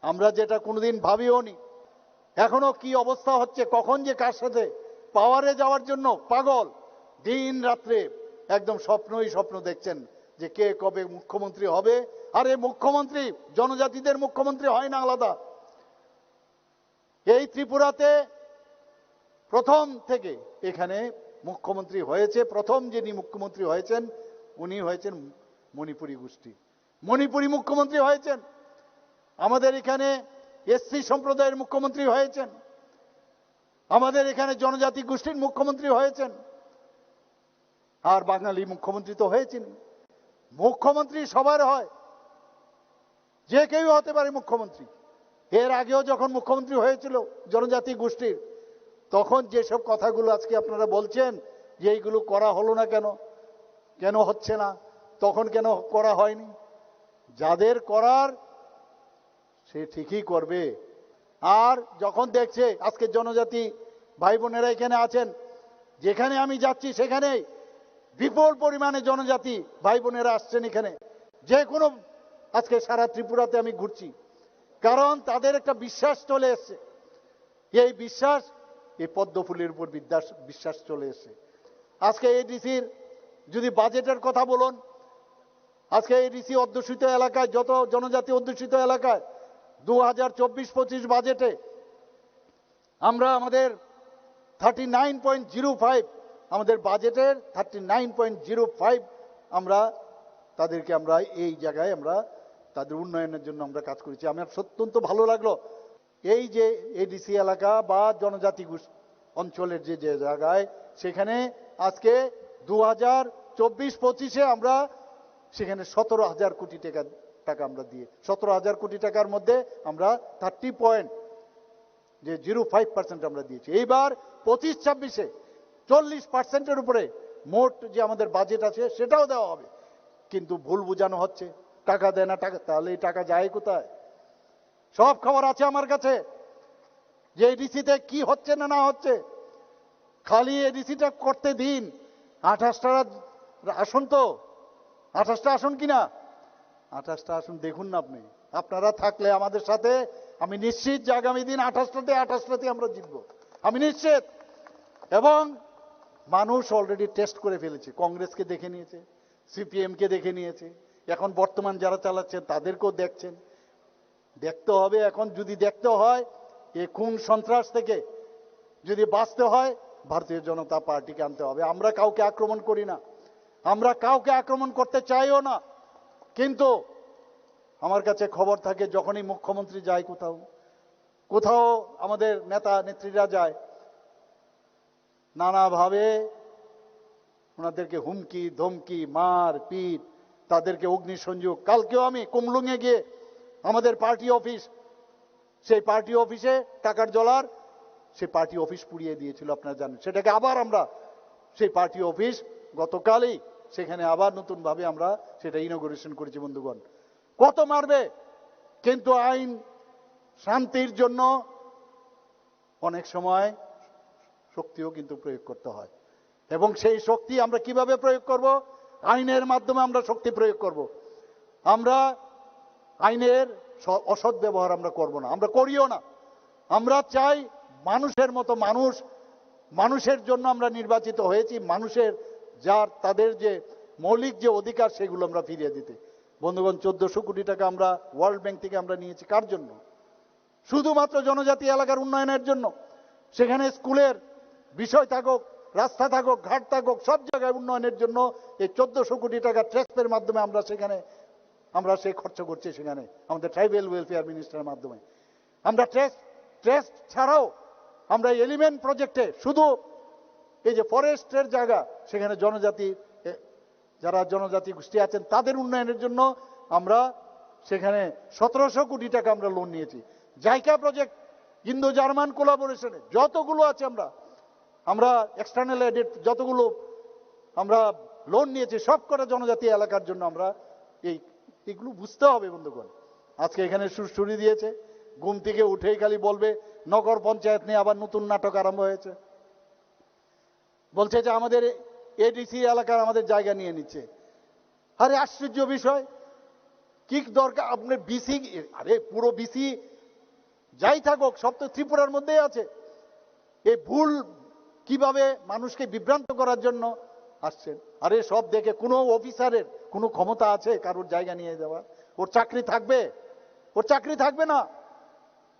আমরা যেটা কোনোদিন ভাবিও নি। এখনো কি অবস্থা হচ্ছে, কখন যে কার সাথে পাওয়ারে যাওয়ার জন্য পাগল, দিন রাত্রে একদম স্বপ্নই স্বপ্ন দেখছেন যে কে কবে মুখ্যমন্ত্রী হবে। আরে মুখ্যমন্ত্রী জনজাতিদের মুখ্যমন্ত্রী হয় না আলাদা? এই ত্রিপুরাতে প্রথম থেকে এখানে মুখ্যমন্ত্রী হয়েছে, প্রথম যিনি মুখ্যমন্ত্রী হয়েছেন, উনি হয়েছেন মণিপুরী গোষ্ঠী, মণিপুরী মুখ্যমন্ত্রী হয়েছেন। আমাদের এখানে এসসি সম্প্রদায়ের মুখ্যমন্ত্রী হয়েছেন, আমাদের এখানে জনজাতি গোষ্ঠীর মুখ্যমন্ত্রী হয়েছেন। আর বাঙালি মুখ্যমন্ত্রী তো হয়েছেন। মুখ্যমন্ত্রী সবার হয়, যে কেউ হতে পারে মুখ্যমন্ত্রী। এর আগেও যখন মুখ্যমন্ত্রী হয়েছিল জনজাতি গোষ্ঠীর, তখন যেসব কথাগুলো আজকে আপনারা বলছেন যে এইগুলো করা হলো না কেন, কেন হচ্ছে না, তখন কেন করা হয়নি, যাদের করার সে ঠিকই করবে। আর যখন দেখছে আজকে জনজাতি ভাই বোনেরা এখানে আছেন, যেখানে আমি যাচ্ছি সেখানেই বিপুল পরিমাণে জনজাতি ভাই বোনেরা আসছেন এখানে, যে কোনো, আজকে সারা ত্রিপুরাতে আমি ঘুরছি, কারণ তাদের একটা বিশ্বাস চলে এসছে। এই বিশ্বাস, এই পদ্মফুলের উপর বিদ্যাস- বিশ্বাস চলে এসছে। আজকে এডিসির যদি বাজেটের কথা বলুন, আজকে এডিসি অধ্যুষিত এলাকায়, যত জনজাতি অধ্যুষিত এলাকায় দু হাজার চব্বিশ পঁচিশ বাজেটে আমরা আমাদের thirty nine point zero five, আমাদের বাজেটের thirty nine point zero five আমরা তাদেরকে, আমরা এই জায়গায় আমরা তাদের উন্নয়নের জন্য আমরা কাজ করেছি। আমার অত্যন্ত ভালো লাগলো। এই যে এডিসি এলাকা বা জনজাতি গোষ্- অঞ্চলের যে যে জায়গায়, সেখানে আজকে দু হাজার চব্বিশ পঁচিশে আমরা সেখানে সতেরো হাজার কোটি টাকা, টাকা আমরা দিয়ে, সতেরো হাজার কোটি টাকার মধ্যে আমরা থার্টি পয়েন্ট, যে জিরো ফাইভ পার্সেন্ট আমরা দিয়েছি। এইবার পঁচিশ ছাব্বিশে চল্লিশ পার্সেন্টের উপরে মোট যে আমাদের বাজেট আছে, সেটাও দেওয়া হবে। কিন্তু ভুল বোঝানো হচ্ছে, টাকা দেয় না, টাকা, তাহলে এই টাকা যায় কোথায়? সব খবর আছে আমার কাছে, যে এডিসিতে কি হচ্ছে না না হচ্ছে। খালি এডিসিটা করতে দিন, আঠাশটা আসন তো, আঠাশটা আসন কি না? আঠাশটা আসন দেখুন না আপনি। আপনারা থাকলে আমাদের সাথে, আমি নিশ্চিত যে আগামী দিন আঠাশটাতে আঠাশটাতে আমরা জিতবো, আমি নিশ্চিত। এবং মানুষ অলরেডি টেস্ট করে ফেলেছে, কংগ্রেসকে দেখে নিয়েছে, সিপিএম কে দেখে নিয়েছে, এখন বর্তমান যারা চালাচ্ছেন তাদেরকেও দেখছেন। দেখতে হবে, এখন যদি দেখতে হয় এ খুন সন্ত্রাস থেকে যদি বাঁচতে হয়, ভারতীয় জনতা পার্টিকে আনতে হবে। আমরা কাউকে আক্রমণ করি না, আমরা কাউকে আক্রমণ করতে চাইও না, কিন্তু আমার কাছে খবর থাকে, যখনই মুখ্যমন্ত্রী যায় কোথাও, কোথাও আমাদের নেতা নেত্রীরা যায়, নানাভাবে ওনাদেরকে হুমকি ধমকি, মার পিট, তাদেরকে অগ্নিসংযোগ। কালকেও আমি কুমলুঙে গিয়ে আমাদের পার্টি অফিস, সেই পার্টি অফিসে টাকার জলার, সেই পার্টি অফিস পুড়িয়ে দিয়েছিল, আপনারা জানেন। সেটাকে আবার আমরা, সেই পার্টি অফিস গতকালই সেখানে আবার নতুনভাবে আমরা সেটা ইনোগুরেশন করেছি, বন্ধুগণ। কত মারবে, কিন্তু আইন শান্তির জন্য অনেক সময় শক্তিও কিন্তু প্রয়োগ করতে হয়। এবং সেই শক্তি আমরা কিভাবে প্রয়োগ করব? আইনের মাধ্যমে আমরা শক্তি প্রয়োগ করব। আমরা আইনের স-, অসৎ ব্যবহার আমরা করব না, আমরা করিও না। আমরা চাই মানুষের মতো মানুষ, মানুষের জন্য আমরা নির্বাচিত হয়েছি, মানুষের যার, তাদের যে মৌলিক যে অধিকার, সেগুলো আমরা ফিরিয়ে দিতে। বন্ধুগণ, চোদ্দশো কোটি টাকা আমরা ওয়ার্ল্ড ব্যাংক থেকে আমরা নিয়েছি। কার জন্য? শুধুমাত্র জনজাতি এলাকার উন্নয়নের জন্য। সেখানে স্কুলের বিষয় থাকুক, রাস্তা থাকুক, ঘাট থাকুক, সব জায়গায় উন্নয়নের জন্য এই চোদ্দশো কোটি টাকা ট্রাস্টের মাধ্যমে আমরা সেখানে, আমরা সেই খরচ করছি। সেখানে আমাদের ট্রাইবাল ওয়েলফেয়ার মিনিস্টারের মাধ্যমে আমরা ট্রাস্ট, ট্রাস্ট ছাড়াও আমরা এলিমেন্ট প্রজেক্টে শুধু এই যে ফরেস্টের জায়গা, সেখানে জনজাতি, এ, যারা জনজাতি গোষ্ঠী আছেন, তাদের উন্নয়নের জন্য আমরা সেখানে সতেরোশো কোটি টাকা আমরা লোন নিয়েছি। জাইকা প্রজেক্ট, ইন্দো জার্মান কোলাবোরেশনে যতগুলো আছে, আমরা, আমরা এক্সটার্নাল এডেড যতগুলো আমরা লোন নিয়েছি, সব কটা জনজাতি এলাকার জন্য আমরা এই, এগুলো বুঝতে হবে, বন্ধুগণ। আজকে এখানে সুরসুরি দিয়েছে, ঘুম থেকে উঠেই খালি বলবে নগর পঞ্চায়েত নিয়ে আবার নতুন নাটক আরম্ভ হয়েছে। বলছে যে আমাদের এডিসি এলাকার আমাদের জায়গা নিয়ে নিচ্ছে। আরে, আশ্চর্য বিষয়, কি দরকার? আপনি বিসি, আরে, পুরো বিসি যাই থাকুক, সব তো ত্রিপুরার মধ্যেই আছে। এই ভুল কিভাবে মানুষকে বিভ্রান্ত করার জন্য আসছেন? আরে, সব দেখে, কোনো অফিসারের কোনো ক্ষমতা আছে কারোর জায়গা নিয়ে যাওয়ার? ওর চাকরি থাকবে? ওর চাকরি থাকবে না,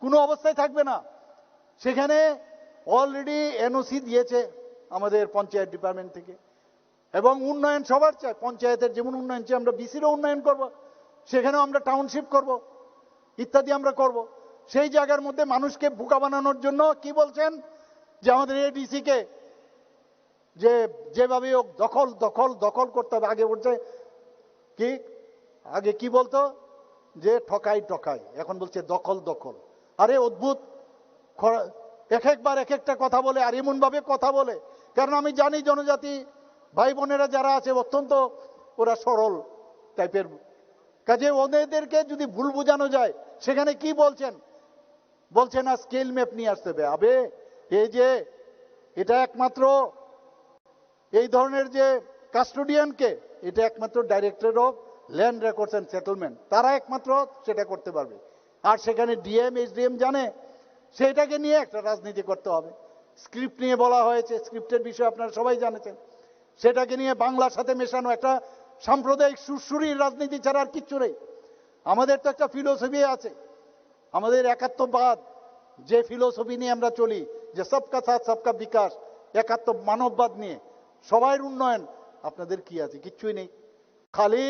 কোনো অবস্থায় থাকবে না। সেখানে অলরেডি এনওসি দিয়েছে আমাদের পঞ্চায়েত ডিপার্টমেন্ট থেকে। এবং উন্নয়ন সবার চাই, পঞ্চায়েতের যেমন উন্নয়ন চাই, আমরা বিসিরও উন্নয়ন করব, সেখানেও আমরা টাউনশিপ করব, ইত্যাদি আমরা করব। সেই জায়গার মধ্যে মানুষকে বোকা বানানোর জন্য কি বলছেন, যে আমাদের এডিসি কে যে যেভাবে হোক দখল, দখল, দখল করতে হবে। আগে বলছে কি, আগে কি বলতো, যে ঠকাই ঠকাই, এখন বলছে দখল দখল। আরে, অদ্ভুত। খ-, এক একবার এক একটা কথা বলে, আর এমন ভাবে কথা বলে, কারণ আমি জানি জনজাতি ভাই বোনেরা যারা আছে, অত্যন্ত ওরা সরল টাইপের। কাজে ওদেরকে যদি ভুল বোঝানো যায়, সেখানে কি বলছেন, বলছে না, স্কেল ম্যাপ নিয়ে আসতে হবে। আবে, এই যে, এটা একমাত্র এই ধরনের যে কাস্টোডিয়ানকে, এটা একমাত্র directorate of land records and settlement, তারা একমাত্র সেটা করতে পারবে। আর সেখানে ডিএম, এসডিএম জানে, সেটাকে নিয়ে একটা রাজনীতি করতে হবে। স্ক্রিপ্ট নিয়ে বলা হয়েছে, স্ক্রিপ্টের বিষয়ে আপনারা সবাই জানেছেন। সেটাকে নিয়ে বাংলার সাথে মেশানো, একটা সাম্প্রদায়িক সুরসুরির রাজনীতি ছাড়া আর কিচ্ছু নেই। আমাদের তো একটা ফিলোসফি আছে, আমাদের একাত্মবাদ, যে ফিলোসফি নিয়ে আমরা চলি, যে সবকা সাথ সবকা বিকাশ, একাত্ম মানববাদ নিয়ে সবাই উন্নয়ন। আপনাদের কি আছে? কিচ্ছুই নেই। খালি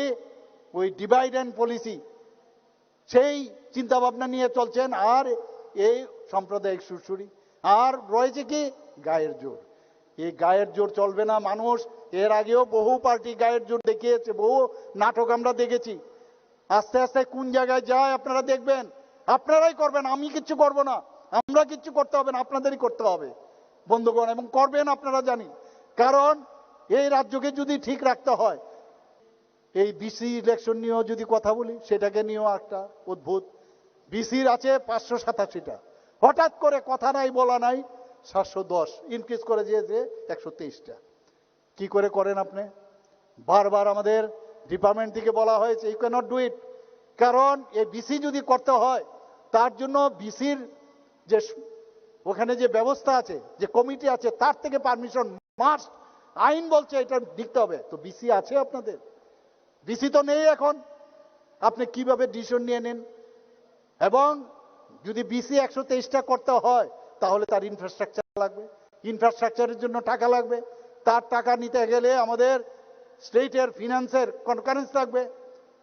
ওই ডিভাইড অ্যান্ড পলিসি, সেই চিন্তা ভাবনা নিয়ে চলছেন। আর এই সাম্প্রদায়িক সুরসুরি, আর রয়েছে কি গায়ের জোর। এই গায়ের জোর চলবে না। মানুষ, এর আগেও বহু পার্টি গায়ের জোর দেখিয়েছে, বহু নাটক আমরা দেখেছি। আস্তে আস্তে কোন জায়গায় যায় আপনারা দেখবেন, আপনারাই করবেন, আমি কিচ্ছু করব না, আমরা কিচ্ছু করতে হবে না, আপনাদেরই করতে হবে বন্ধুগণ, এবং করবেন আপনারা জানি। কারণ এই রাজ্যকে যদি ঠিক রাখতে হয়, এই বিসি ইলেকশন নিয়েও যদি কথা বলি, সেটাকে নিয়েও একটা অদ্ভুত। বিসির আছে পাঁচশো সাতাশিটা, হঠাৎ করে কথা নাই বলা নাই, সাতশো দশ ইনক্রিজ করে দিয়েছে একশো তেইশটা। কি করে করেন আপনি? বারবার আমাদের ডিপার্টমেন্ট থেকে বলা হয়েছে, ইউ ক্যানট ডু ইট। কারণ এই বিসি যদি করতে হয়, তার জন্য বিসির যে স-, ওখানে যে ব্যবস্থা আছে, যে কমিটি আছে, তার থেকে পারমিশন মাস্ট। আইন বলছে এটা নিতে হবে। তো বিসি আছে আপনাদের? বিসি তো নেই এখন। আপনি কিভাবে ডিসিশন নিয়ে নিন? এবং যদি বিসি একশো তেইশটা করতে হয়, তাহলে তার ইনফ্রাস্ট্রাকচার লাগবে, ইনফ্রাস্ট্রাকচারের জন্য টাকা লাগবে। তার টাকা নিতে গেলে আমাদের স্টেটের ফিনান্সের কনকারেন্স লাগবে।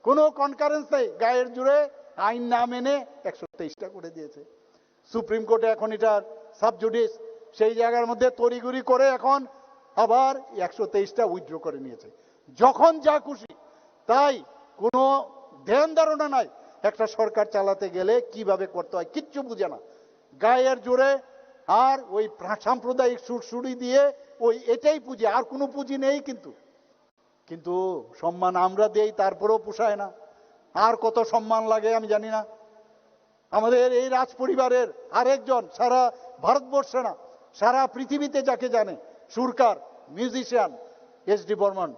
কোনো কনকারেন্স নেই, গায়ের জোরে আইন না মেনে একশো তেইশটা করে দিয়েছে সুপ্রিম কোর্টে। এখন এটার সাবজুডিস, সেই জায়গার মধ্যে তড়িঘড়ি করে এখন আবার একশো তেইশটা উইথড্র করে নিয়েছে, যখন যা খুশি তাই। কোনো ধ্যান ধারণা নাই একটা সরকার চালাতে গেলে কিভাবে করতে হয়, কিচ্ছু বুঝে না। গায়ের জোরে আর ওই প্রা- সাম্প্রদায়িক সুরসুরি দিয়ে ওই এটাই পুঁজি, আর কোনো পুঁজি নেই। কিন্তু কিন্তু সম্মান আমরা দেই, তারপরেও পোষায় না। আর কত সম্মান লাগে আমি জানি না। আমাদের এই রাজ পরিবারের আরেকজন, সারা ভারতবর্ষে না, সারা পৃথিবীতে যাকে জানে, সুরকার, মিউজিশিয়ান, এস ডি বর্মন।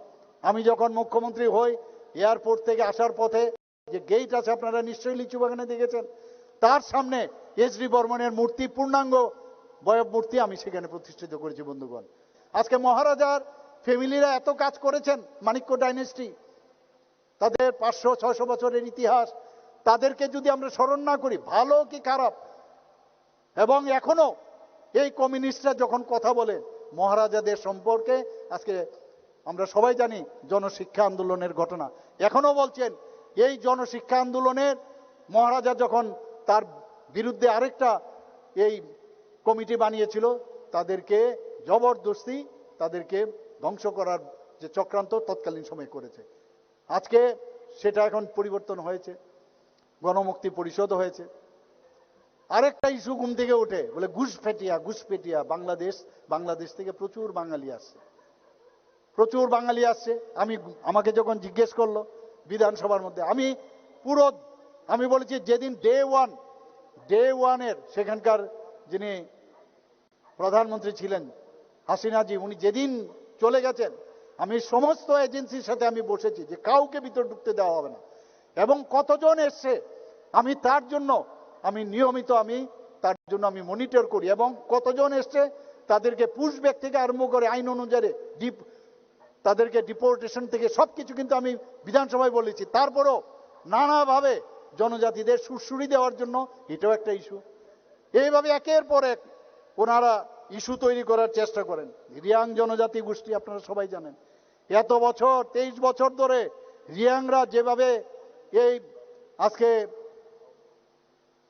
আমি যখন মুখ্যমন্ত্রী হই, এয়ারপোর্ট থেকে আসার পথে যে গেট আছে, আপনারা নিশ্চয়ই লিচু বাগানে দেখেছেন, তার সামনে এস ডি বর্মনের মূর্তি, পূর্ণাঙ্গ বয়ব মূর্তি আমি সেখানে প্রতিষ্ঠিত করেছি। বন্ধুগণ, আজকে মহারাজার ফ্যামিলিরা এত কাজ করেছেন, মাণিক্য ডাইনেস্টি, তাদের পাঁচশো ছয়শো বছরের ইতিহাস, তাদেরকে যদি আমরা স্মরণ না করি, ভালো কি খারাপ, এবং এখনো এই কমিউনিস্টরা যখন কথা বলে মহারাজাদের সম্পর্কে, আজকে আমরা সবাই জানি জনশিক্ষা আন্দোলনের ঘটনা, এখনো বলছেন এই জনশিক্ষা আন্দোলনের মহারাজা যখন তার বিরুদ্ধে আরেকটা এই কমিটি বানিয়েছিল, তাদেরকে জবরদস্তি তাদেরকে ধ্বংস করার যে চক্রান্ত তৎকালীন সময় করেছে। আজকে সেটা এখন পরিবর্তন হয়েছে, গণমুক্তি পরিষদ হয়েছে। আরেকটা ইস্যু ঘুম থেকে ওঠে, বলে ঘুষপেটিয়া, ঘুষপেটিয়া। বাংলাদেশ, বাংলাদেশ থেকে প্রচুর বাঙালি আসছে, প্রচুর বাঙালি আসছে। আমি, আমাকে যখন জিজ্ঞেস করলো বিধানসভার মধ্যে, আমি পুরো, আমি বলেছি, যেদিন ডে ওয়ান, ডে ওয়ানের সেখানকার যিনি প্রধানমন্ত্রী ছিলেন হাসিনাজি, উনি যেদিন চলে গেছেন, আমি সমস্ত এজেন্সির সাথে আমি বসেছি যে কাউকে ভিতরে ঢুকতে দেওয়া হবে না। এবং কতজন এসছে, আমি তার জন্য, আমি নিয়মিত, আমি তার জন্য আমি মনিটর করি। এবং কতজন এসছে, তাদেরকে পুশব্যাক থেকে আরম্ভ করে আইন অনুযায়ী ডিপ তাদেরকে ডিপোর্টেশন থেকে সবকিছু কিন্তু আমি বিধানসভায় বলেছি। তারপরও নানাভাবে জনজাতিদের সুরসুরি দেওয়ার জন্য এটাও একটা ইস্যু। এইভাবে একের পর এক ওনারা ইস্যু তৈরি করার চেষ্টা করেন। রিয়াং জনজাতি গোষ্ঠী, আপনারা সবাই জানেন, এত বছর, তেইশ বছর ধরে রিয়াংরা যেভাবে এই আজকে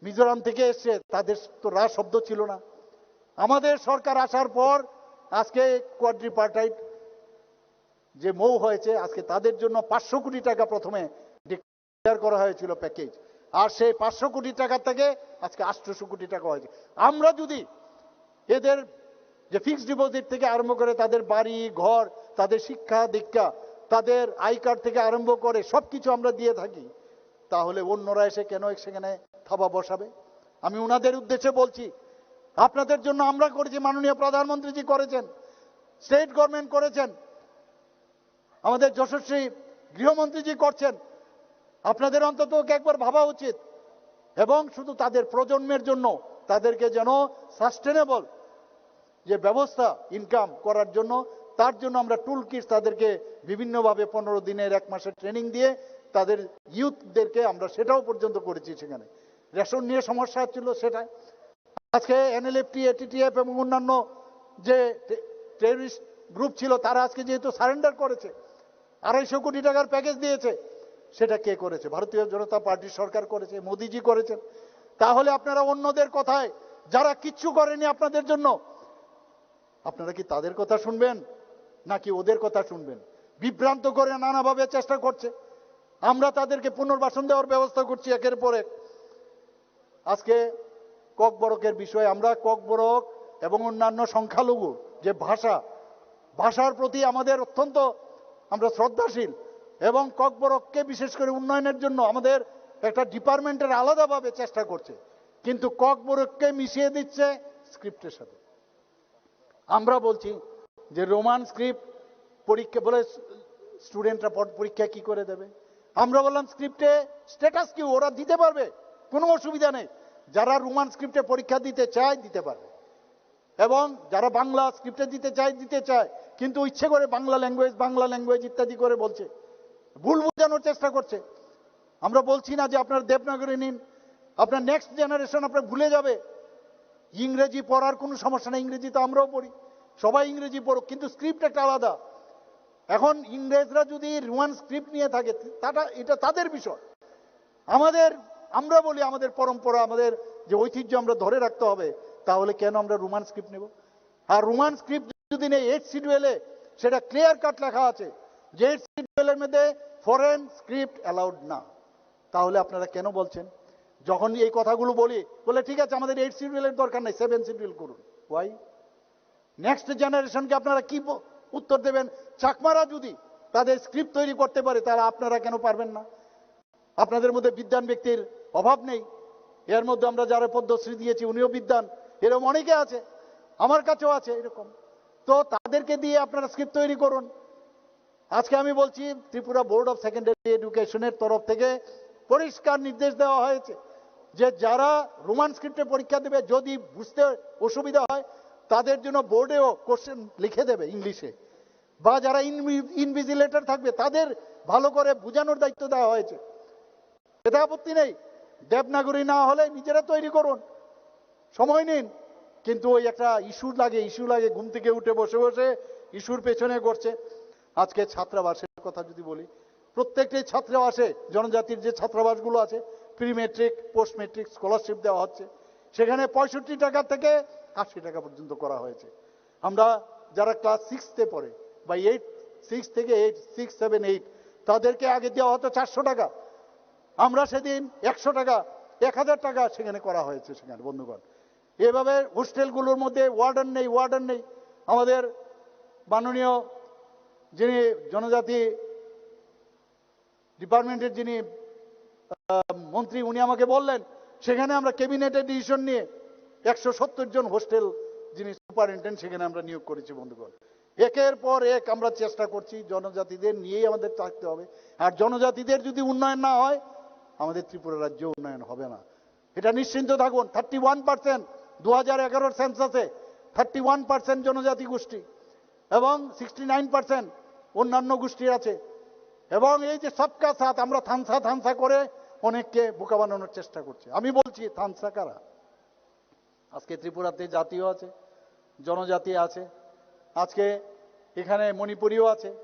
মিজোরাম থেকে এসছে, তাদের তো রা শব্দ ছিল না। আমাদের সরকার আসার পর আজকে কোয়াড্রিপার্টাইট যে মৌ হয়েছে, আজকে তাদের জন্য পাঁচশো কোটি টাকা প্রথমে ডিক্লেয়ার করা হয়েছিল প্যাকেজ, আর সেই পাঁচশো কোটি টাকা থেকে আজকে আটশোশো কোটি টাকা হয়েছে। আমরা যদি এদের যে ফিক্সড ডিপোজিট থেকে আরম্ভ করে তাদের বাড়ি ঘর, তাদের শিক্ষা দীক্ষা, তাদের আই কার্ড থেকে আরম্ভ করে সবকিছু আমরা দিয়ে থাকি, তাহলে অন্যরা এসে কেন সেখানে থাবা বসাবে? আমি ওনাদের উদ্দেশ্যে বলছি, আপনাদের জন্য আমরা করেছি, মাননীয় প্রধানমন্ত্রীজি করেছেন, স্টেট গভর্নমেন্ট করেছেন, আমাদের যশস্বী গৃহমন্ত্রীজি করছেন। আপনাদের অন্তত একবার ভাবা উচিত, এবং শুধু তাদের প্রজন্মের জন্য, তাদেরকে যেন সাস্টেনেবল যে ব্যবস্থা ইনকাম করার জন্য, তার জন্য আমরা টুল কিটস তাদেরকে বিভিন্নভাবে পনেরো দিনের, এক মাসের ট্রেনিং দিয়ে তাদের ইউথদেরকে আমরা সেটাও পর্যন্ত করেছি। সেখানে রেশন নিয়ে সমস্যা ছিল, সেটা আজকে এনএলএফটি, এটিটিএফ এবং অন্যান্য যে টেররিস্ট গ্রুপ ছিল, তারা আজকে যেহেতু সারেন্ডার করেছে, আড়াইশো কোটি টাকার প্যাকেজ দিয়েছে, সেটা কে করেছে? ভারতীয় জনতা পার্টির সরকার করেছে, মোদিজি করেছেন। তাহলে আপনারা অন্যদের কথায়, যারা কিচ্ছু করেনি আপনাদের জন্য, আপনারা কি তাদের কথা শুনবেন নাকি ওদের কথা শুনবেন? বিভ্রান্ত করে নানাভাবে চেষ্টা করছে। আমরা তাদেরকে পুনর্বাসন দেওয়ার ব্যবস্থা করছি একের পর এক। আজকে ককবরকের বিষয়ে আমরা ককবরক এবং অন্যান্য সংখ্যালঘু যে ভাষা, ভাষার প্রতি আমাদের অত্যন্ত আমরা শ্রদ্ধাশীল, এবং ককবরককে বিশেষ করে উন্নয়নের জন্য আমাদের একটা ডিপার্টমেন্টের আলাদাভাবে চেষ্টা করছে, কিন্তু ককবরককে মিশিয়ে দিচ্ছে স্ক্রিপ্টের সাথে। আমরা বলছি যে রোমান স্ক্রিপ্ট পরীক্ষা বলে স্টুডেন্টরা পরীক্ষা কি করে দেবে? আমরা বললাম, স্ক্রিপ্টে স্ট্যাটাস কি, ওরা দিতে পারবে, কোনো অসুবিধা নেই। যারা রোমান স্ক্রিপ্টে পরীক্ষা দিতে চায়, দিতে পারবে, এবং যারা বাংলা স্ক্রিপ্টে দিতে চায়, দিতে চায়, কিন্তু ইচ্ছে করে বাংলা ল্যাঙ্গুয়েজ, বাংলা ল্যাঙ্গুয়েজ ইত্যাদি করে বলছে, ভুল বোঝানোর চেষ্টা করছে। আমরা বলছি না যে আপনারা দেবনাগরী নিন, আপনার নেক্সট জেনারেশন আপনার ভুলে যাবে। ইংরেজি পড়ার কোনো সমস্যা নেই, ইংরেজি তো আমরাও পড়ি, সবাই ইংরেজি পড়ুক, কিন্তু স্ক্রিপ্ট একটা আলাদা। এখন ইংরেজরা যদি রোমান স্ক্রিপ্ট নিয়ে থাকে, তাটা, এটা তাদের বিষয়। আমাদের, আমরা বলি আমাদের পরম্পরা, আমাদের যে ঐতিহ্য আমরা ধরে রাখতে হবে, তাহলে কেন আমরা রোমান স্ক্রিপ্ট নেব? আর রোমান স্ক্রিপ্ট যদি নেই, এইট শিডিউলে সেটা ক্লিয়ার কাট লেখা আছে যে এইট শিডিউলের মধ্যে ফরেন স্ক্রিপ্ট অ্যালাউড না। তাহলে আপনারা কেন বলছেন? যখন এই কথাগুলো বলি, বলে, "ঠিক আছে, আমাদের এইট শিডিউলের দরকার নেই, সেভেন শিডিউল করুন।" ওয়াই? নেক্সট জেনারেশনকে আপনারা কি ব-, উত্তর দেবেন? চাকমারা যদি তাদের স্ক্রিপ্ট তৈরি করতে পারে, তাহলে আপনারা কেন পারবেন না? আপনাদের মধ্যে বিদ্বান ব্যক্তির অভাব নেই। এর মধ্যে আমরা যারা পদ্মশ্রী দিয়েছি, উনিও বিদ্বান, এরকম অনেকে আছে, আমার কাছেও আছে এরকম। তো তাদেরকে দিয়ে আপনারা স্ক্রিপ্ট তৈরি করুন। আজকে আমি বলছি, ত্রিপুরা বোর্ড অফ সেকেন্ডারি এডুকেশনের তরফ থেকে পরিষ্কার নির্দেশ দেওয়া হয়েছে যে যারা রোমান স্ক্রিপ্টে পরীক্ষা দেবে, যদি বুঝতে অসুবিধা হয়, তাদের জন্য বোর্ডেও কোশ্চেন লিখে দেবে ইংলিশে, বা যারা ইনভি-, ইনভিজিলেটর থাকবে, তাদের ভালো করে বোঝানোর দায়িত্ব দেওয়া হয়েছে। এতে আপত্তি নেই। দেবনাগরী না হলে নিজেরা তৈরি করুন, সময় নিন। কিন্তু ওই একটা ইস্যু লাগে, ইস্যু লাগে, ঘুম থেকে উঠে বসে বসে ইস্যুর পেছনে ঘুরছে। আজকে ছাত্রাবাসের কথা যদি বলি, প্রত্যেকটি ছাত্রাবাসে, জনজাতির যে ছাত্রাবাসগুলো আছে, pre metric, post metric scholarship দেওয়া হচ্ছে, সেখানে পঁয়ষট্টি টাকা থেকে আশি টাকা পর্যন্ত করা হয়েছে। আমরা যারা ক্লাস সিক্সতে পড়ে বা এইট, সিক্স থেকে এইট, সিক্স সেভেন এইট, তাদেরকে আগে দেওয়া হতো চারশো টাকা, আমরা সেদিন একশো টাকা, এক হাজার টাকা সেখানে করা হয়েছে। সেখানে, বন্ধুগণ, এভাবে হোস্টেলগুলোর মধ্যে ওয়ার্ডেন নেই, ওয়ার্ডেন নেই। আমাদের মাননীয় যিনি জনজাতি ডিপার্টমেন্টের যিনি, আহ, মন্ত্রী, উনি আমাকে বললেন, সেখানে আমরা ক্যাবিনেটের ডিসিশন নিয়ে একশো সত্তর জন হোস্টেল যিনি সুপারিনটেন্ডেন্ট, সেখানে আমরা নিয়োগ করেছি। বন্ধুগণ, একের পর এক আমরা চেষ্টা করছি, জনজাতিদের নিয়েই আমাদের থাকতে হবে। আর জনজাতিদের যদি উন্নয়ন না হয়, আমাদের ত্রিপুরা রাজ্য উন্নয়ন হবে না, এটা নিশ্চিন্ত থাকুন। থার্টি ওয়ান পার্সেন্ট, দু হাজার এগারোর সেন্সাসে থার্টি ওয়ান পার্সেন্ট জনজাতি গোষ্ঠী এবং সিক্সটি নাইন পার্সেন্ট অন্যান্য গোষ্ঠী আছে। এবং এই যে সবকা সাথ, আমরা থানসা থানসা করে অনেককে বোকা বানানোর চেষ্টা করছি। আমি বলছি, থানসা কারা? আজকে ত্রিপুরাতে জাতিও আছে, জনজাতি আছে, আজকে এখানে মণিপুরিও আছে,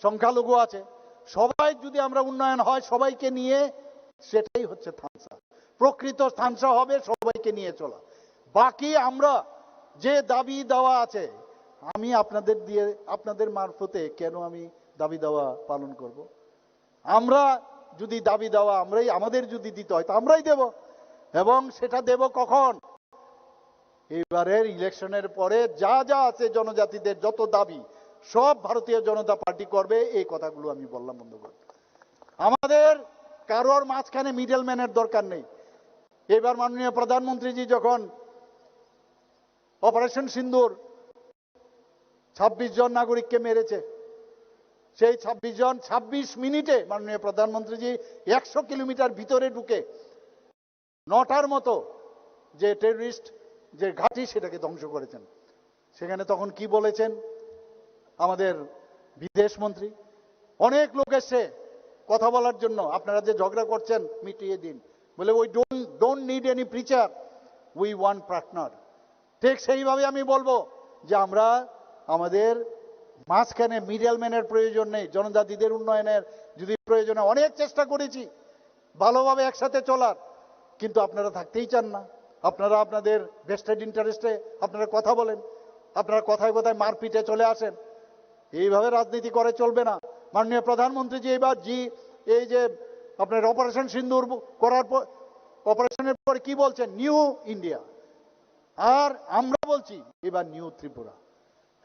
সংখ্যালঘু আছে। সবাই যদি আমরা উন্নয়ন হয় সবাইকে নিয়ে, সেটাই হচ্ছে থানসা। প্রকৃত থানসা হবে সবাইকে নিয়ে চলা। বাকি আমরা যে দাবি দাওয়া আছে, আমি আপনাদের দিয়ে, আপনাদের মারফতে কেন আমি দাবি দাওয়া পালন করব? আমরা যদি দাবি দাওয়া, আমরাই, আমাদের যদি দিতে হয়, তো আমরাই দেব। এবং সেটা দেব কখন? এবারের ইলেকশনের পরে যা যা আছে জনজাতিদের যত দাবি, সব ভারতীয় জনতা পার্টি করবে। এই কথাগুলো আমি বললাম, বন্ধুগণ। আমাদের কারোর মাঝখানে মিডলম্যানের দরকার নেই। এবার মাননীয় প্রধানমন্ত্রীজি যখন অপারেশন সিন্দুর ছাব্বিশ জন নাগরিককে মেরেছে, সেই ছাব্বিশ জন, ছাব্বিশ মিনিটে মাননীয় প্রধানমন্ত্রীজি একশো কিলোমিটার ভিতরে ঢুকে নটার মতো যে টেররিস্ট, যে ঘাঁটি, সেটাকে ধ্বংস করেছেন। সেখানে তখন কি বলেছেন আমাদের বিদেশ মন্ত্রী? অনেক লোক এসে কথা বলার জন্য, "আপনারা যে ঝগড়া করছেন, মিটিয়ে দিন।" বলে, "We don't, don't need any preacher, we want partner।" ঠিক সেইভাবে আমি বলবো যে আমরা, আমাদের মাঝখানে মিডলম্যানের প্রয়োজন নেই। জনজাতিদের উন্নয়নের যদি প্রয়োজনে অনেক চেষ্টা করেছি ভালোভাবে একসাথে চলার, কিন্তু আপনারা থাকতেই চান না। আপনারা আপনাদের ভেস্টেড ইন্টারেস্টে আপনারা কথা বলেন, আপনারা কথায় কথায় মারপিটে চলে আসেন। এইভাবে রাজনীতি করে চলবে না। মাননীয় প্রধানমন্ত্রী যে এবার জি, এই যে আপনার অপারেশন সিন্দুর করার পর, অপারেশনের পর কি বলছেন? New India. আর আমরা বলছি এবার নিউ ত্রিপুরা।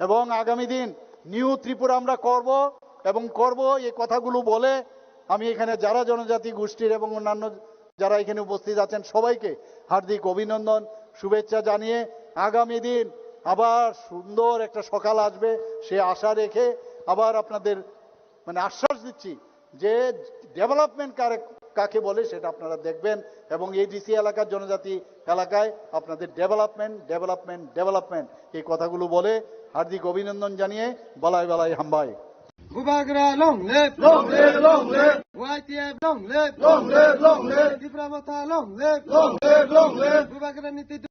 এবং আগামী দিন নিউ ত্রিপুরা আমরা করব এবং করব, এই কথাগুলো বলে আমি এখানে যারা জনজাতি গোষ্ঠীর এবং অন্যান্য যারা এখানে উপস্থিত আছেন সবাইকে হার্দিক অভিনন্দন, শুভেচ্ছা জানিয়ে আগামী দিন আবার সুন্দর একটা সকাল আসবে, সে আশা রেখে আবার আপনাদের, মানে, আশ্বাস দিচ্ছি যে ডেভেলপমেন্ট কারে, কাকে বলে সেটা আপনারা দেখবেন। এবং এডিসি এলাকার জনজাতি এলাকায় আপনাদের ডেভেলপমেন্ট, ডেভেলপমেন্ট, ডেভেলপমেন্ট, এই কথাগুলো বলে হার্দিক অভিনন্দন জানিয়ে বালাই বালাই হামবাই। Bubagra long live! Long live, long live! Y T F long live! Long live, long live! Tipra Motha long live! Long live, long live! Bubagra niti